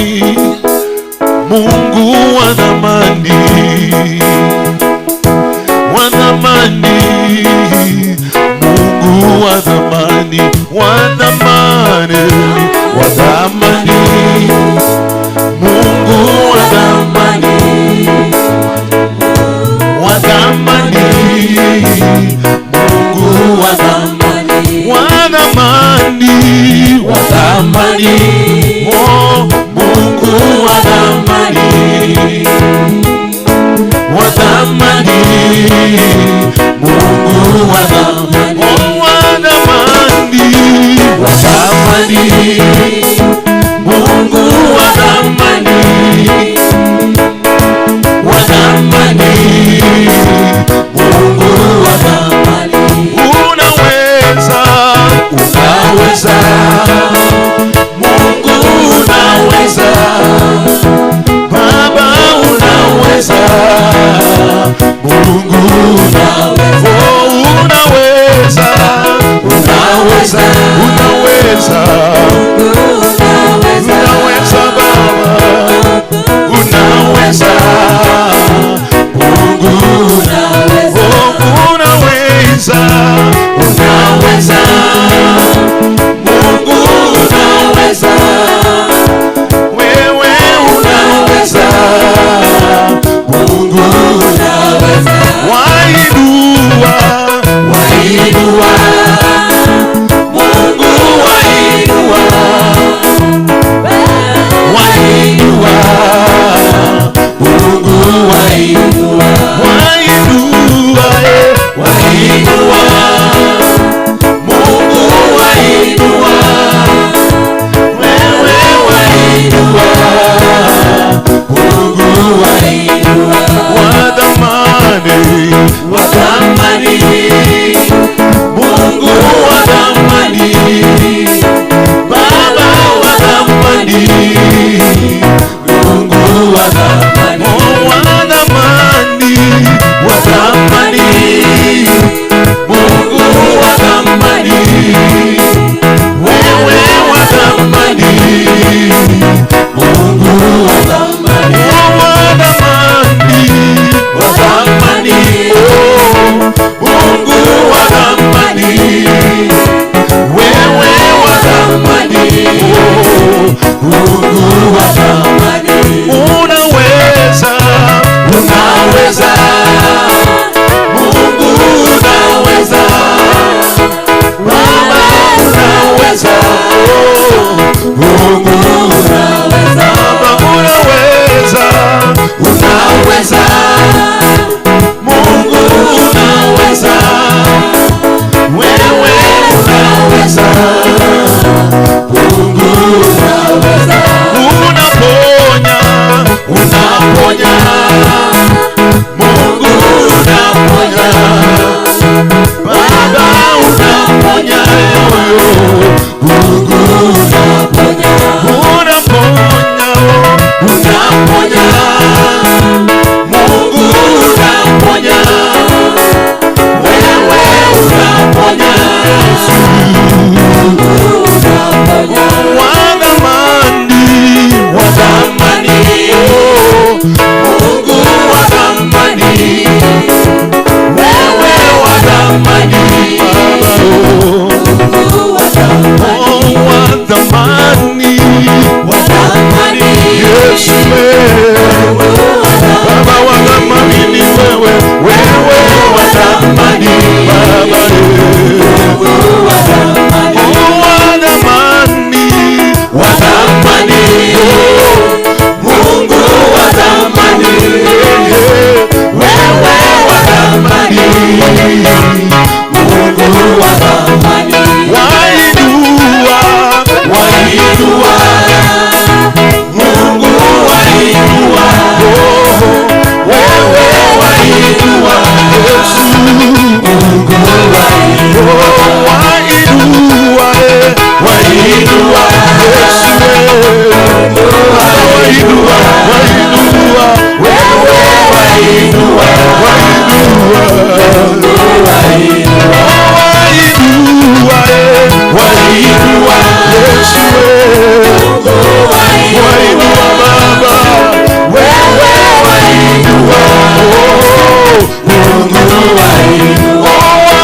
Mungu wa thamani, wa thamani, Mungu wa thamani, wa thamani, wa thamani, Mungu wa thamani, wa thamani, Mungu wa thamani, wa thamani, wa thamani, oh, Mungu wa thamani, wa thamani, Mungu wa thamani, oh, wa thamani, wa thamani, Mungu wa thamani, wa thamani, Mungu wa thamani. Unaweza, unaweza, Mungu Unaponya, Mungu unaponya, Baba unaponya, Mungu unaponya, unaponya, unaponya, Mungu unaponya, wewe unaponya, Mungu unaponya, wa thamani, Mungu wa thamani, wewe wa thamani, Mungu wa thamani, wa thamani, wa thamani, Yesu wewe, Baba wa thamani ni wewe, wewe wa thamani, Baba wa thamani, wa thamani, wa thamani, Mungu wa thamani, wewe wa thamani, Mungu wa thamani, wainua, wainua, Mungu wainua, wewe wainua, Yesu, Mungu wainua, wainua, wainua, Yesu, wainua, wainua, wewe wainua, wainua, wainua, wainua, Yesu, wainua Baba, wewe wainua, Mungu wainua,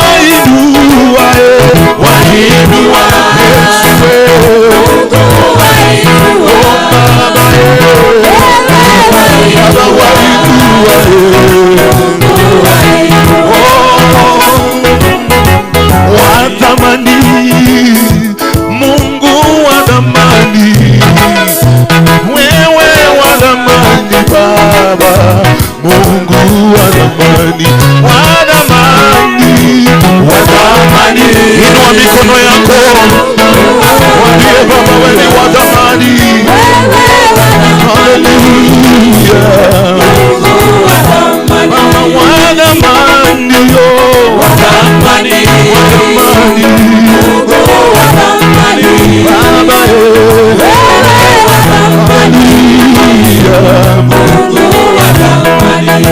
wainua, wainua, Yesu, wainua Baba, Baba wainua, wa thamani, Mungu wa thamani, wewe wa thamani Baba, Mungu wa thamani, wa thamani, wa thamani. Inua mikono yako, mwambie Baba wewe ni wa thamani. Haleluya. Baba wa thamani, wa thamani, wa thamani, Mungu wa thamani, Baba wewe wa thamani, Mungu wa thamani.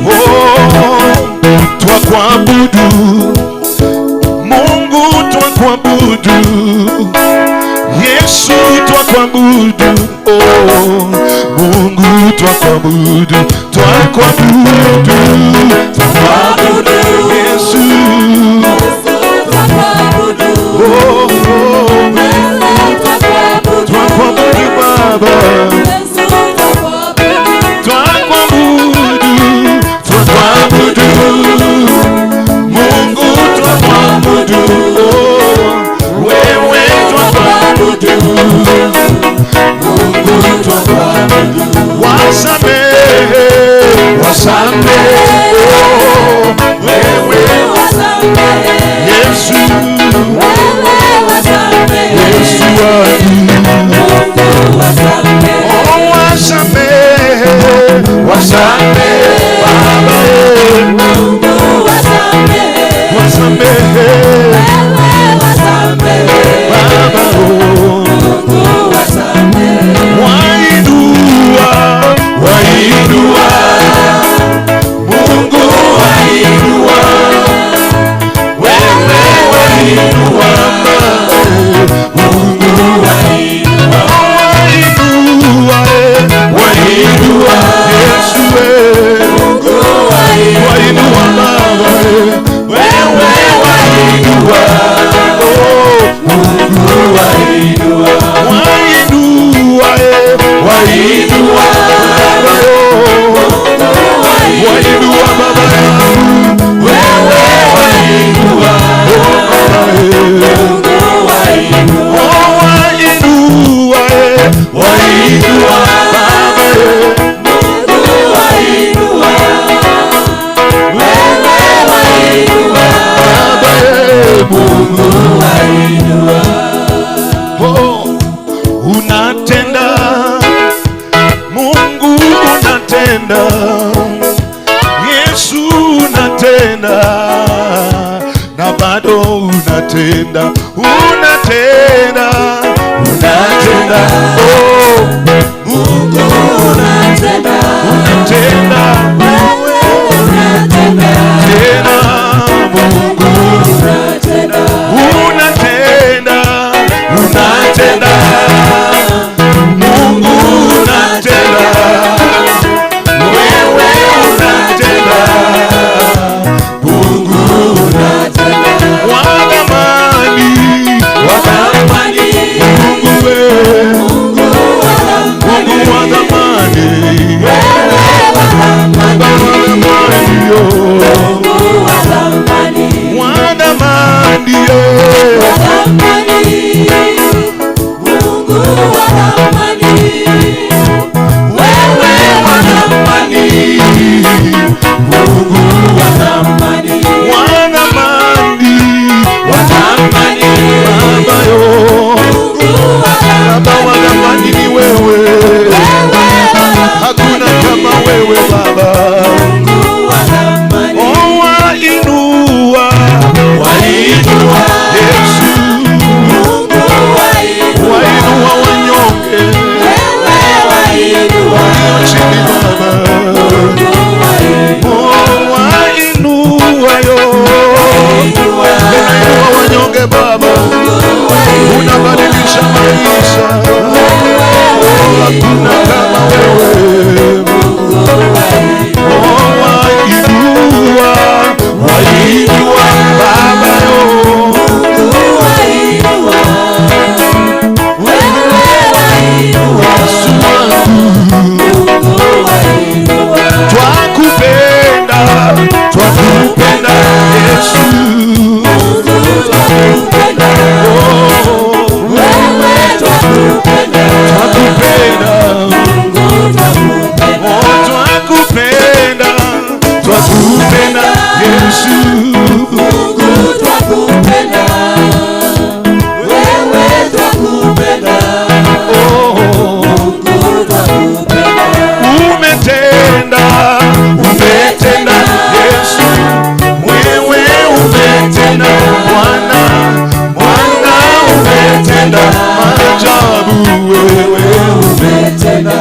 Oh, twakuabudu Mungu, twakuabudu Yesu, twakuabudu, oh Mungu twakuabudu, twakuabudu, twakuabudu Yesu, twakuabudu, oh twakuabudu Baba, twakuabudu, twakuabudu Mungu, twakuabudu, oh wewe twakuabudu, Mungu twakuabudu, wasamehe, wasamehe, oh wewe wasamehe, Yesu, wewe wasamehe, Yesu Mungu wasamehe, oh wasamehe, wasamehe Baba, Mungu wasamehe, wasamehe, wewe wasamehe Baba, Mungu wasamehe, wainua, wainua, Mungu wainua, wewe wainua, Mungu wainua, wainua, wainua, Yesu, Mungu wainua, Baba, wewe wainua, oh Mungu wainua, wainua, wainua, Baba, wainua Baba, wewe wainua, oh Baba, wainua, wainua, wainua Baba, Mungu wainua, wewe wainua Baba, Mungu wainua. Oh, unatenda Mungu Unatenda, unatenda, unatenda. Oh, Mungu unatenda, unatenda, wewe unatenda. Tena Mungu unatenda, unatenda, unatenda. Mungu unatenda, wewe unatenda. Mungu unatenda. Wa thamani, Mungu wewe, Mungu wa thamani, wewe wa thamani, Mungu wa thamani, wa thamani, wa thamani, Mungu wa thamani, wewe wa thamani, Mungu wa thamani, wa thamani, wa thamani, Baba yo, Baba wa thamani ni wewe, hakuna kama wewe Baba. Oh, wainua, wainua Yesu, wainua wanyonge, walio chini Baba. Oh, wainua yo, unainua wanyonge Baba, unabadilisha maisha. Oh, hakuna kama wewe. Oh, wainua, wainua Baba yo, Yesu wangu, twakupenda, twakupenda Yesu. Oh, twakupenda, oh, twakupenda, twakupenda Yesu. Oh, umetenda, umetenda Yesu, wewe umetenda Bwana, Bwana umetenda maajabu, wewe umetenda,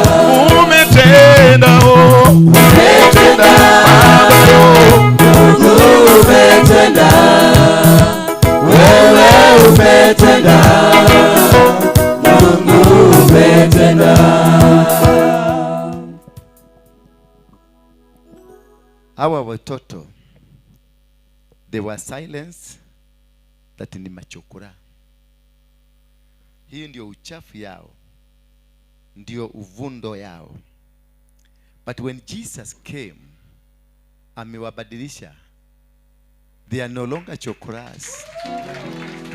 umetenda, oh, umetenda Baba yo, Umetenda, wewe umetenda, Mungu umetenda. Hawa watoto, they were silenced that ni machokora. Hii ndio uchafu yao, ndio uvundo yao. But when Jesus came, amewabadilisha. They are no longer chokoras.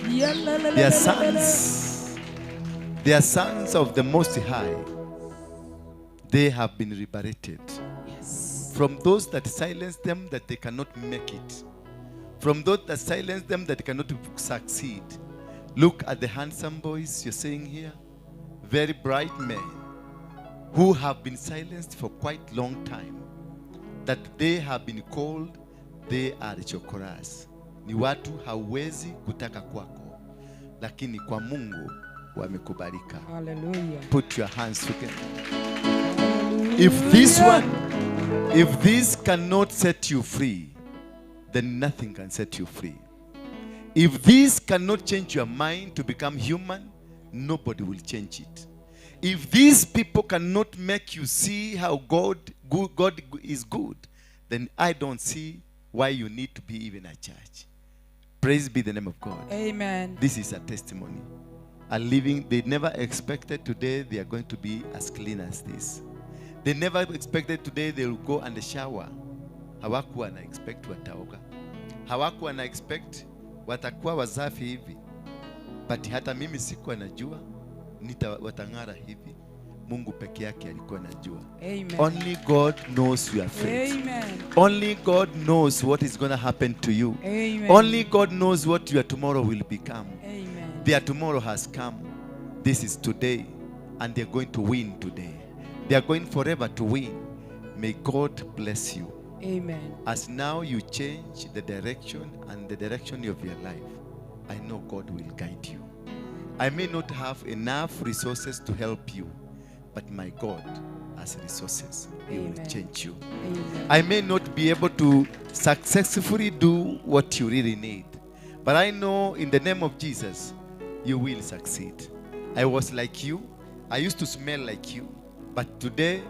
They are sons. They are sons of the Most High. They have been liberated. From those that silence them that they cannot make it. From those that silence them that they cannot succeed. Look at the handsome boys you're seeing here. Very bright men who have been silenced for quite long time. That they have been called, they are chokoras. Ni watu hauwezi kutaka kwako, lakini kwa Mungu wamekubalika. Hallelujah. Put your hands together. If this one, if this cannot set you free, then nothing can set you free. If this cannot change your mind to become human, nobody will change it. If these people cannot make you see how God is good, then I don't see why you need to be even a church. Praise be the name of God. Amen. This is a testimony. A living, they never expected today they are going to be as clean as this. They never expected today they will go and shower. Hawakuwa na expect wataoga. Hawakuwa na expect watakuwa wasafi hivi. But hata mimi sikuwa najua watang'ara hivi. Mungu peke yake alikuwa anajua. Amen. Only God knows your fate. Amen. Only God knows what is going to happen to you. Amen. Only God knows what your tomorrow will become. Amen. Their tomorrow has come. This is today, and they're going to win today. They are going forever to win. May God bless you. Amen. As now you change the direction and the direction of your life, I know God will guide you. I may not have enough resources to help you, but my God has resources. He will change you. Amen. I may not be able to successfully do what you really need, but I know in the name of Jesus, you will succeed. I was like you. I used to smell like you, but today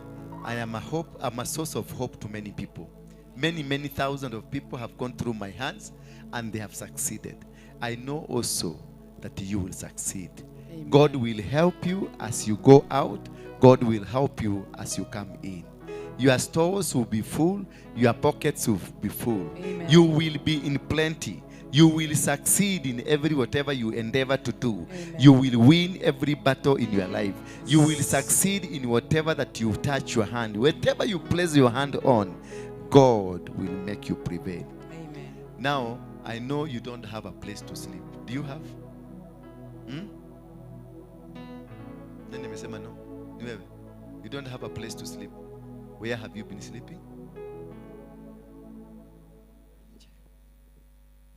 I am a hope. I'm a source of hope to many people. Many, many thousands of people have gone through my hands and they have succeeded. I know also that you will succeed. Amen. God will help you as you go out. God will help you as you come in. Your stores will be full. Your pockets will be full. Amen. You will be in plenty. You will succeed in every whatever you endeavor to do. Amen. You will win every battle in your life. You will succeed in whatever that you touch your hand. Whatever you place your hand on, God will make you prevail. Amen. Now, I know you don't have a place to sleep. Do you have? Nani amesema no? Ni wewe. You don't have a place to sleep. Where have you been sleeping?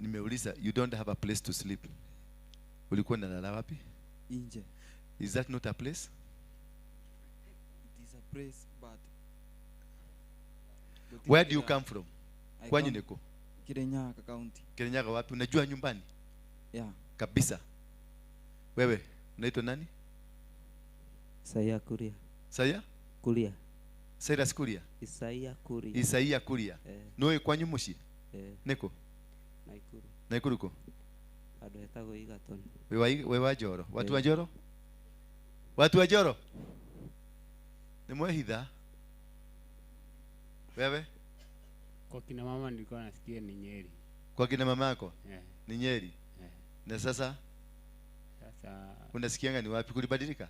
Nimeuliza, you don't have a place to sleep. Ulikuwa unalala wapi? Nje. Is that not a place? It is a place, but where do you come from? I Kwanyu come niko? Kirinyaga County. Kirinyaga wapi? Unajua nyumbani? Yeah. Kabisa. Wewe, unaitwa nani? Isaiah Kuria. Isaiah? Kuria. Cyrus Kuria. Isaiah Kuria. Isaiah Kuria. Eh. Noe kwanyu muci? Eh. Niko? Nakuru. Nakuru ko? Andũ etagwo Egerton. Wewe wa Njoro. Watu wa Eh. Njoro? Watu wa Njoro? Ni mwehitha? Wewe? Kwa kina mama nilikuwa nasikia ni Nyeri. Kwa kina mama yako? Yeah. Ni Nyeri? Yeah. Na sasa? Sasa unasikianga ni wapi? Kulibadilika?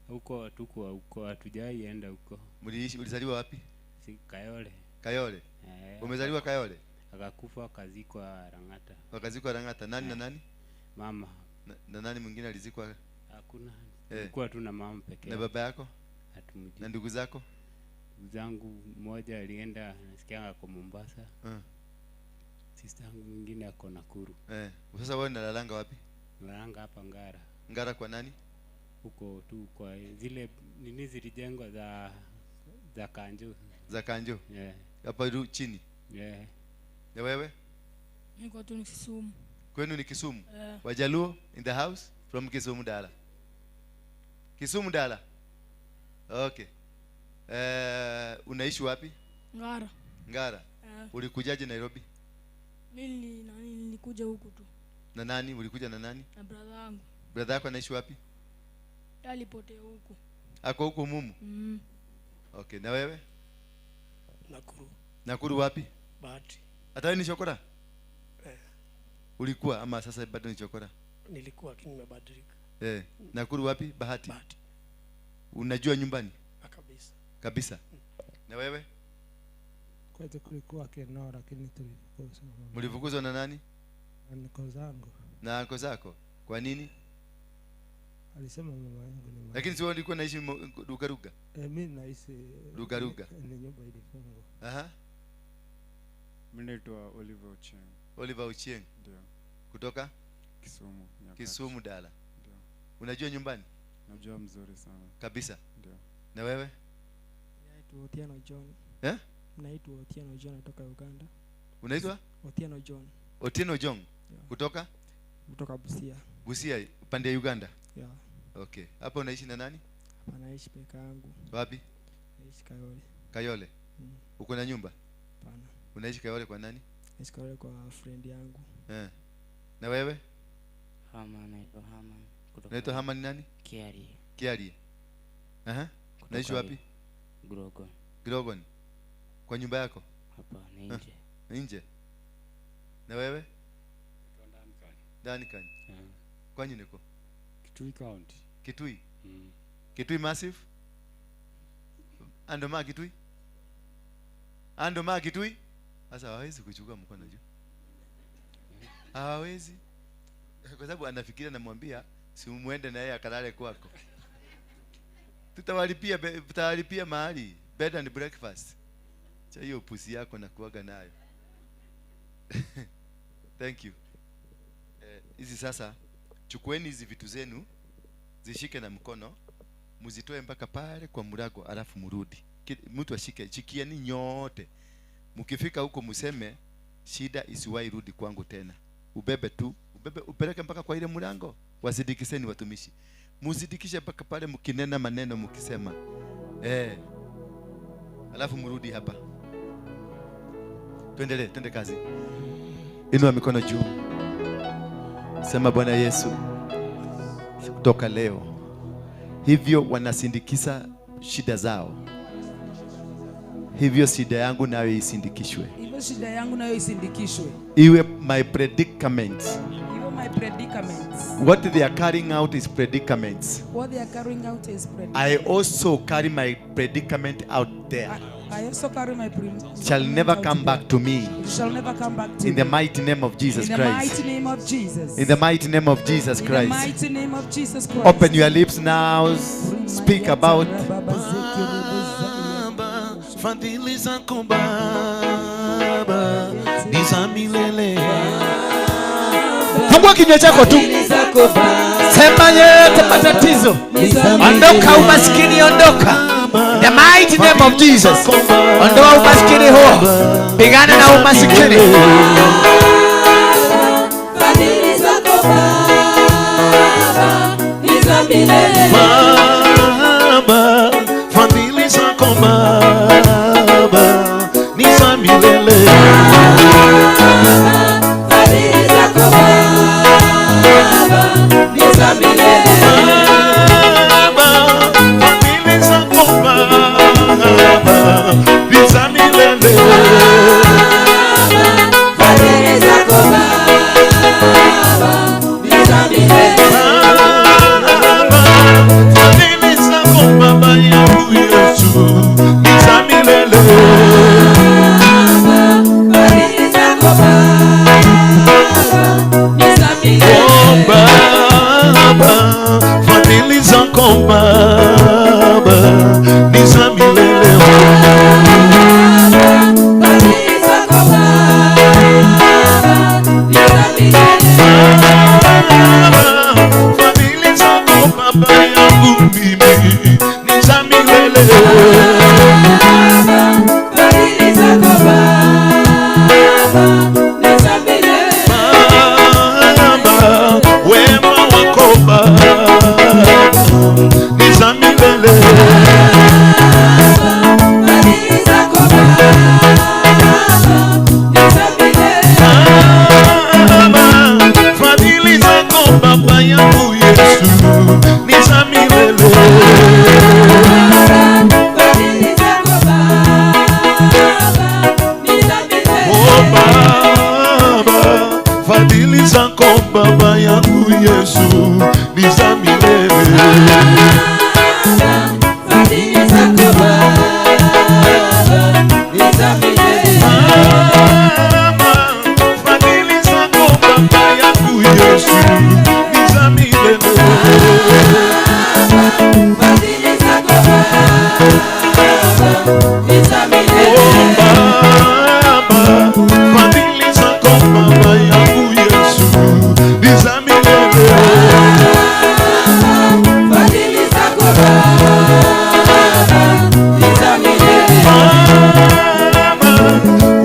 Huko tuko huko, hatujaienda huko. Mliishi, ulizaliwa wapi? Si Kayole. Kayole? Umezaliwa Kayole? Akakufa akazikwa Lang'ata. Wakazikwa Lang'ata. Nani na nani? Mama. Na nani mwingine alizikwa? Hakuna. Nilikuwa tu na mama pekee. Na baba yako? Hatumjui. Na ndugu zako? Ndugu zangu mmoja alienda, nasikianga kwa Mombasa. Sister yangu mwingine ako Nakuru. Sasa wewe unalalanga wapi? Nalalanga hapa Ngara. Ngara kwa nani? Huko tu kwa zile nini zilijengwa za Kanjo. Za Kanjo? Yeah. Hapa chini? Yeah. Na wewe? Niko tu ni Kisumu. Kwenu ni Kisumu? Yeah. Wajaluo in the house from Kisumu Dala. Kisumu Dala. Okay. Unaishi wapi? Ngara. Ngara. Yeah. Ulikujaje Nairobi? Mimi nilikuja huku tu. Na nani? Ulikuja na nani? Na brother yangu. Brother yako anaishi wapi? Alipotea huku. Ako huku mumu? Mm. Okay, na wewe? Nakuru. Nakuru wapi? Bahati. Hata wewe ni chokora? Eh. Ulikuwa ama sasa bado ni chokora? Nilikuwa lakini nimebadilika. Nakuru wapi? Bahati. Bahati. Unajua nyumbani? Kabisa. Kabisa. Na wewe? Kwetu kulikuwa Kenora lakini tulifukuzwa. Mlifukuzwa na nani? Na zangu. Na anko zako? Kwa nini? Alisema mama yangu ni mama. Lakini si wewe ulikuwa unaishi Rugaruga? Mimi naishi Rugaruga. Ni nyumba ilifungwa. Aha. Mimi naitwa Oliver Ochieng. Oliver Ochieng. Ndio. Kutoka Kisumu. Nyakach. Kisumu Dala. Ndio. Unajua nyumbani? Najua mzuri sana. Kabisa. Ndio. Na wewe? Naitwa Otieno John. Eh? Naitwa Otieno John kutoka Uganda. Unaitwa? Otieno John. Otieno John. Yeah. Kutoka? Kutoka Busia. Busia upande ya Uganda? Yeah. Okay. Hapa unaishi na nani? Hapa naishi peke yangu. Wapi? Naishi Kayole. Kayole. Mm. Uko na nyumba? Hapana. Unaishi Kayole kwa nani? Naishi Kayole kwa friend yangu. Na wewe? Haman, naitwa Haman. Kutoka Unaitwa Haman nani? Kiarie. Kiarie. Aha. Unaishi wapi? Grogon. Grogon. Kwa nyumba yako? Hapa, ni nje. Nje. Na wewe? Duncan. Kwanyu niko? Kitui County. Kitui? Kitui Massive? Andoma Kitui? Andoma Kitui? Sasa hawezi kuchukua mkono juu. Hawezi. Kwa sababu anafikiria, namwambia si muende na yeye akalale kwako. Tutawalipia mahali, bed and breakfast. Cha hiyo pusi yako na kuaga nayo. Thank you. Hizi sasa chukueni hizi vitu zenu, zishike na mkono, mzitoe mpaka pale kwa mlango, alafu mrudi. Mtu ashike, shikieni nyote. Mkifika huko mseme shida isiwahi rudi kwangu tena. Ubebe tu, ubebe upeleke mpaka kwa ile mlango. Wasidikiseni watumishi. Muzidikishe mpaka pale mkinena maneno mkisema. Alafu mrudi hapa. Tuendelee, twende kazi. Inua mikono juu. Sema Bwana Yesu, kutoka leo hivyo wanasindikisa shida zao, hivyo shida yangu nayo isindikishwe. Hivyo shida yangu nayo isindikishwe. Iwe my predicament. Iwe my predicaments. What they are carrying out is predicaments. What they are carrying out is predicaments. I also carry my predicament out there. I also carry my predicament. Shall never come back to me. It shall never come back to In the me. mighty name of Jesus In the Christ. mighty name of Jesus. In the mighty name of Jesus In the Christ. mighty name of Jesus Christ. Open your lips now. Speak about Baba, fadhili zako Baba ni za milele. Fungua kinywa chako tu. Sema yote matatizo. Ondoka umaskini, ondoka. In the mighty name of Jesus. Ondoa umaskini huo. Pigana na umaskini. Fadhili zako Baba ni za milele. Baba, fadhili zako Baba ni za milele. Fadhili zako Baba ni za milele. Baba, fadhili zako Baba ni za milele. Fadhili zako Baba ni za milele. Baba, fadhili zako Baba yangu Yesu ni za milele. Fadhili zako Baba ni za milele. Oh Baba, fadhili zako Baba ni za milele. Fadhili zako Baba ni za milele. Baba, fadhili zako Baba yangu mimi ni za milele. Fadhili zako Baba ni za milele. Baba, wema wako Baba ni za milele. Fadhili zako Baba ni za milele. Baba, fadhili zako Baba yangu Yesu ni za milele. Fadhili zako Baba ni za milele. Oh Baba, fadhili zako Baba yangu Yesu ni za milele. Fadhili zako Baba ni za milele. Baba, fadhili zako Baba yangu Yesu ni za milele. Fadhili zako Baba ni za milele. Oh Baba, fadhili zako Baba yangu Yesu ni za milele. Fadhili zako Baba ni za milele. Baba,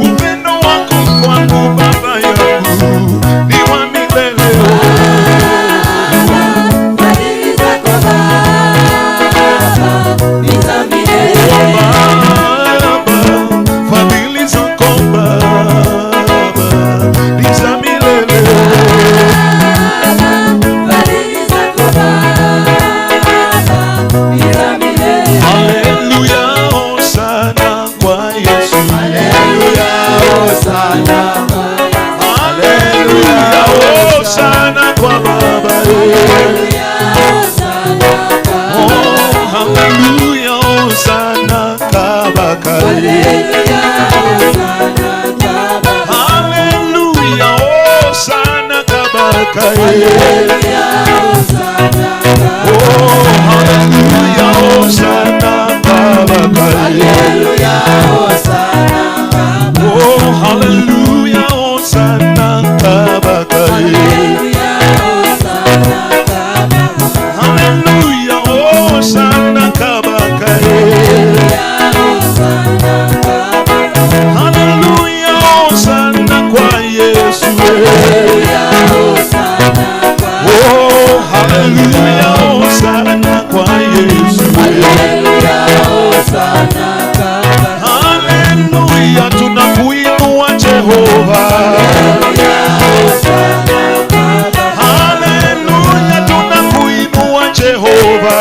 upendo wako kwangu Baba yangu ni wa milele. Fadhili zako Baba ni za milele. Baba, fadhili zako Baba ni za milele. Fadhili zako Baba ni za milele. Haleluya, hosana kwa Yesu. Haleluya, hosana. Haleluya, hosana kwa Baba. Oh, haleluya, hosana kabaka. Haleluya, hosana kabaka. Oh, haleluya, hosana kabaka. Oh, haleluya, hosana kabaka. Haleluya, tunakuinua Jehova. Haleluya, tunakuinua Jehova.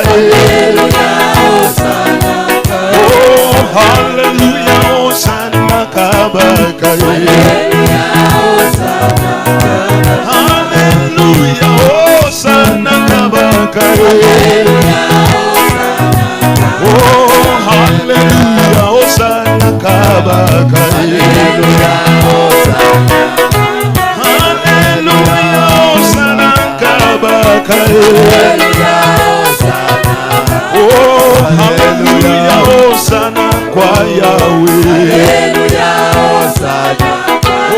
Oh, haleluya, hosana kabaka. Haleluya, hosana kabaka. Oh, haleluya, hosana kabaka. Haleluya, hosana kabaka. Oh, haleluya, hosana kwa Yahweh.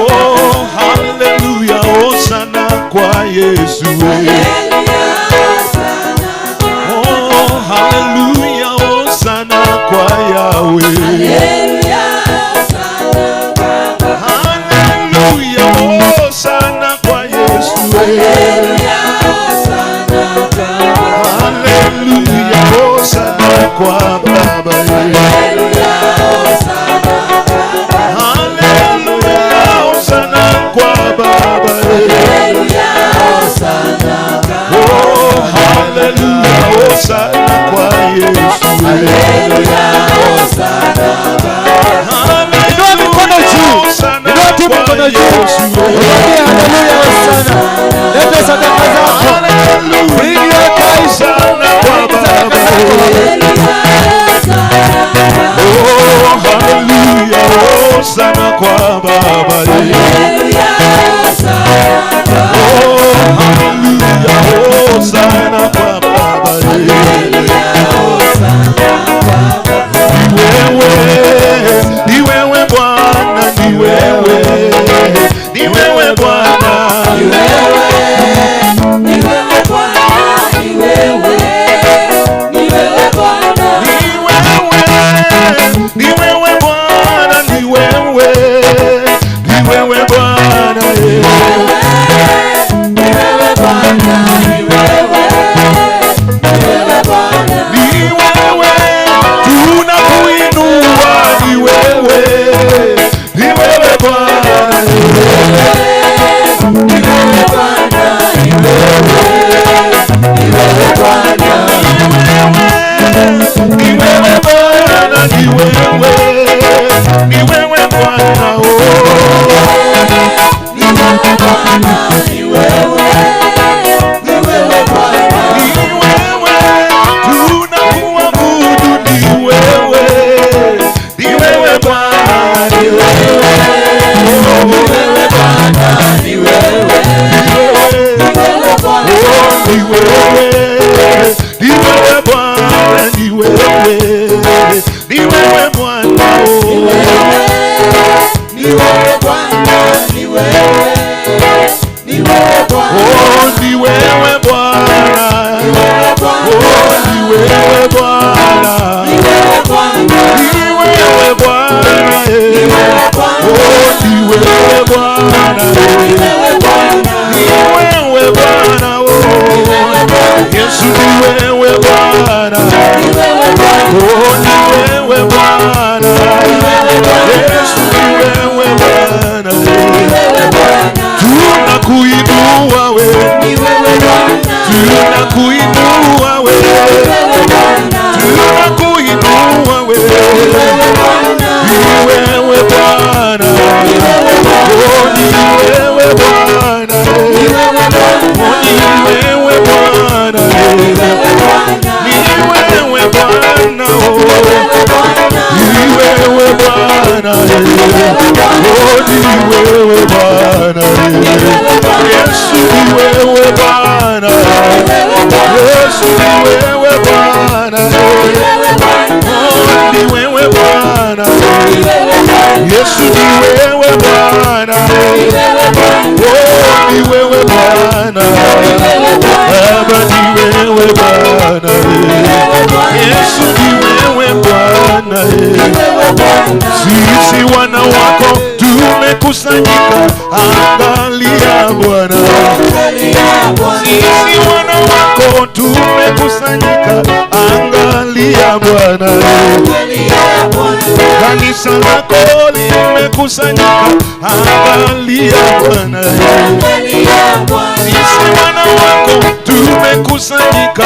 Oh, haleluya, hosana kwa Yesu. Oh, haleluya, hosana kwa Yahweh. Haleluya, hosana kwa Yesu. Haleluya, hosana kwa Baba. Haleluya, hosana kwa Baba. Oh, haleluya, hosana kwa Yesu. Inua mikono juu. Inua tu mikono juu. Mwambie haleluya hosana. Leta sadaka zako. Bring your tithes. Bring sadaka zako. Oh, haleluya, hosana kwa Baba. Oh, haleluya, hosana kwa Baba. Ni wewe Bwana, ni wewe, ni wewe Bwana, ni wewe, ni wewe Bwana, ni wewe, ni wewe Bwana, ni wewe Bwana, ni wewe, ni wewe Bwana, ni wewe Bwana, ni wewe, ni wewe Bwana, ni wewe tunakuinua, ni wewe, ni wewe Bwana, ni wewe Bwana, ni wewe, ni wewe Bwana, ni wewe Bwana, ni wewe, ni wewe Bwana, oh, ni wewe Bwana, ni wewe, ni wewe Bwana, ni wewe tunakuabudu, ni wewe, ni wewe Bwana, ni wewe, ni wewe Bwana, ni wewe, ni wewe Bwana, oh, ni wewe, ni wewe Bwana, ni wewe, ni wewe Bwana, oh, ni wewe Bwana, ni wewe, ni wewe Bwana, oh, ni wewe Bwana, ni wewe Bwana, oh, ni wewe Bwana, ni wewe Bwana, ni wewe Bwana, ni wewe Bwana, oh, ni wewe Bwana, ni wewe Bwana, ni wewe Bwana, oh, Yesu ni wewe Bwana, ni wewe Bwana, oh, ni wewe Bwana, Yesu ni wewe Bwana, ni wewe Bwana, tunakuinua wewe, ni wewe Bwana, tunakuinua wewe, ni wewe Bwana, tunakuinua wewe, ni wewe Bwana, ni wewe Bwana, ni wewe Bwana, oh, ni wewe Bwana, ni wewe Bwana, oh, ni wewe Bwana, ni wewe Bwana, ni wewe Bwana, oh, ni wewe Bwana, ni wewe Bwana, oh, ni wewe Bwana, Yesu ni wewe Bwana, Yesu ni wewe Bwana, oh, ni wewe Bwana, Yesu ni wewe Bwana, oh, ni wewe Bwana, Baba ni wewe Bwana, Yesu ni wewe Bwana, sisi wana wako tumekusanyika, angalia Bwana, sisi wana wako tumekusanyika, angalia angalia Bwana. Kanisa lako limekusanyika, angalia Bwana. Sisi wana wako tumekusanyika,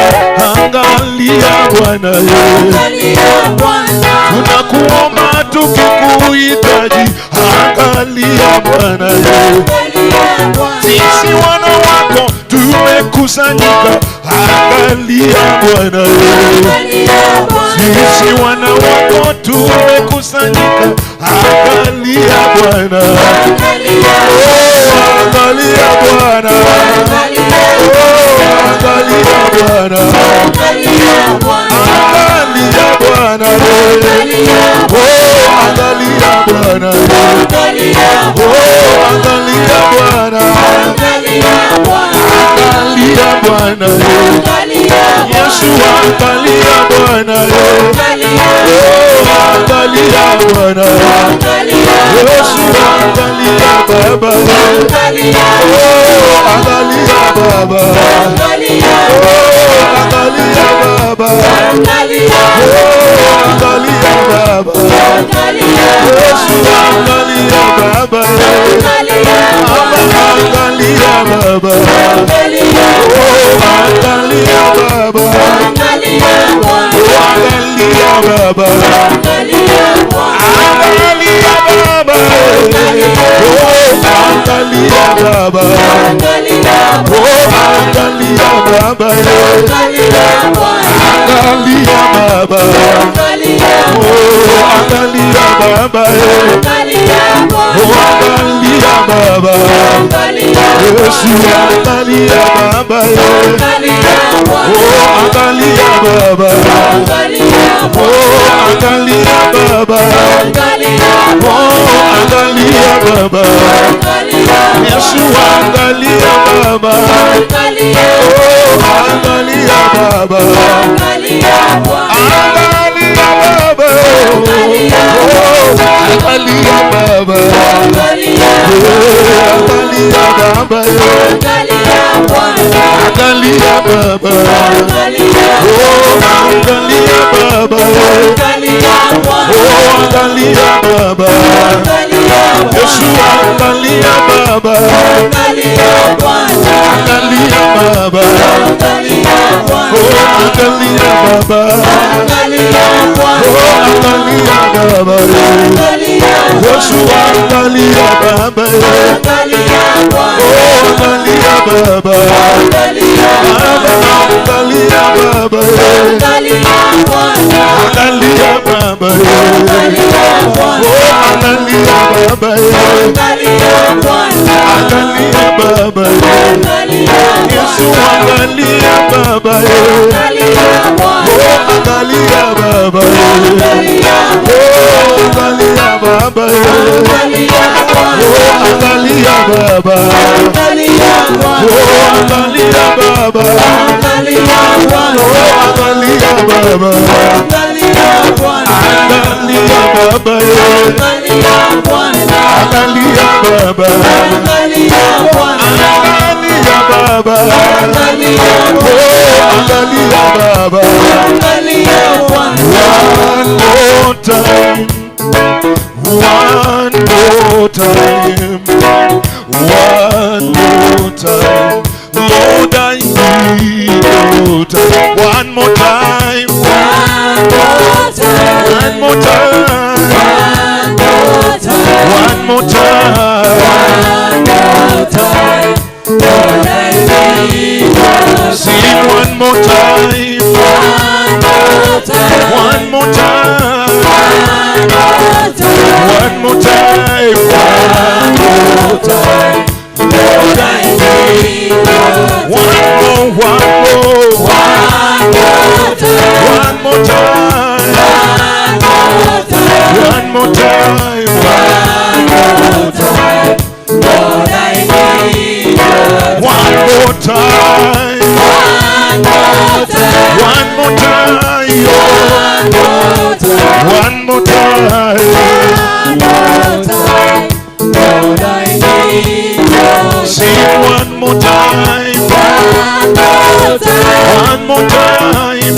angalia Bwana. Tunakuomba tukikuhitaji, angalia Bwana. Sisi wana wako tumekusanyika, angalia Bwana. Sisi wana wako tumekusanyika, angalia Bwana. Oh, angalia Bwana. Oh, angalia Bwana. Angalia Bwana. Oh, angalia Bwana. Oh, angalia Bwana. Angalia Bwana. Yesu, angalia Bwana. Oh, angalia Bwana. Yesu, angalia Baba. Oh, angalia Baba. Oh, angalia Baba. Oh, angalia Baba. Yesu, angalia Baba. Angalia Baba. Oh, angalia Baba. Angalia Baba. Angalia Baba. Oh, angalia Baba. Oh, angalia Baba. Angalia Baba. Oh, angalia Baba. Oh, angalia Baba. Yesu, angalia Baba. Oh, angalia Baba. Oh, angalia Baba. Oh, angalia Baba. Yesu, angalia Baba. Oh, angalia Baba. Angalia Baba. Oh, angalia Baba. Oh, angalia Baba. Angalia Baba. Oh, angalia Baba. Oh, angalia Baba. Yesu, angalia Baba. Angalia Baba. Oh, angalia Baba. Oh, angalia Baba. Yesu, angalia Baba. Oh, angalia Baba. Baba, angalia Baba. Angalia Baba. Oh, angalia Baba. Angalia Baba. Yesu, angalia Baba. Oh, angalia Baba. Oh, angalia Baba. Oh, angalia Baba. Oh, angalia Baba. Oh, angalia Baba. Angalia Baba. Angalia Baba. Angalia Baba. Oh, angalia Baba. One more time. One more time. One more time. Lord, I need your touch. One more time. One more time. One more time. One more time. Lord, I need your Sing one more time. One more time. One more time. One more time. Lord, I need your one more, one more, one more time. One more time. One more time. Lord, I need your one more time. One more time. One more time. One more time. Lord, I need your sing one more time. One more time. One more time.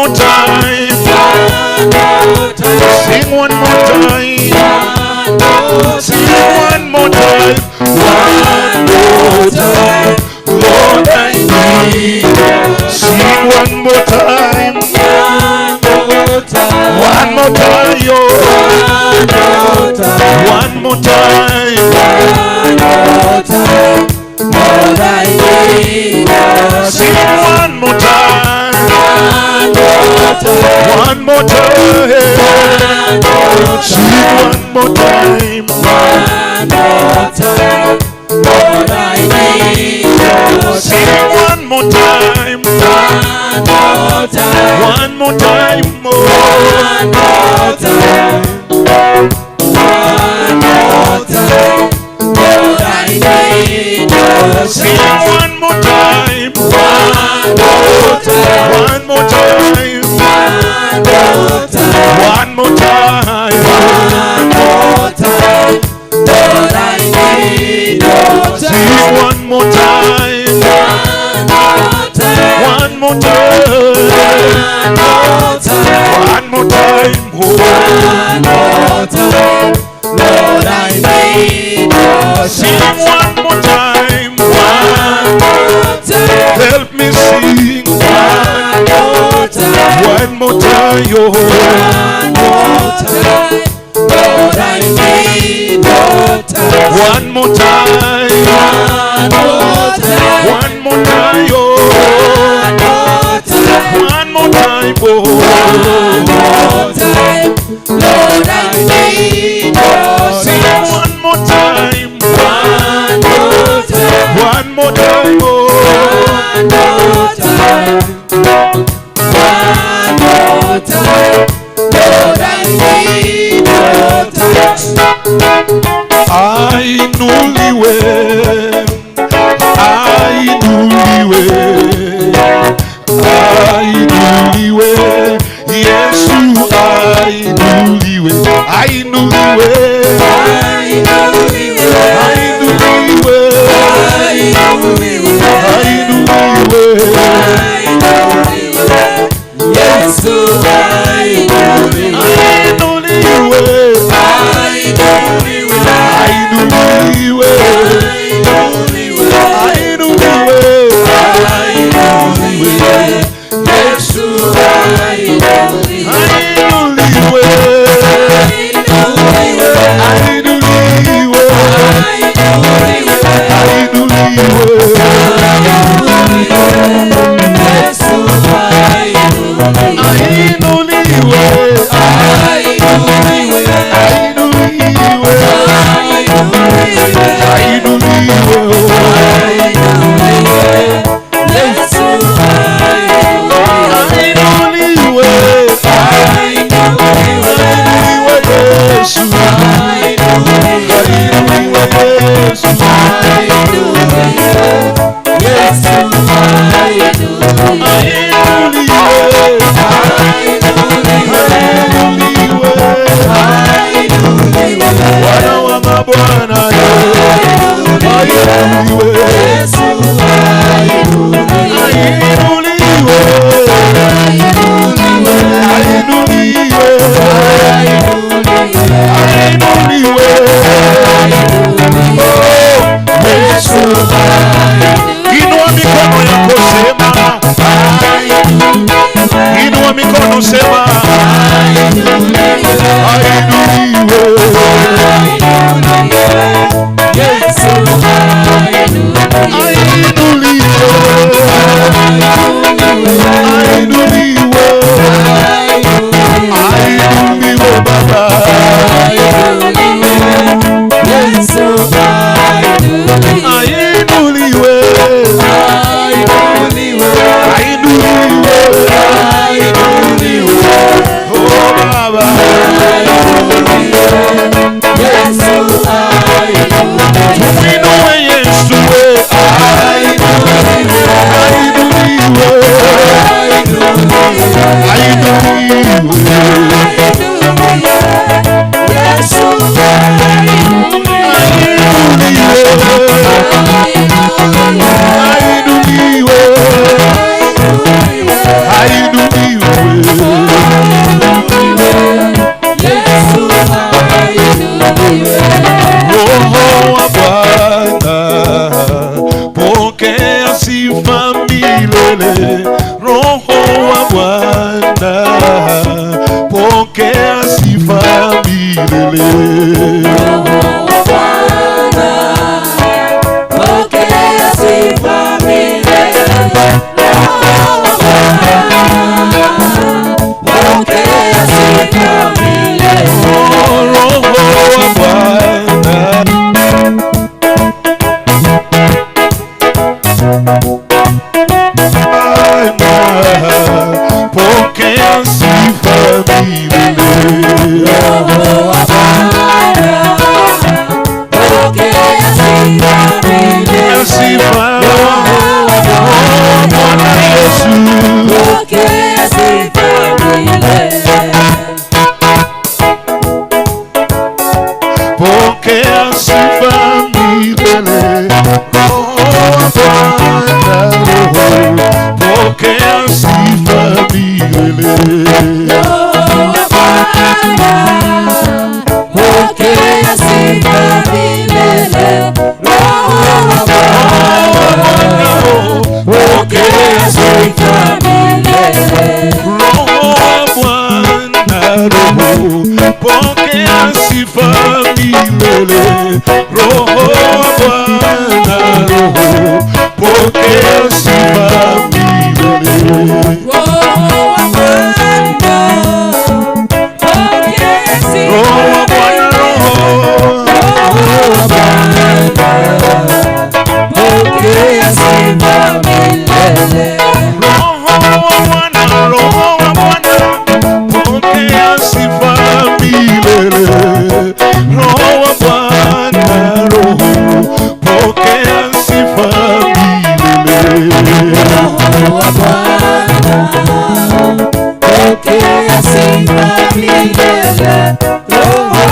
more time. Sing one more time. Sing one more time. One more time. Lord, I need. Sing one more time. One more time. One more time. One more time. Lord, I need. Sing one more time. One more time. Sing one more time. One more time. Lord, I need. Sing one more time. One more time. One more time. One more time. One more time. Lord, I need. Sing one more time. One more time. One more time. One more time. One more time. One more time. Lord, I need your Sing time. one more time. One more time. One more time. One more time. One more time. One more time. Lord, I need your Sing time. one more time. One more time. Help me sing. One more time. One more time. One more time. Lord, I need your time. One more time. One more time. One more time. One more time. One more time. One more time. Lord, I need your Sing time. one more time. One more time. One more time. One more time. One more time. Lord, I need your touch. Ainuliwe, ainuliwe, ainuliwe, Yesu ainuliwe, ainuliwe, Ainuliwe, ainuliwe, ainuliwe, ainuliwe. ainuliwe. Yesu ainuliwe, Ainuliwe, ainuliwe, ainuliwe, ainuliwe, ainuliwe, ainuliwe. Yesu ainuliwe, ainuliwe, ainuliwe, ainuliwe, ainuliwe. ainuliwe. Yesu ainuliwe, Ainuliwe, ainuliwe, ainuliwe, ainuliwe. ainuliwe, Yesu ainuliwe, ainuliwe, ainuliwe, ainuliwe Yesu, ainuliwe, ainuliwe Yesu, ainuliwe. Yesu ainuliwe, ainuliwe, ainuliwe, ainuliwe. ainuliwe. Bwana wa mabwana, ainuliwe, Yesu ainuliwe, ainuliwe, ainuliwe, ainuliwe, ainuliwe. Oh, Yesu Inua mikono yako sema, inua mikono sema, ainuliwe, Yesu ainuliwe, milele. Roho wa Bwana, pokea sifa milele. Roho wa Bwana, pokea sifa milele. Roho wa Bwana, pokea sifa milele. Roho wa Bwana. Pokea sifa milele. Roho wa Bwana, pokea sifa milele. Sifa. Roho wa Bwana Yesu. Pokea sifa milele. Pokea sifa milele. Roho wa Bwana, Roho, pokea sifa milele. Roho wa Bwana, pokea sifa milele. Roho wa Bwana, pokea sifa milele. Roho wa Bwana, Roho, pokea sifa milele. Roho wa Bwana, Roho, pokea sifa milele. Roho wa Bwana, pokea sifa Roho wa Bwana, Roho, Roho wa Bwana, pokea sifa milele. Roho wa Bwana, Roho wa Bwana, pokea sifa milele. Roho wa Bwana, Roho, pokea sifa milele. Roho wa Bwana, pokea sifa milele. Roho wa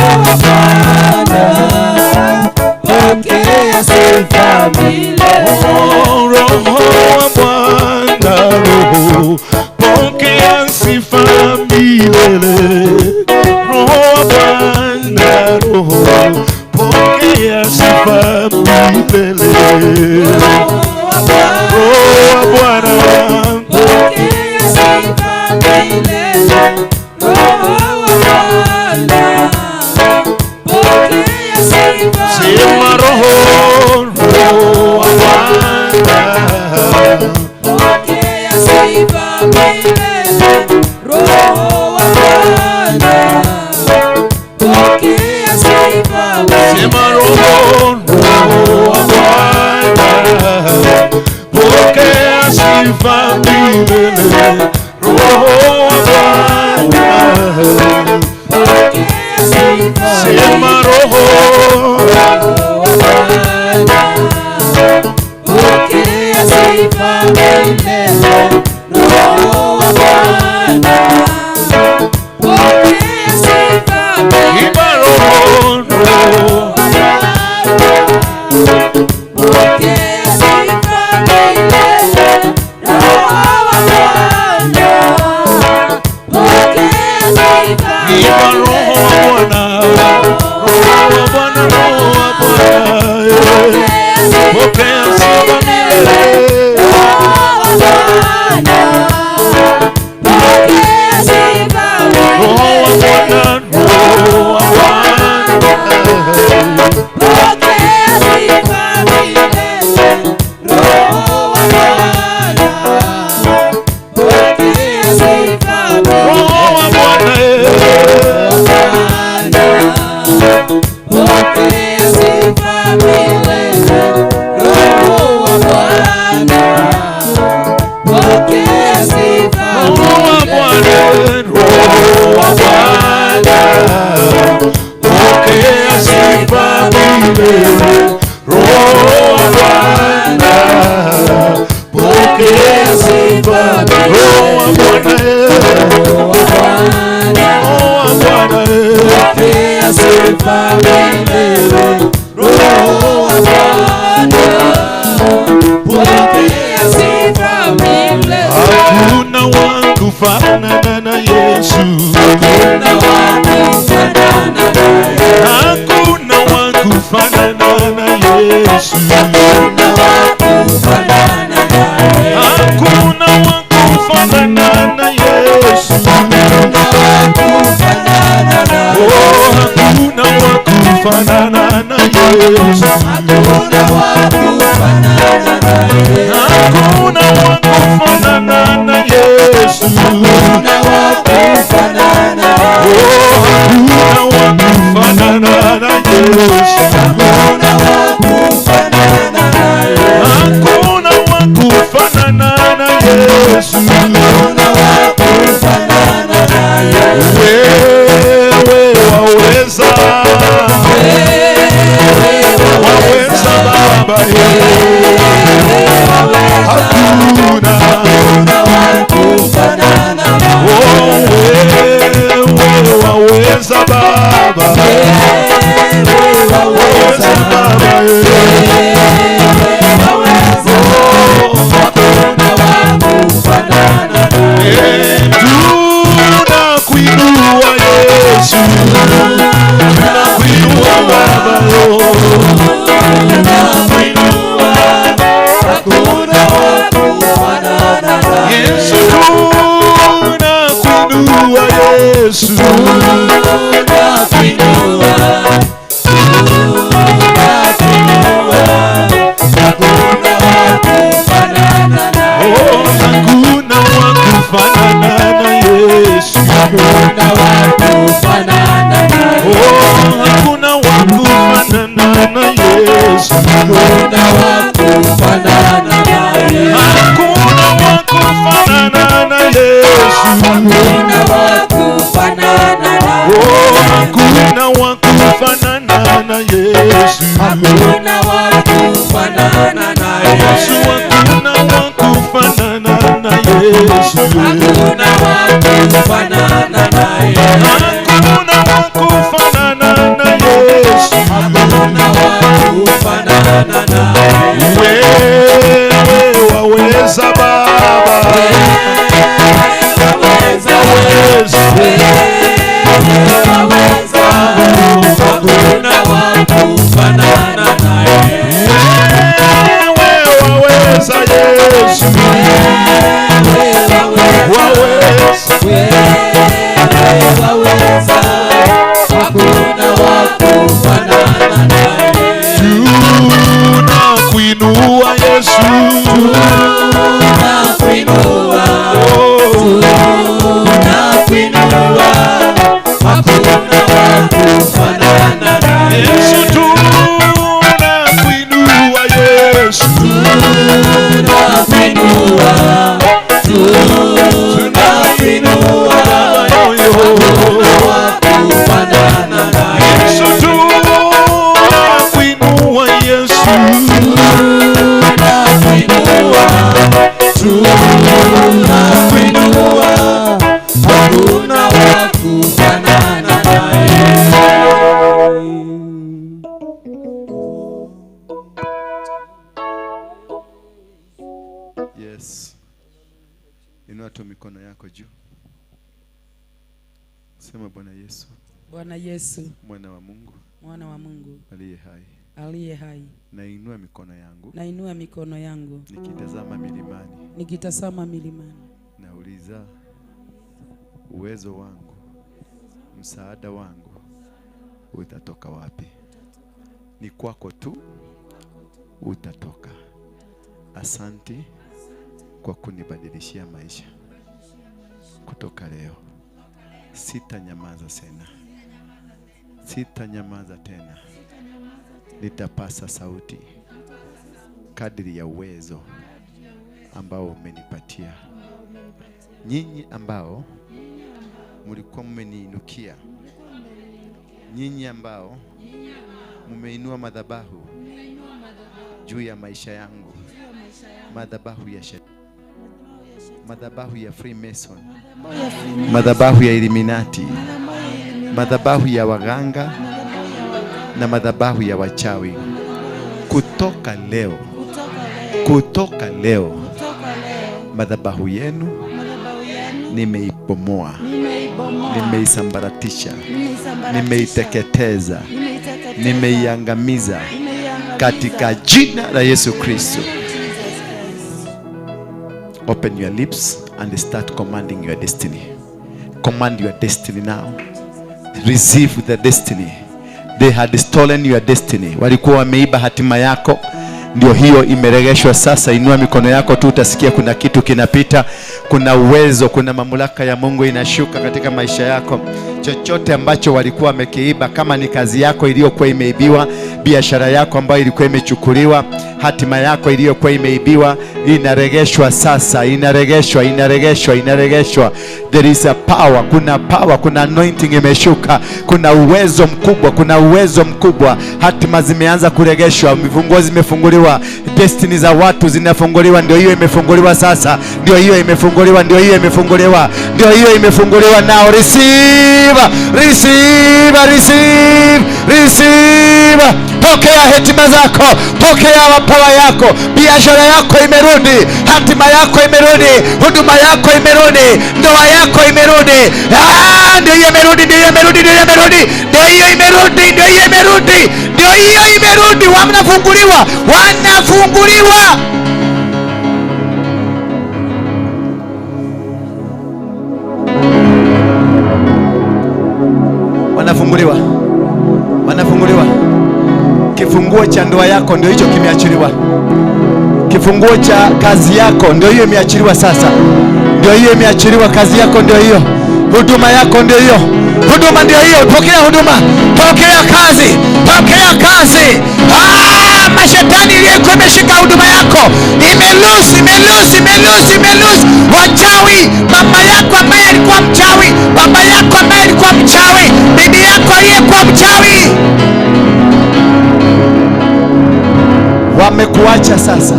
Bwana, pokea sifa milele. Oh, Roho wa Bwana, Roho, pokea sifa milele. Roho wa Bwana, Roho, pokea sifa milele. Roho wa Bwana, Pokea sifa milele. Roho wa Bwana, pokea sifa sema Roho, Roho wa Bwana. Pokea sifa milele. Roho wa Bwana, pokea sifa Sema milele. Roho, Roho wa Bwana, pokea sifa milele. Roho wa Bwana, Pokea sifa sema Roho, Roho wa Bwana, pokea sifa milele. Roho wa Bwana, pokea sifa milele. imba Roho, Roho. Pokea sifa milele. Roho wa Bwana, pokea sifa Imba Roho wa Bwana, Roho wa Bwana, Roho wa Bwana, eh. Pokea sifa milele. Roho wa Bwana, Roho wa Bwana. Roho wa Bwana, eh. Roho wa Bwana, Roho wa Bwana, pokea sifa milele. Roho wa Bwana, pokea sifa. Roho wa Bwana, eh. Roho wa Bwana, eh. Pokea sifa milele. Roho wa Bwana, pokea sifa milele. Hakuna wa kufanana na Yesu, Hakuna wa kufanana naye. hakuna wa kufanana na Yesu, Hakuna wa kufanana naye. hakuna wa kufanana na Yesu. Oh, hakuna wa kufanana na Yesu. Hakuna wa kufanana na Yesu. Hakuna wa kufanana na Yesu. Hakuna wa kufanana na Oh, hakuna wa kufanana na Yesu. Hakuna wa kufanana na Yesu. Hakuna wa kufanana na Yesu. Hakuna wa kufanana na Yesu. Wewe waweza. Waweza Baba. Hakuna wa kufanana na Wewe waweza Baba. Waweza Baba. Tunakuinua Yesu, tunakuinua Baba, tunakuinua, hakuna wa kufanana na Yesu, tunakuinua Yesu, tunakuinua, tunakuinua, hakuna wa kufanana na Oh, hakuna wa kufanana na Yesu. Hakuna wa kufanana na Oh, hakuna wa kufanana na Yesu. Hakuna wa kufanana na Yesu. Hakuna wa kufanana na Yesu. Hakuna wa kufanana na Oh, hakuna wa kufanana na Yesu. Hakuna wa kufanana na Yesu. Hakuna wa kufanana na Yesu. Hakuna wa kufanana na Yesu. Hakuna wa kufanana na Yesu. Hakuna wa kufanana na Yesu. Wewe waweza Baba. Waweza. Wewe waweza. Hakuna wa kufanana na Yesu. Wewe waweza Yesu. Waweza. Wewe waweza. Hakuna wa kufanana na Yesu. Tunakuinua Yesu. Tunakuinua. Tunakuinua. Hakuna wa kufanana na Yesu. Tunakuinua Yesu. Tunakuinua. Tunakuinua. Hakuna wa kufanana na Yesu. Tunakuinua Yesu. Tunakuinua. Tunakuinua. Hakuna wa kufanana na Yesu. Yes. Inua tu mikono yako juu. Sema Bwana Yesu, Bwana Yesu, mwana wa Mungu, mwana wa Mungu aliye hai, aliye hai, nainua mikono yangu, nainua mikono yangu nikitazama milimani, nikitazama milimani, nauliza uwezo wangu, msaada wangu utatoka wapi? Ni kwako tu utatoka. Asanti kwa kunibadilishia maisha. Kutoka leo sitanyamaza tena, sitanyamaza tena. Nitapasa sauti kadri ya uwezo ambao umenipatia. Nyinyi ambao mlikuwa mmeniinukia, nyinyi ambao mmeinua madhabahu juu ya maisha yangu, madhabahu ya shetani, madhabahu ya Freemason, madhabahu ya Illuminati, madhabahu ya waganga na madhabahu ya wachawi, kutoka leo, kutoka leo madhabahu yenu nimeibomoa, nimeisambaratisha, nimeiteketeza, nimeiangamiza katika jina la Yesu Kristo. Open your lips and start commanding your destiny. Command your destiny now. Receive the destiny. They had stolen your destiny. Walikuwa wameiba hatima yako. Ndio hiyo imeregeshwa sasa. Inua mikono yako tu, utasikia kuna kitu kinapita. Kuna uwezo, kuna mamlaka ya Mungu inashuka katika maisha yako. Chochote ambacho walikuwa wamekiiba, kama ni kazi yako iliyokuwa imeibiwa, biashara yako ambayo ilikuwa imechukuliwa, hatima yako iliyokuwa imeibiwa, inaregeshwa sasa, inaregeshwa, inaregeshwa, inaregeshwa. There is a power, kuna power, kuna anointing imeshuka, kuna uwezo mkubwa, kuna uwezo mkubwa. Hatima zimeanza kuregeshwa, mifunguo zimefunguliwa, destiny za watu zinafunguliwa. Ndio hiyo imefunguliwa sasa, ndio hiyo imefunguliwa, ndio hiyo imefunguliwa, ndio hiyo imefunguliwa. Now receive, receive, receive, receive. Pokea hatima zako, pokea power yako. Biashara yako imerudi, hatima yako imerudi, huduma yako imerudi, ndoa yako imerudi. Ndio hiyo imerudi, ndio hiyo imerudi, ndio hiyo imerudi, ndio hiyo imerudi, ndio hiyo imerudi, ndio hiyo imerudi. Wanafunguliwa, wanafunguliwa. Wanafunguliwa, wanafunguliwa. Kifunguo cha ndoa yako ndio hicho kimeachiliwa. Kifunguo cha kazi yako ndio hiyo imeachiliwa sasa. Ndio hiyo imeachiliwa. Kazi yako ndio hiyo, huduma yako ndio hiyo, huduma ndio hiyo. Pokea huduma, pokea kazi, pokea kazi. Mashetani iliyokuwa imeshika huduma yako imelusi, imelusi, imelusi, imelusi. Wachawi, mama yako ambaye alikuwa mchawi, baba yako ambaye alikuwa mchawi, bibi yako aliyekuwa mchawi, wamekuacha sasa.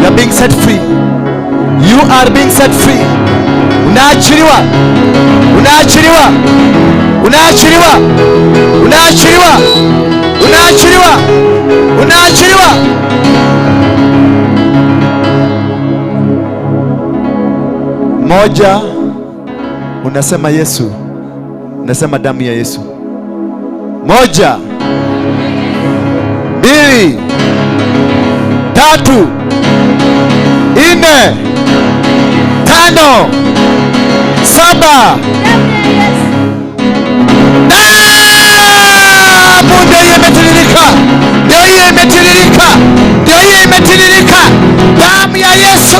You are being set free. You are being set free. Unaachiliwa, unaachiliwa, unaachiliwa, unaachiliwa, unaachiliwa, unaachiliwa. Moja, unasema Yesu, unasema damu ya Yesu. 1, 2, 3, 4, 5, 7. Damu ndio hiyo imetiririka, ndio hiyo imetiririka, ndio hiyo imetiririka. Damu ya Yesu,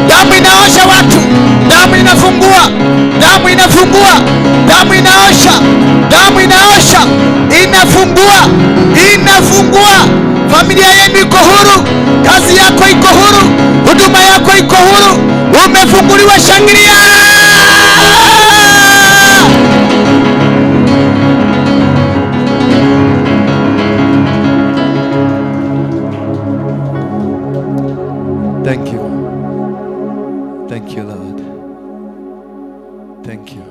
damu inaosha watu, damu inafungua, damu inafungua, damu inaosha, damu inaosha, inafungua, inafungua. Familia yenu iko huru, kazi yako iko huru, huduma yako iko huru, umefunguliwa. Shangilia! Thank you. Thank you, Lord. Thank you.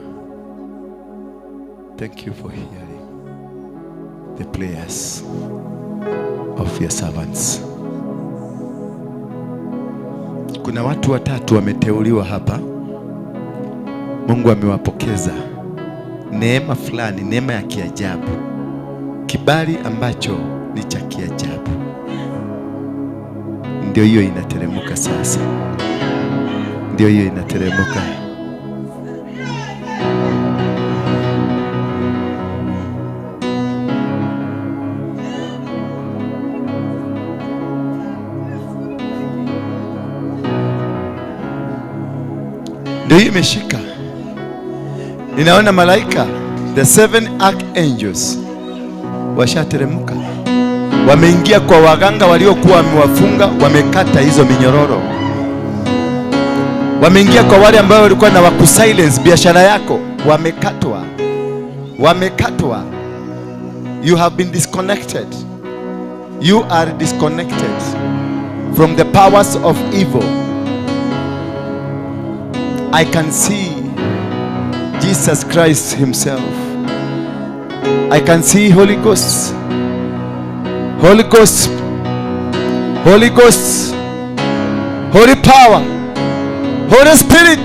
Thank you for hearing the prayers of your servants. Kuna watu watatu wameteuliwa hapa. Mungu amewapokeza neema fulani, neema ya kiajabu, kibali ambacho ni cha kiajabu. Ndio hiyo inateremka sasa, ndio hiyo inateremka. Ndio hiyo imeshika. Ninaona malaika, the 7 archangels washateremka. Wameingia kwa waganga waliokuwa wamewafunga, wamekata hizo minyororo. Wameingia kwa wale ambao walikuwa na wakusilence biashara yako, wamekatwa. Wamekatwa. You have been disconnected. You are disconnected from the powers of evil. I can see Jesus Christ himself. I can see Holy Ghost. Holy Ghost, Holy Ghost, Holy power, Holy Spirit,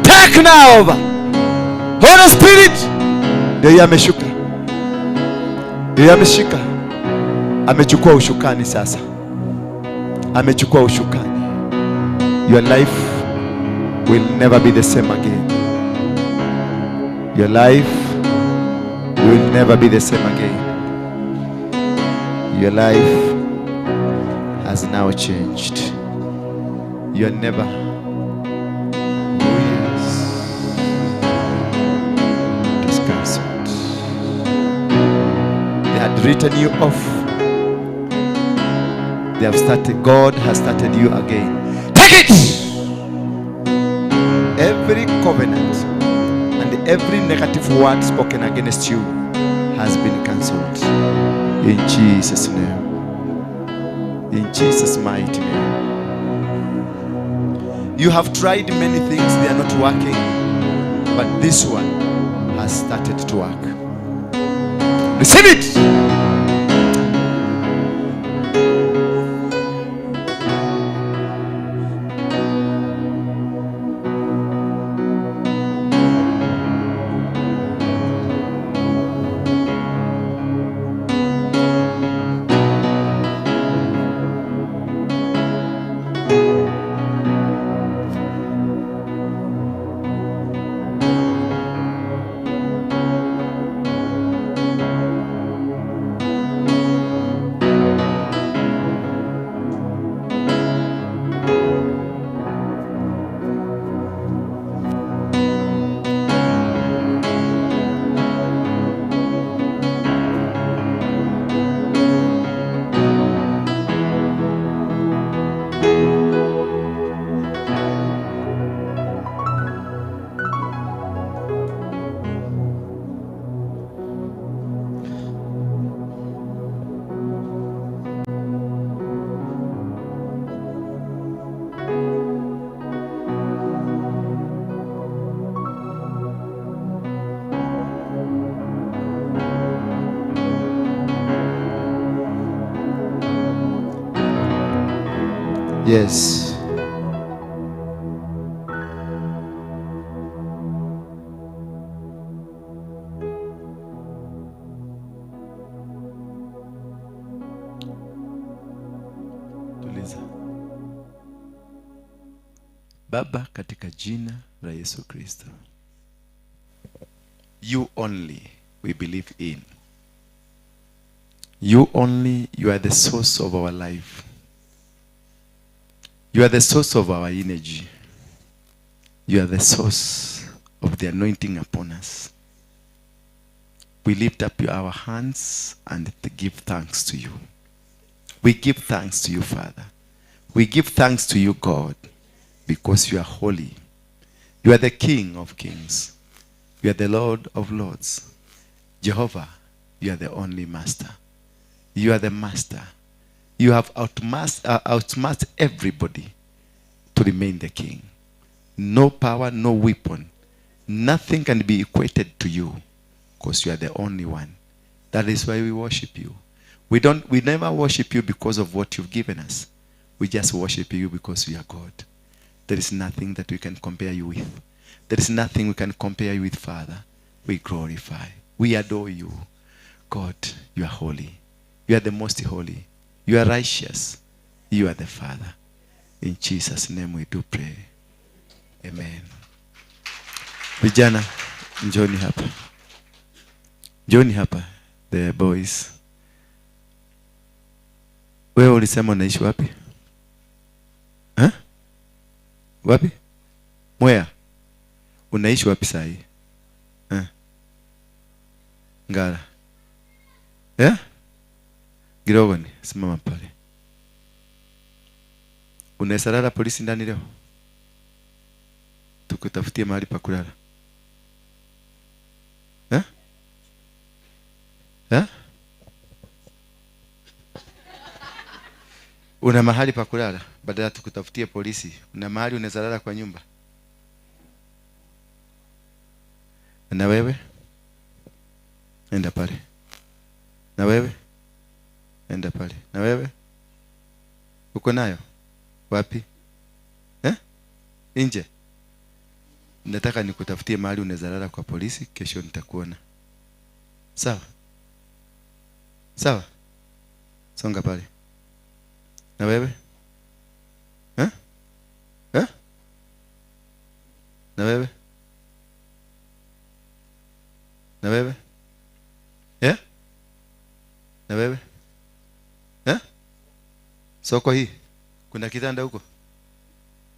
take now over. Holy Spirit, ndio yeye ameshuka, ndio yeye ameshika, amechukua ushukani sasa, amechukua ushukani. Your life will never be the same again. Your life will never be the same again. Your life has now changed. You are never. Oh yes. It is cancelled. They had written you off. They have started. God has started you again. Take it! Every covenant and every negative word spoken against you has been cancelled. In Jesus' name. In Jesus' mighty name. You have tried many things, they are not working, but this one has started to work. Receive it! Yes. Tuliza. Baba, katika jina la Yesu Kristo. You only we believe in. You only, you are the source of our life. You are the source of our energy. You are the source of the anointing upon us. We lift up our hands and give thanks to you. We give thanks to you, Father. We give thanks to you, God, because you are holy. You are the King of kings. You are the Lord of lords. Jehovah, you are the only master. You are the master. You have outmatched everybody to remain the king. No power, no weapon. Nothing can be equated to you because you are the only one. That is why we worship you. We never worship you because of what you've given us. We just worship you because you are God. There is nothing that we can compare you with. There is nothing we can compare you with, Father. We glorify. We adore you. God, you are holy. You are the most holy. You are righteous. You are the Father. In Jesus' name we do pray. Amen. Vijana, njoni hapa. Njoni hapa, the boys. Wewe ulisema unaishi wapi? Huh? Wapi? Mwea. Unaishi wapi sahi? Huh? Ngara. Yeah? Girogoni, simama pale. Unaweza lala polisi ndani leo? Tukutafutie mahali pa kulala. Eh? Eh? Una mahali pa kulala? Badala tukutafutie polisi, una mahali unaweza lala kwa nyumba? Na wewe? Enda pale. Na wewe? Enda pale. Na wewe? Uko nayo? Wapi? Eh? Nje. Nataka nikutafutie mahali unaweza lala kwa polisi, kesho nitakuona. Sawa? Sawa? Songa pale. Na wewe? Eh? Eh? Na wewe? Na wewe? Yeah? Na wewe? Eh? Soko hii kuna kitanda huko?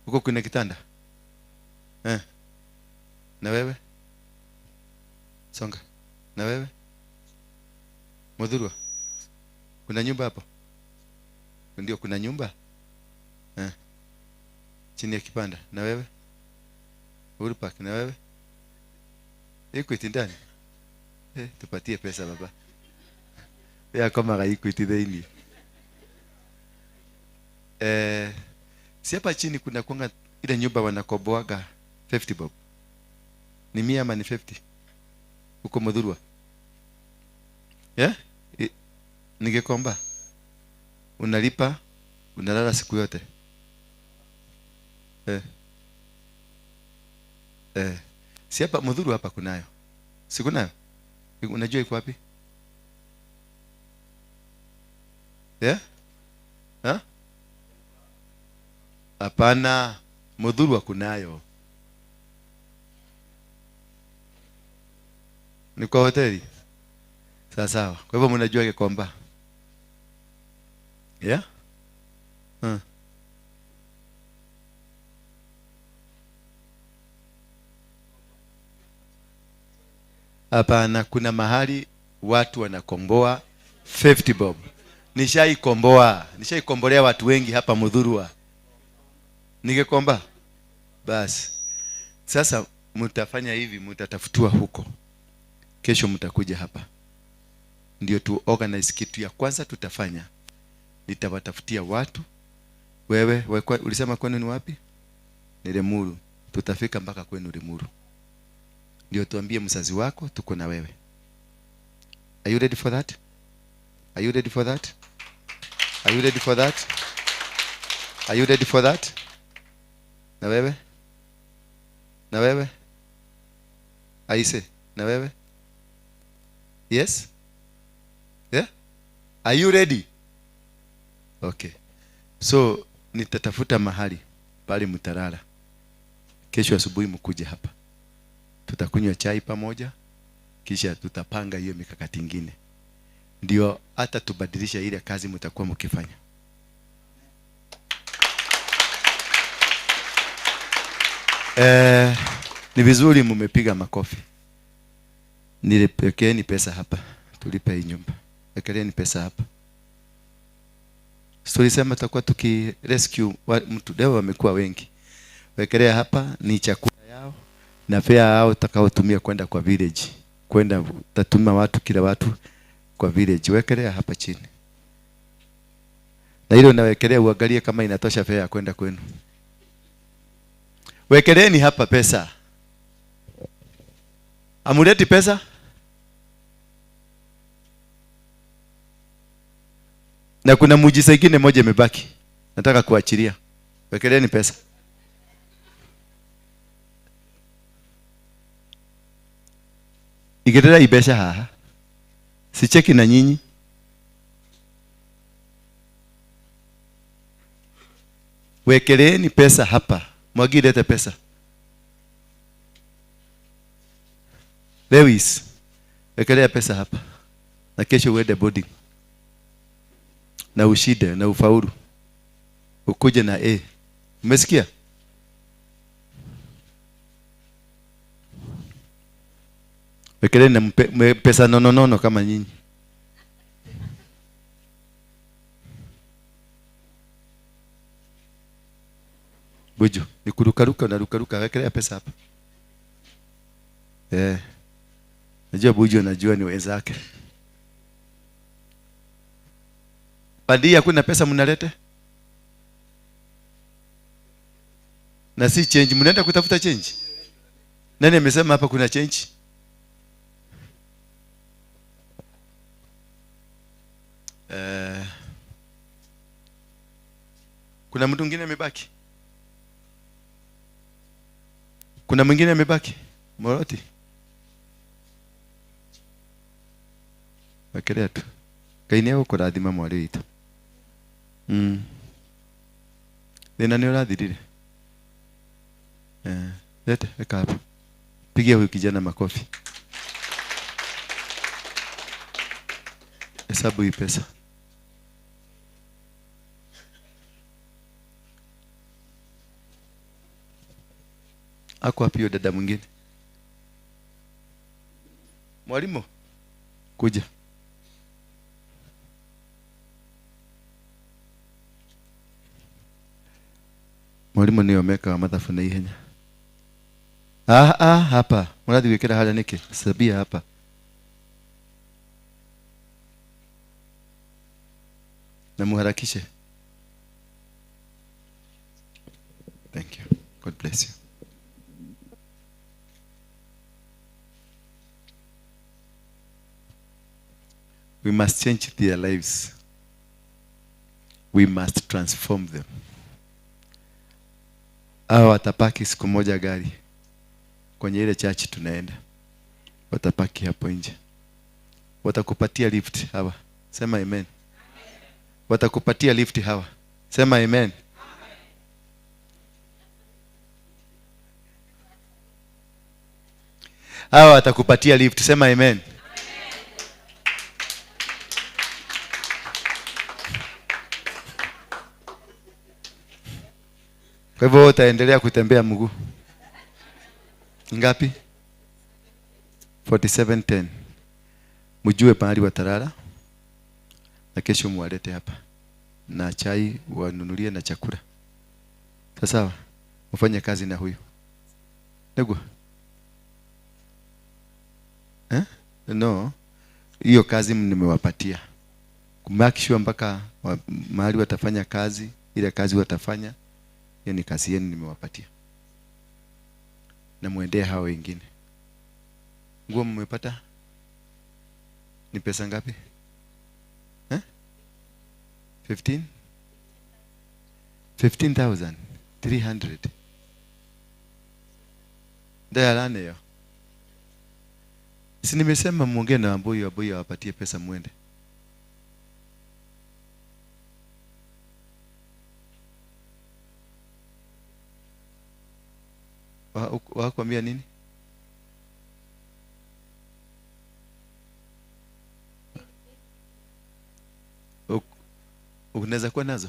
Huko kuna kitanda? Eh. Na wewe? Songa. Na wewe? Mudhurwa. Kuna nyumba hapo? Ndio kuna nyumba? Eh. Chini ya kipanda. Na wewe? Uhuru Park. Na wewe? Equity ndani. Eh, tupatie pesa baba. Ya kama Equity daily. Eh, si hapa chini kuna kuanga ile nyumba wanakoboaga 50 bob. Ni 100 ama ni 50? Huko Mudhurwa. Yeah? Ningekomba. Unalipa, unalala siku yote. Eh. Eh. Si hapa Mudhurwa hapa kunayo. Si kunayo? Unajua iko wapi? Yeah? Ha? Hapana, Mudhurwa kunayo. Ni kwa hoteli. Sawa sawa. Kwa hivyo mnajua Gikomba. Yeah? Hapana, kuna mahali watu wanakomboa 50 bob. Nishaikomboa, nishaikombolea watu wengi hapa Mudhurwa. Ningekomba? Basi. Sasa mtafanya hivi, mtatafutua huko. Kesho mtakuja hapa. Ndio tu organize kitu ya kwanza tutafanya. Nitawatafutia watu. Wewe, ulisema kwenu ni wapi? Ni Limuru. Tutafika mpaka kwenu Limuru. Ndio tuambie mzazi wako tuko na wewe. Are you ready for that? Are you ready for that? Are you ready for that? Are you ready for that? Na wewe? Na wewe? Aise, na wewe? Yes? Yeah? Are you ready? Okay. So, nitatafuta mahali pale mtalala. Kesho asubuhi mkuje hapa. Tutakunywa chai pamoja, kisha tutapanga hiyo mikakati ingine. Ndio hata tubadilisha ile kazi mtakuwa mkifanya. Ni vizuri mmepiga makofi. Nilipekeeni pesa hapa, tulipe hii nyumba. Wekeleni pesa hapa. Tulisema tutakuwa tuki rescue mtu leo, wamekuwa wengi. Wekelea hapa ni chakula yao na fare yao utakaotumia kwenda kwa village. Kwenda utatuma watu kila watu kwa village. Wekelea hapa chini. Na ile unawekelea uangalie kama inatosha fare ya kwenda kwenu. Wekeleni hapa pesa. Amuleti pesa? Na kuna muujiza ingine moja imebaki. Nataka kuachilia. Wekeleni pesa. Igerera ibesha haha. Sicheki na nyinyi. Wekeleni pesa hapa. Mwagilete pesa. Lewis, wekelea pesa hapa. Na kesho uende boarding. Na ushide na ufaulu. Ukuje na A. Umesikia? Wekeleni na pesa nononono kama nyinyi. Buju, ni kurukaruka na rukaruka, wekelea pesa hapa. Eh. Najua Buju anajua ni wenzake. Bandia kuna pesa mnalete? Na si change, mnaenda kutafuta change? Nani amesema hapa kuna change? Kuna mtu mwingine amebaki? Kuna mwingine amebaki? Moroti. Wekelea tu. Ngai nĩegũkũrathima mwarĩ witũ. Thĩna nĩ ũrathirire. Lete, weka hapa. Pigia huyu kijana makofi. Hesabu hii pesa. Ako wapi huyo dada mwingine? Mwalimu, kuja. Mwalimu niyo meka wa mathabu na ihenya. Hapa. Murathi gwikira haria niki? Sabia hapa. Na muharakishe. Thank you. God bless you. We must change their lives. We must transform them. Hawa watapaki siku moja gari kwenye ile church tunaenda. Watapaki hapo nje. Watakupatia lift hawa. Sema amen. Watakupatia lift hawa. Sema amen. Hawa watakupatia lift. Sema amen. Kwa hivyo utaendelea kutembea mguu. Ngapi? 4710. Mjue pahali watalala. Na kesho muwalete hapa. Na chai wanunulie na chakula. Sawa? Mfanye kazi na huyu. Ndugu. Eh? No. Hiyo kazi nimewapatia. Kumake sure mpaka mahali watafanya kazi, ile kazi watafanya. Hiyo ni kazi yenu nimewapatia. Na muendee hao wengine. Nguo mmepata? Ni pesa ngapi? Eh? 15? 15,300. Ndayalane yo. Si nimesema muongee na Wambui, Wambui awapatie pesa muende. Wakwambia nini? Unaweza kuwa nazo?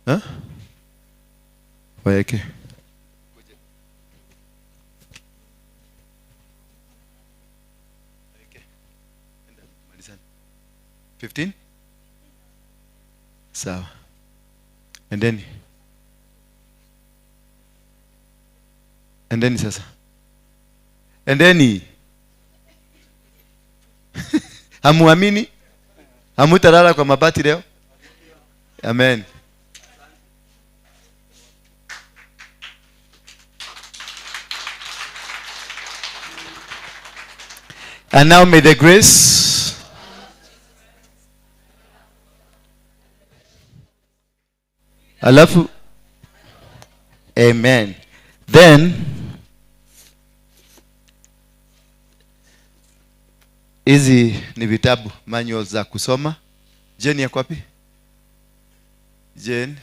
Ha? Waeke. 15? Sawa. Endeni. Endeni sasa. Endeni. Hamuamini? Hamutalala kwa mabati leo? Amen. And now may the grace alafu amen. Then hizi ni vitabu manuals za kusoma. Jane yako wapi? Jane.